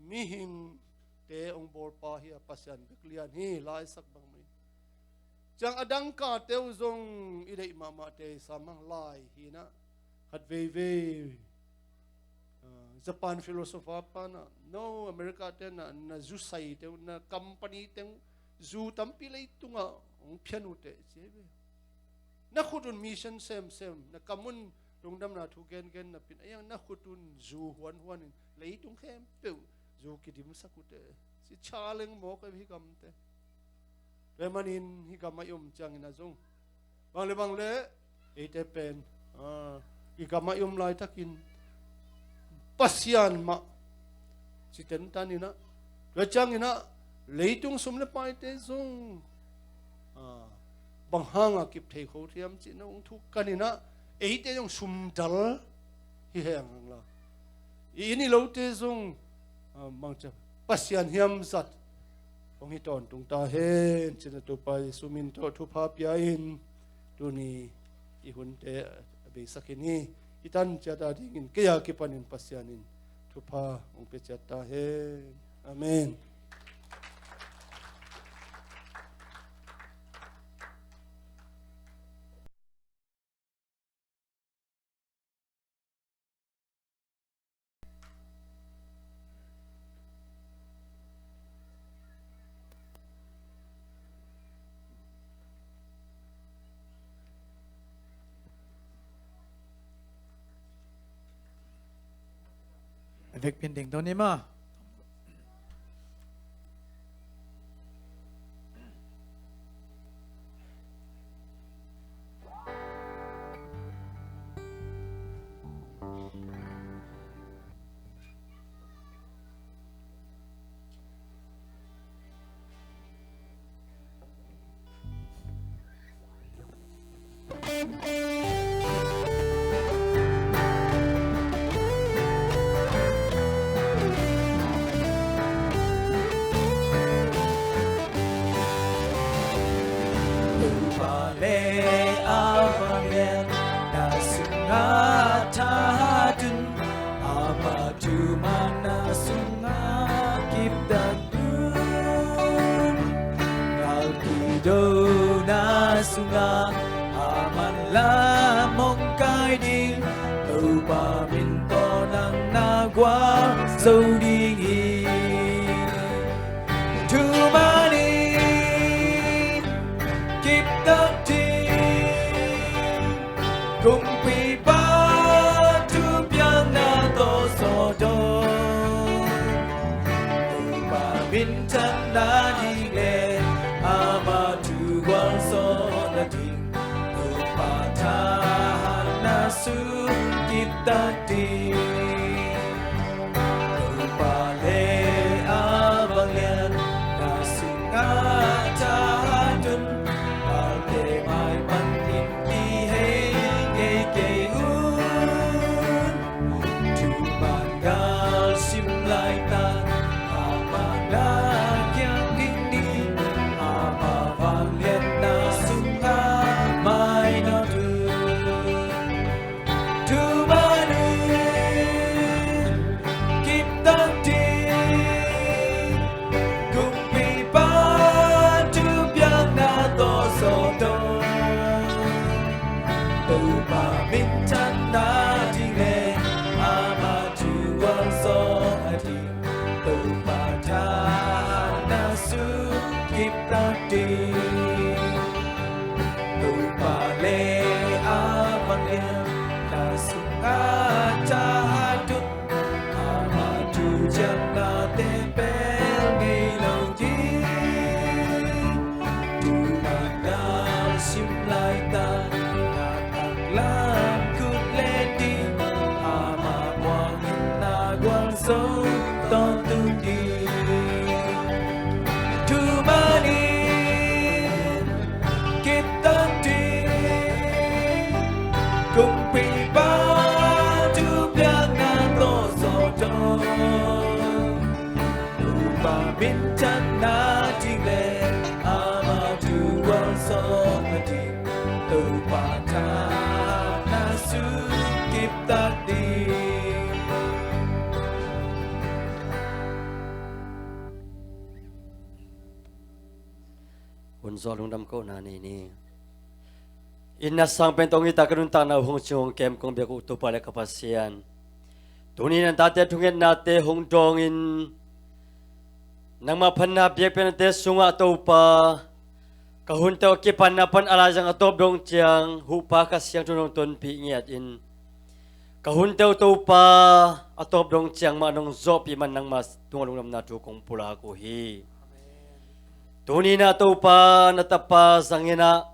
mihingte hong bawlpa hi a, Pasian bek lian hi, laisak bang mah in. Ciang a dangkate uh zong i deih mahmahte i sam hang, lai hi in ah, At veivei, ah, Japan philosopher pa na, no, America te na, na zu sai te, na company te, zu tampi leitungah hong phian uh teh, ci hi ve. Na khut un mission semsem, na kam un lungdamna thu gengen na pin, a iang na khut un zu huanhuan in leitung khempeuh zu kidimsak uh teh, ci. Challenge mawk hi gamte. Tua manin hih gamah i om ciangin a zong bang le bang le eite pen, ah, i gamah i om laitakin Pasian mah ci tentan inah, tua cianginah leitung sum le paite zong, ah, bang hanga kip thei kho thiam cihna hong thuk kaninah, eite zong sumdal hi heng hang la. I inn i lote zong, ah, bangcia Pasian hiam zat hong hi tawntung ta hen, cina Topa Jesu min tawh thupha pia in tuni i hunte a beisak in hi. I tan ciat a dingin kei a kipanin Pasian in thupha hong pia ciat ta hen. Amen. Vekpin ding doni ma. Topa le a vanglian na sungah thahat un, amah thu man na sungah kiptak un. Galkidona sungah a manlam hong kai ding, Topa min tawh nang na gualzo ding hi. Thuman in kiptak ding, kumpipa thupiakna tawh sawt dong. Topa minthanna ding le amah thu gualzawhna ding, Topa thahatna sung kiptak ding. Topa le a vanglian na sungah thahat un, galte mai panin kihei ngei kei un. Thuman gal sim laitak amah na kiang ding ding, amah vangliatna sungah mai nawn un. Thuman in kiptak ding, kumpipa thupiakna tawh sawt dong. Topa minthanna ding le amah thu gualzawhna ding, Topa thahatna sung kiptak ding. Topa le a vanglian na sungah thahat un, amah thuciamnate pel ngei lo ding. Thuman gal sim laitak na taklam khut len ding, amah muang in na gualzo tawntung ding. Thuman in kiptak ding, kumpipa thupiakna tawh sawt dong. Topa minthanna ding le amah thu gualzawhna ding, Topa thahatna sung kiptak ding. Hun zawh lungdam kohna nei ni. Inn na sang pen tawh hong it a, ka nuntakna uh hong cing hong kem kong biak uh Topa le ka Pasian, tuni na tate thungetnate hong dawngin nangmah phatna biakpiaknate sungah Topa, ka hunte uh a kipanna pan a laizang a tawp dong ciang huhpa Kha Siangtho in hong tonpih ngiatin, ka hunte uh Topa a tawp dong ciang mah nong zawhpih man nangmah tungah lungdamna thu kong pulak uh hi. Tuni na Topa na tapa zangin ah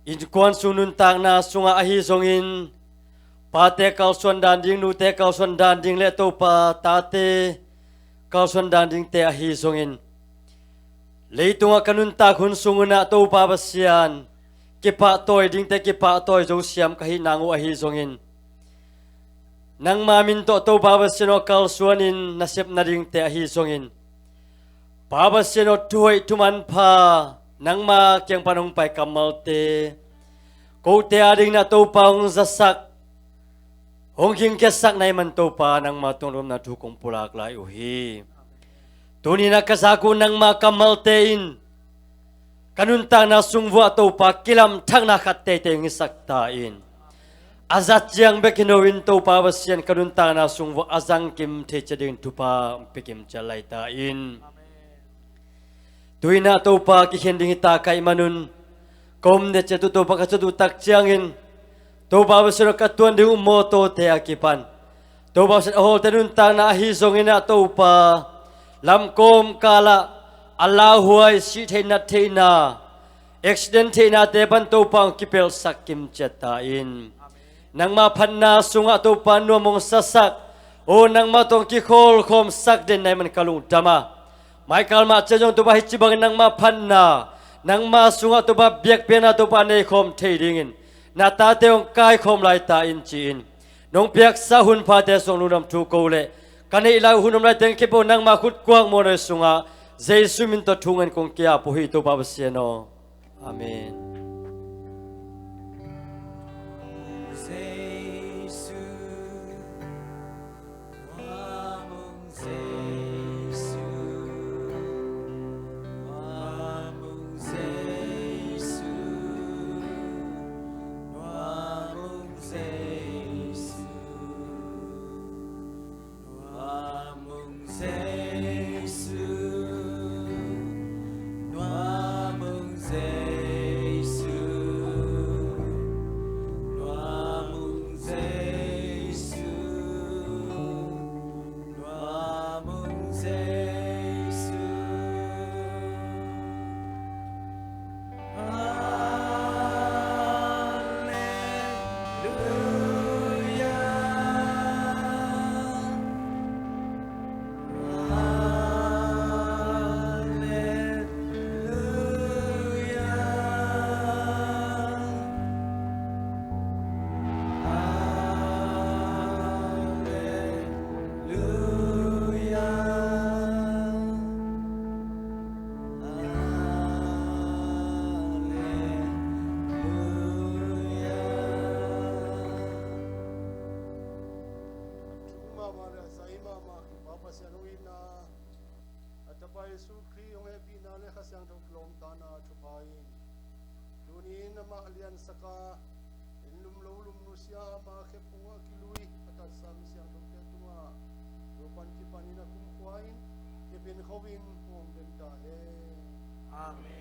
innkuan sung nuntakna sungah ahi zongin, pate kalsuan dan ding, nute kalsuan dan ding le Topa tate kalsuan dan dingte ahi zongin, leitungah ka nuntak hun sung un ah Topa Pasian, kipahtawi dingte kipahtawi zo siam ka hih nang uh ahi zongin, nangma min tawh Topa Pasian aw kalsuanin nasep nadingte ahi zongin, Pa Pasian aw thuhoih thumanpha nangma kiang pan hong pai kammalte, kote adingin ah Topa hong zasak, hong gingkhiatsak na hih man Topa nangma tungah lungdamna thu kong pulak lai uh hi. Tuni na ka zak uh nangma kammalte in ka nuntakna sung vuah Topa kilamthakna khat teitei hong hisak ta in, a zat ciang bek hi loin Topa Pasian ka nuntakna sung vuah a zangkim thei ciat dingin thupha hong pia kim ciat lai ta in. Tuni na Topa kikhen ding hi ta ka hih manun, ka om ne ciat uh Topa ka ciat uh tak ciangin, Topa Pasian aw ka tuan ding uh mawtawte a kipan, Topa Pasian a hawlte nuntakna ahi zongin ah Topa, lamkawm kalah a lauhuai, sih theih nat theihna, accident theihnate pan Topa hong kipelhsak kim ciat ta in. Nangma phatna sungah Topa nuam hong sasak, aw nangma tawh hong kikhawlkhawmsak den na hih man ka lungdam a, maikal mah ciang zong Topa hih ci bangin nangma phatna, nangma sungah Topa biakpiakna Topa neikhawm thei dingin na tate hong kaikhawm lai ta in ci-in, nong piaksa hunphate sung lungdam thu ko leh, ka neih lai uh hun om lai teng khempeuh nangma khut kuak muanhuai sungah Jesu min tawh thu ngen kong ki-ap uh hi Topa Pasian aw. Amen. Thu mahmah le a zai mahmah Pa Pasian hoihna, a Tapa Jesu Khrih hong hehpihna le Kha Siangtho kilawmtatna thupha in tuni in amah liansak a, inn lum lo lum nusia ama khe phungah kilui a tatsa mi siangthote tungah tua pan kipanin a kumkhua in kipin kho in hong den ta hen. Amen.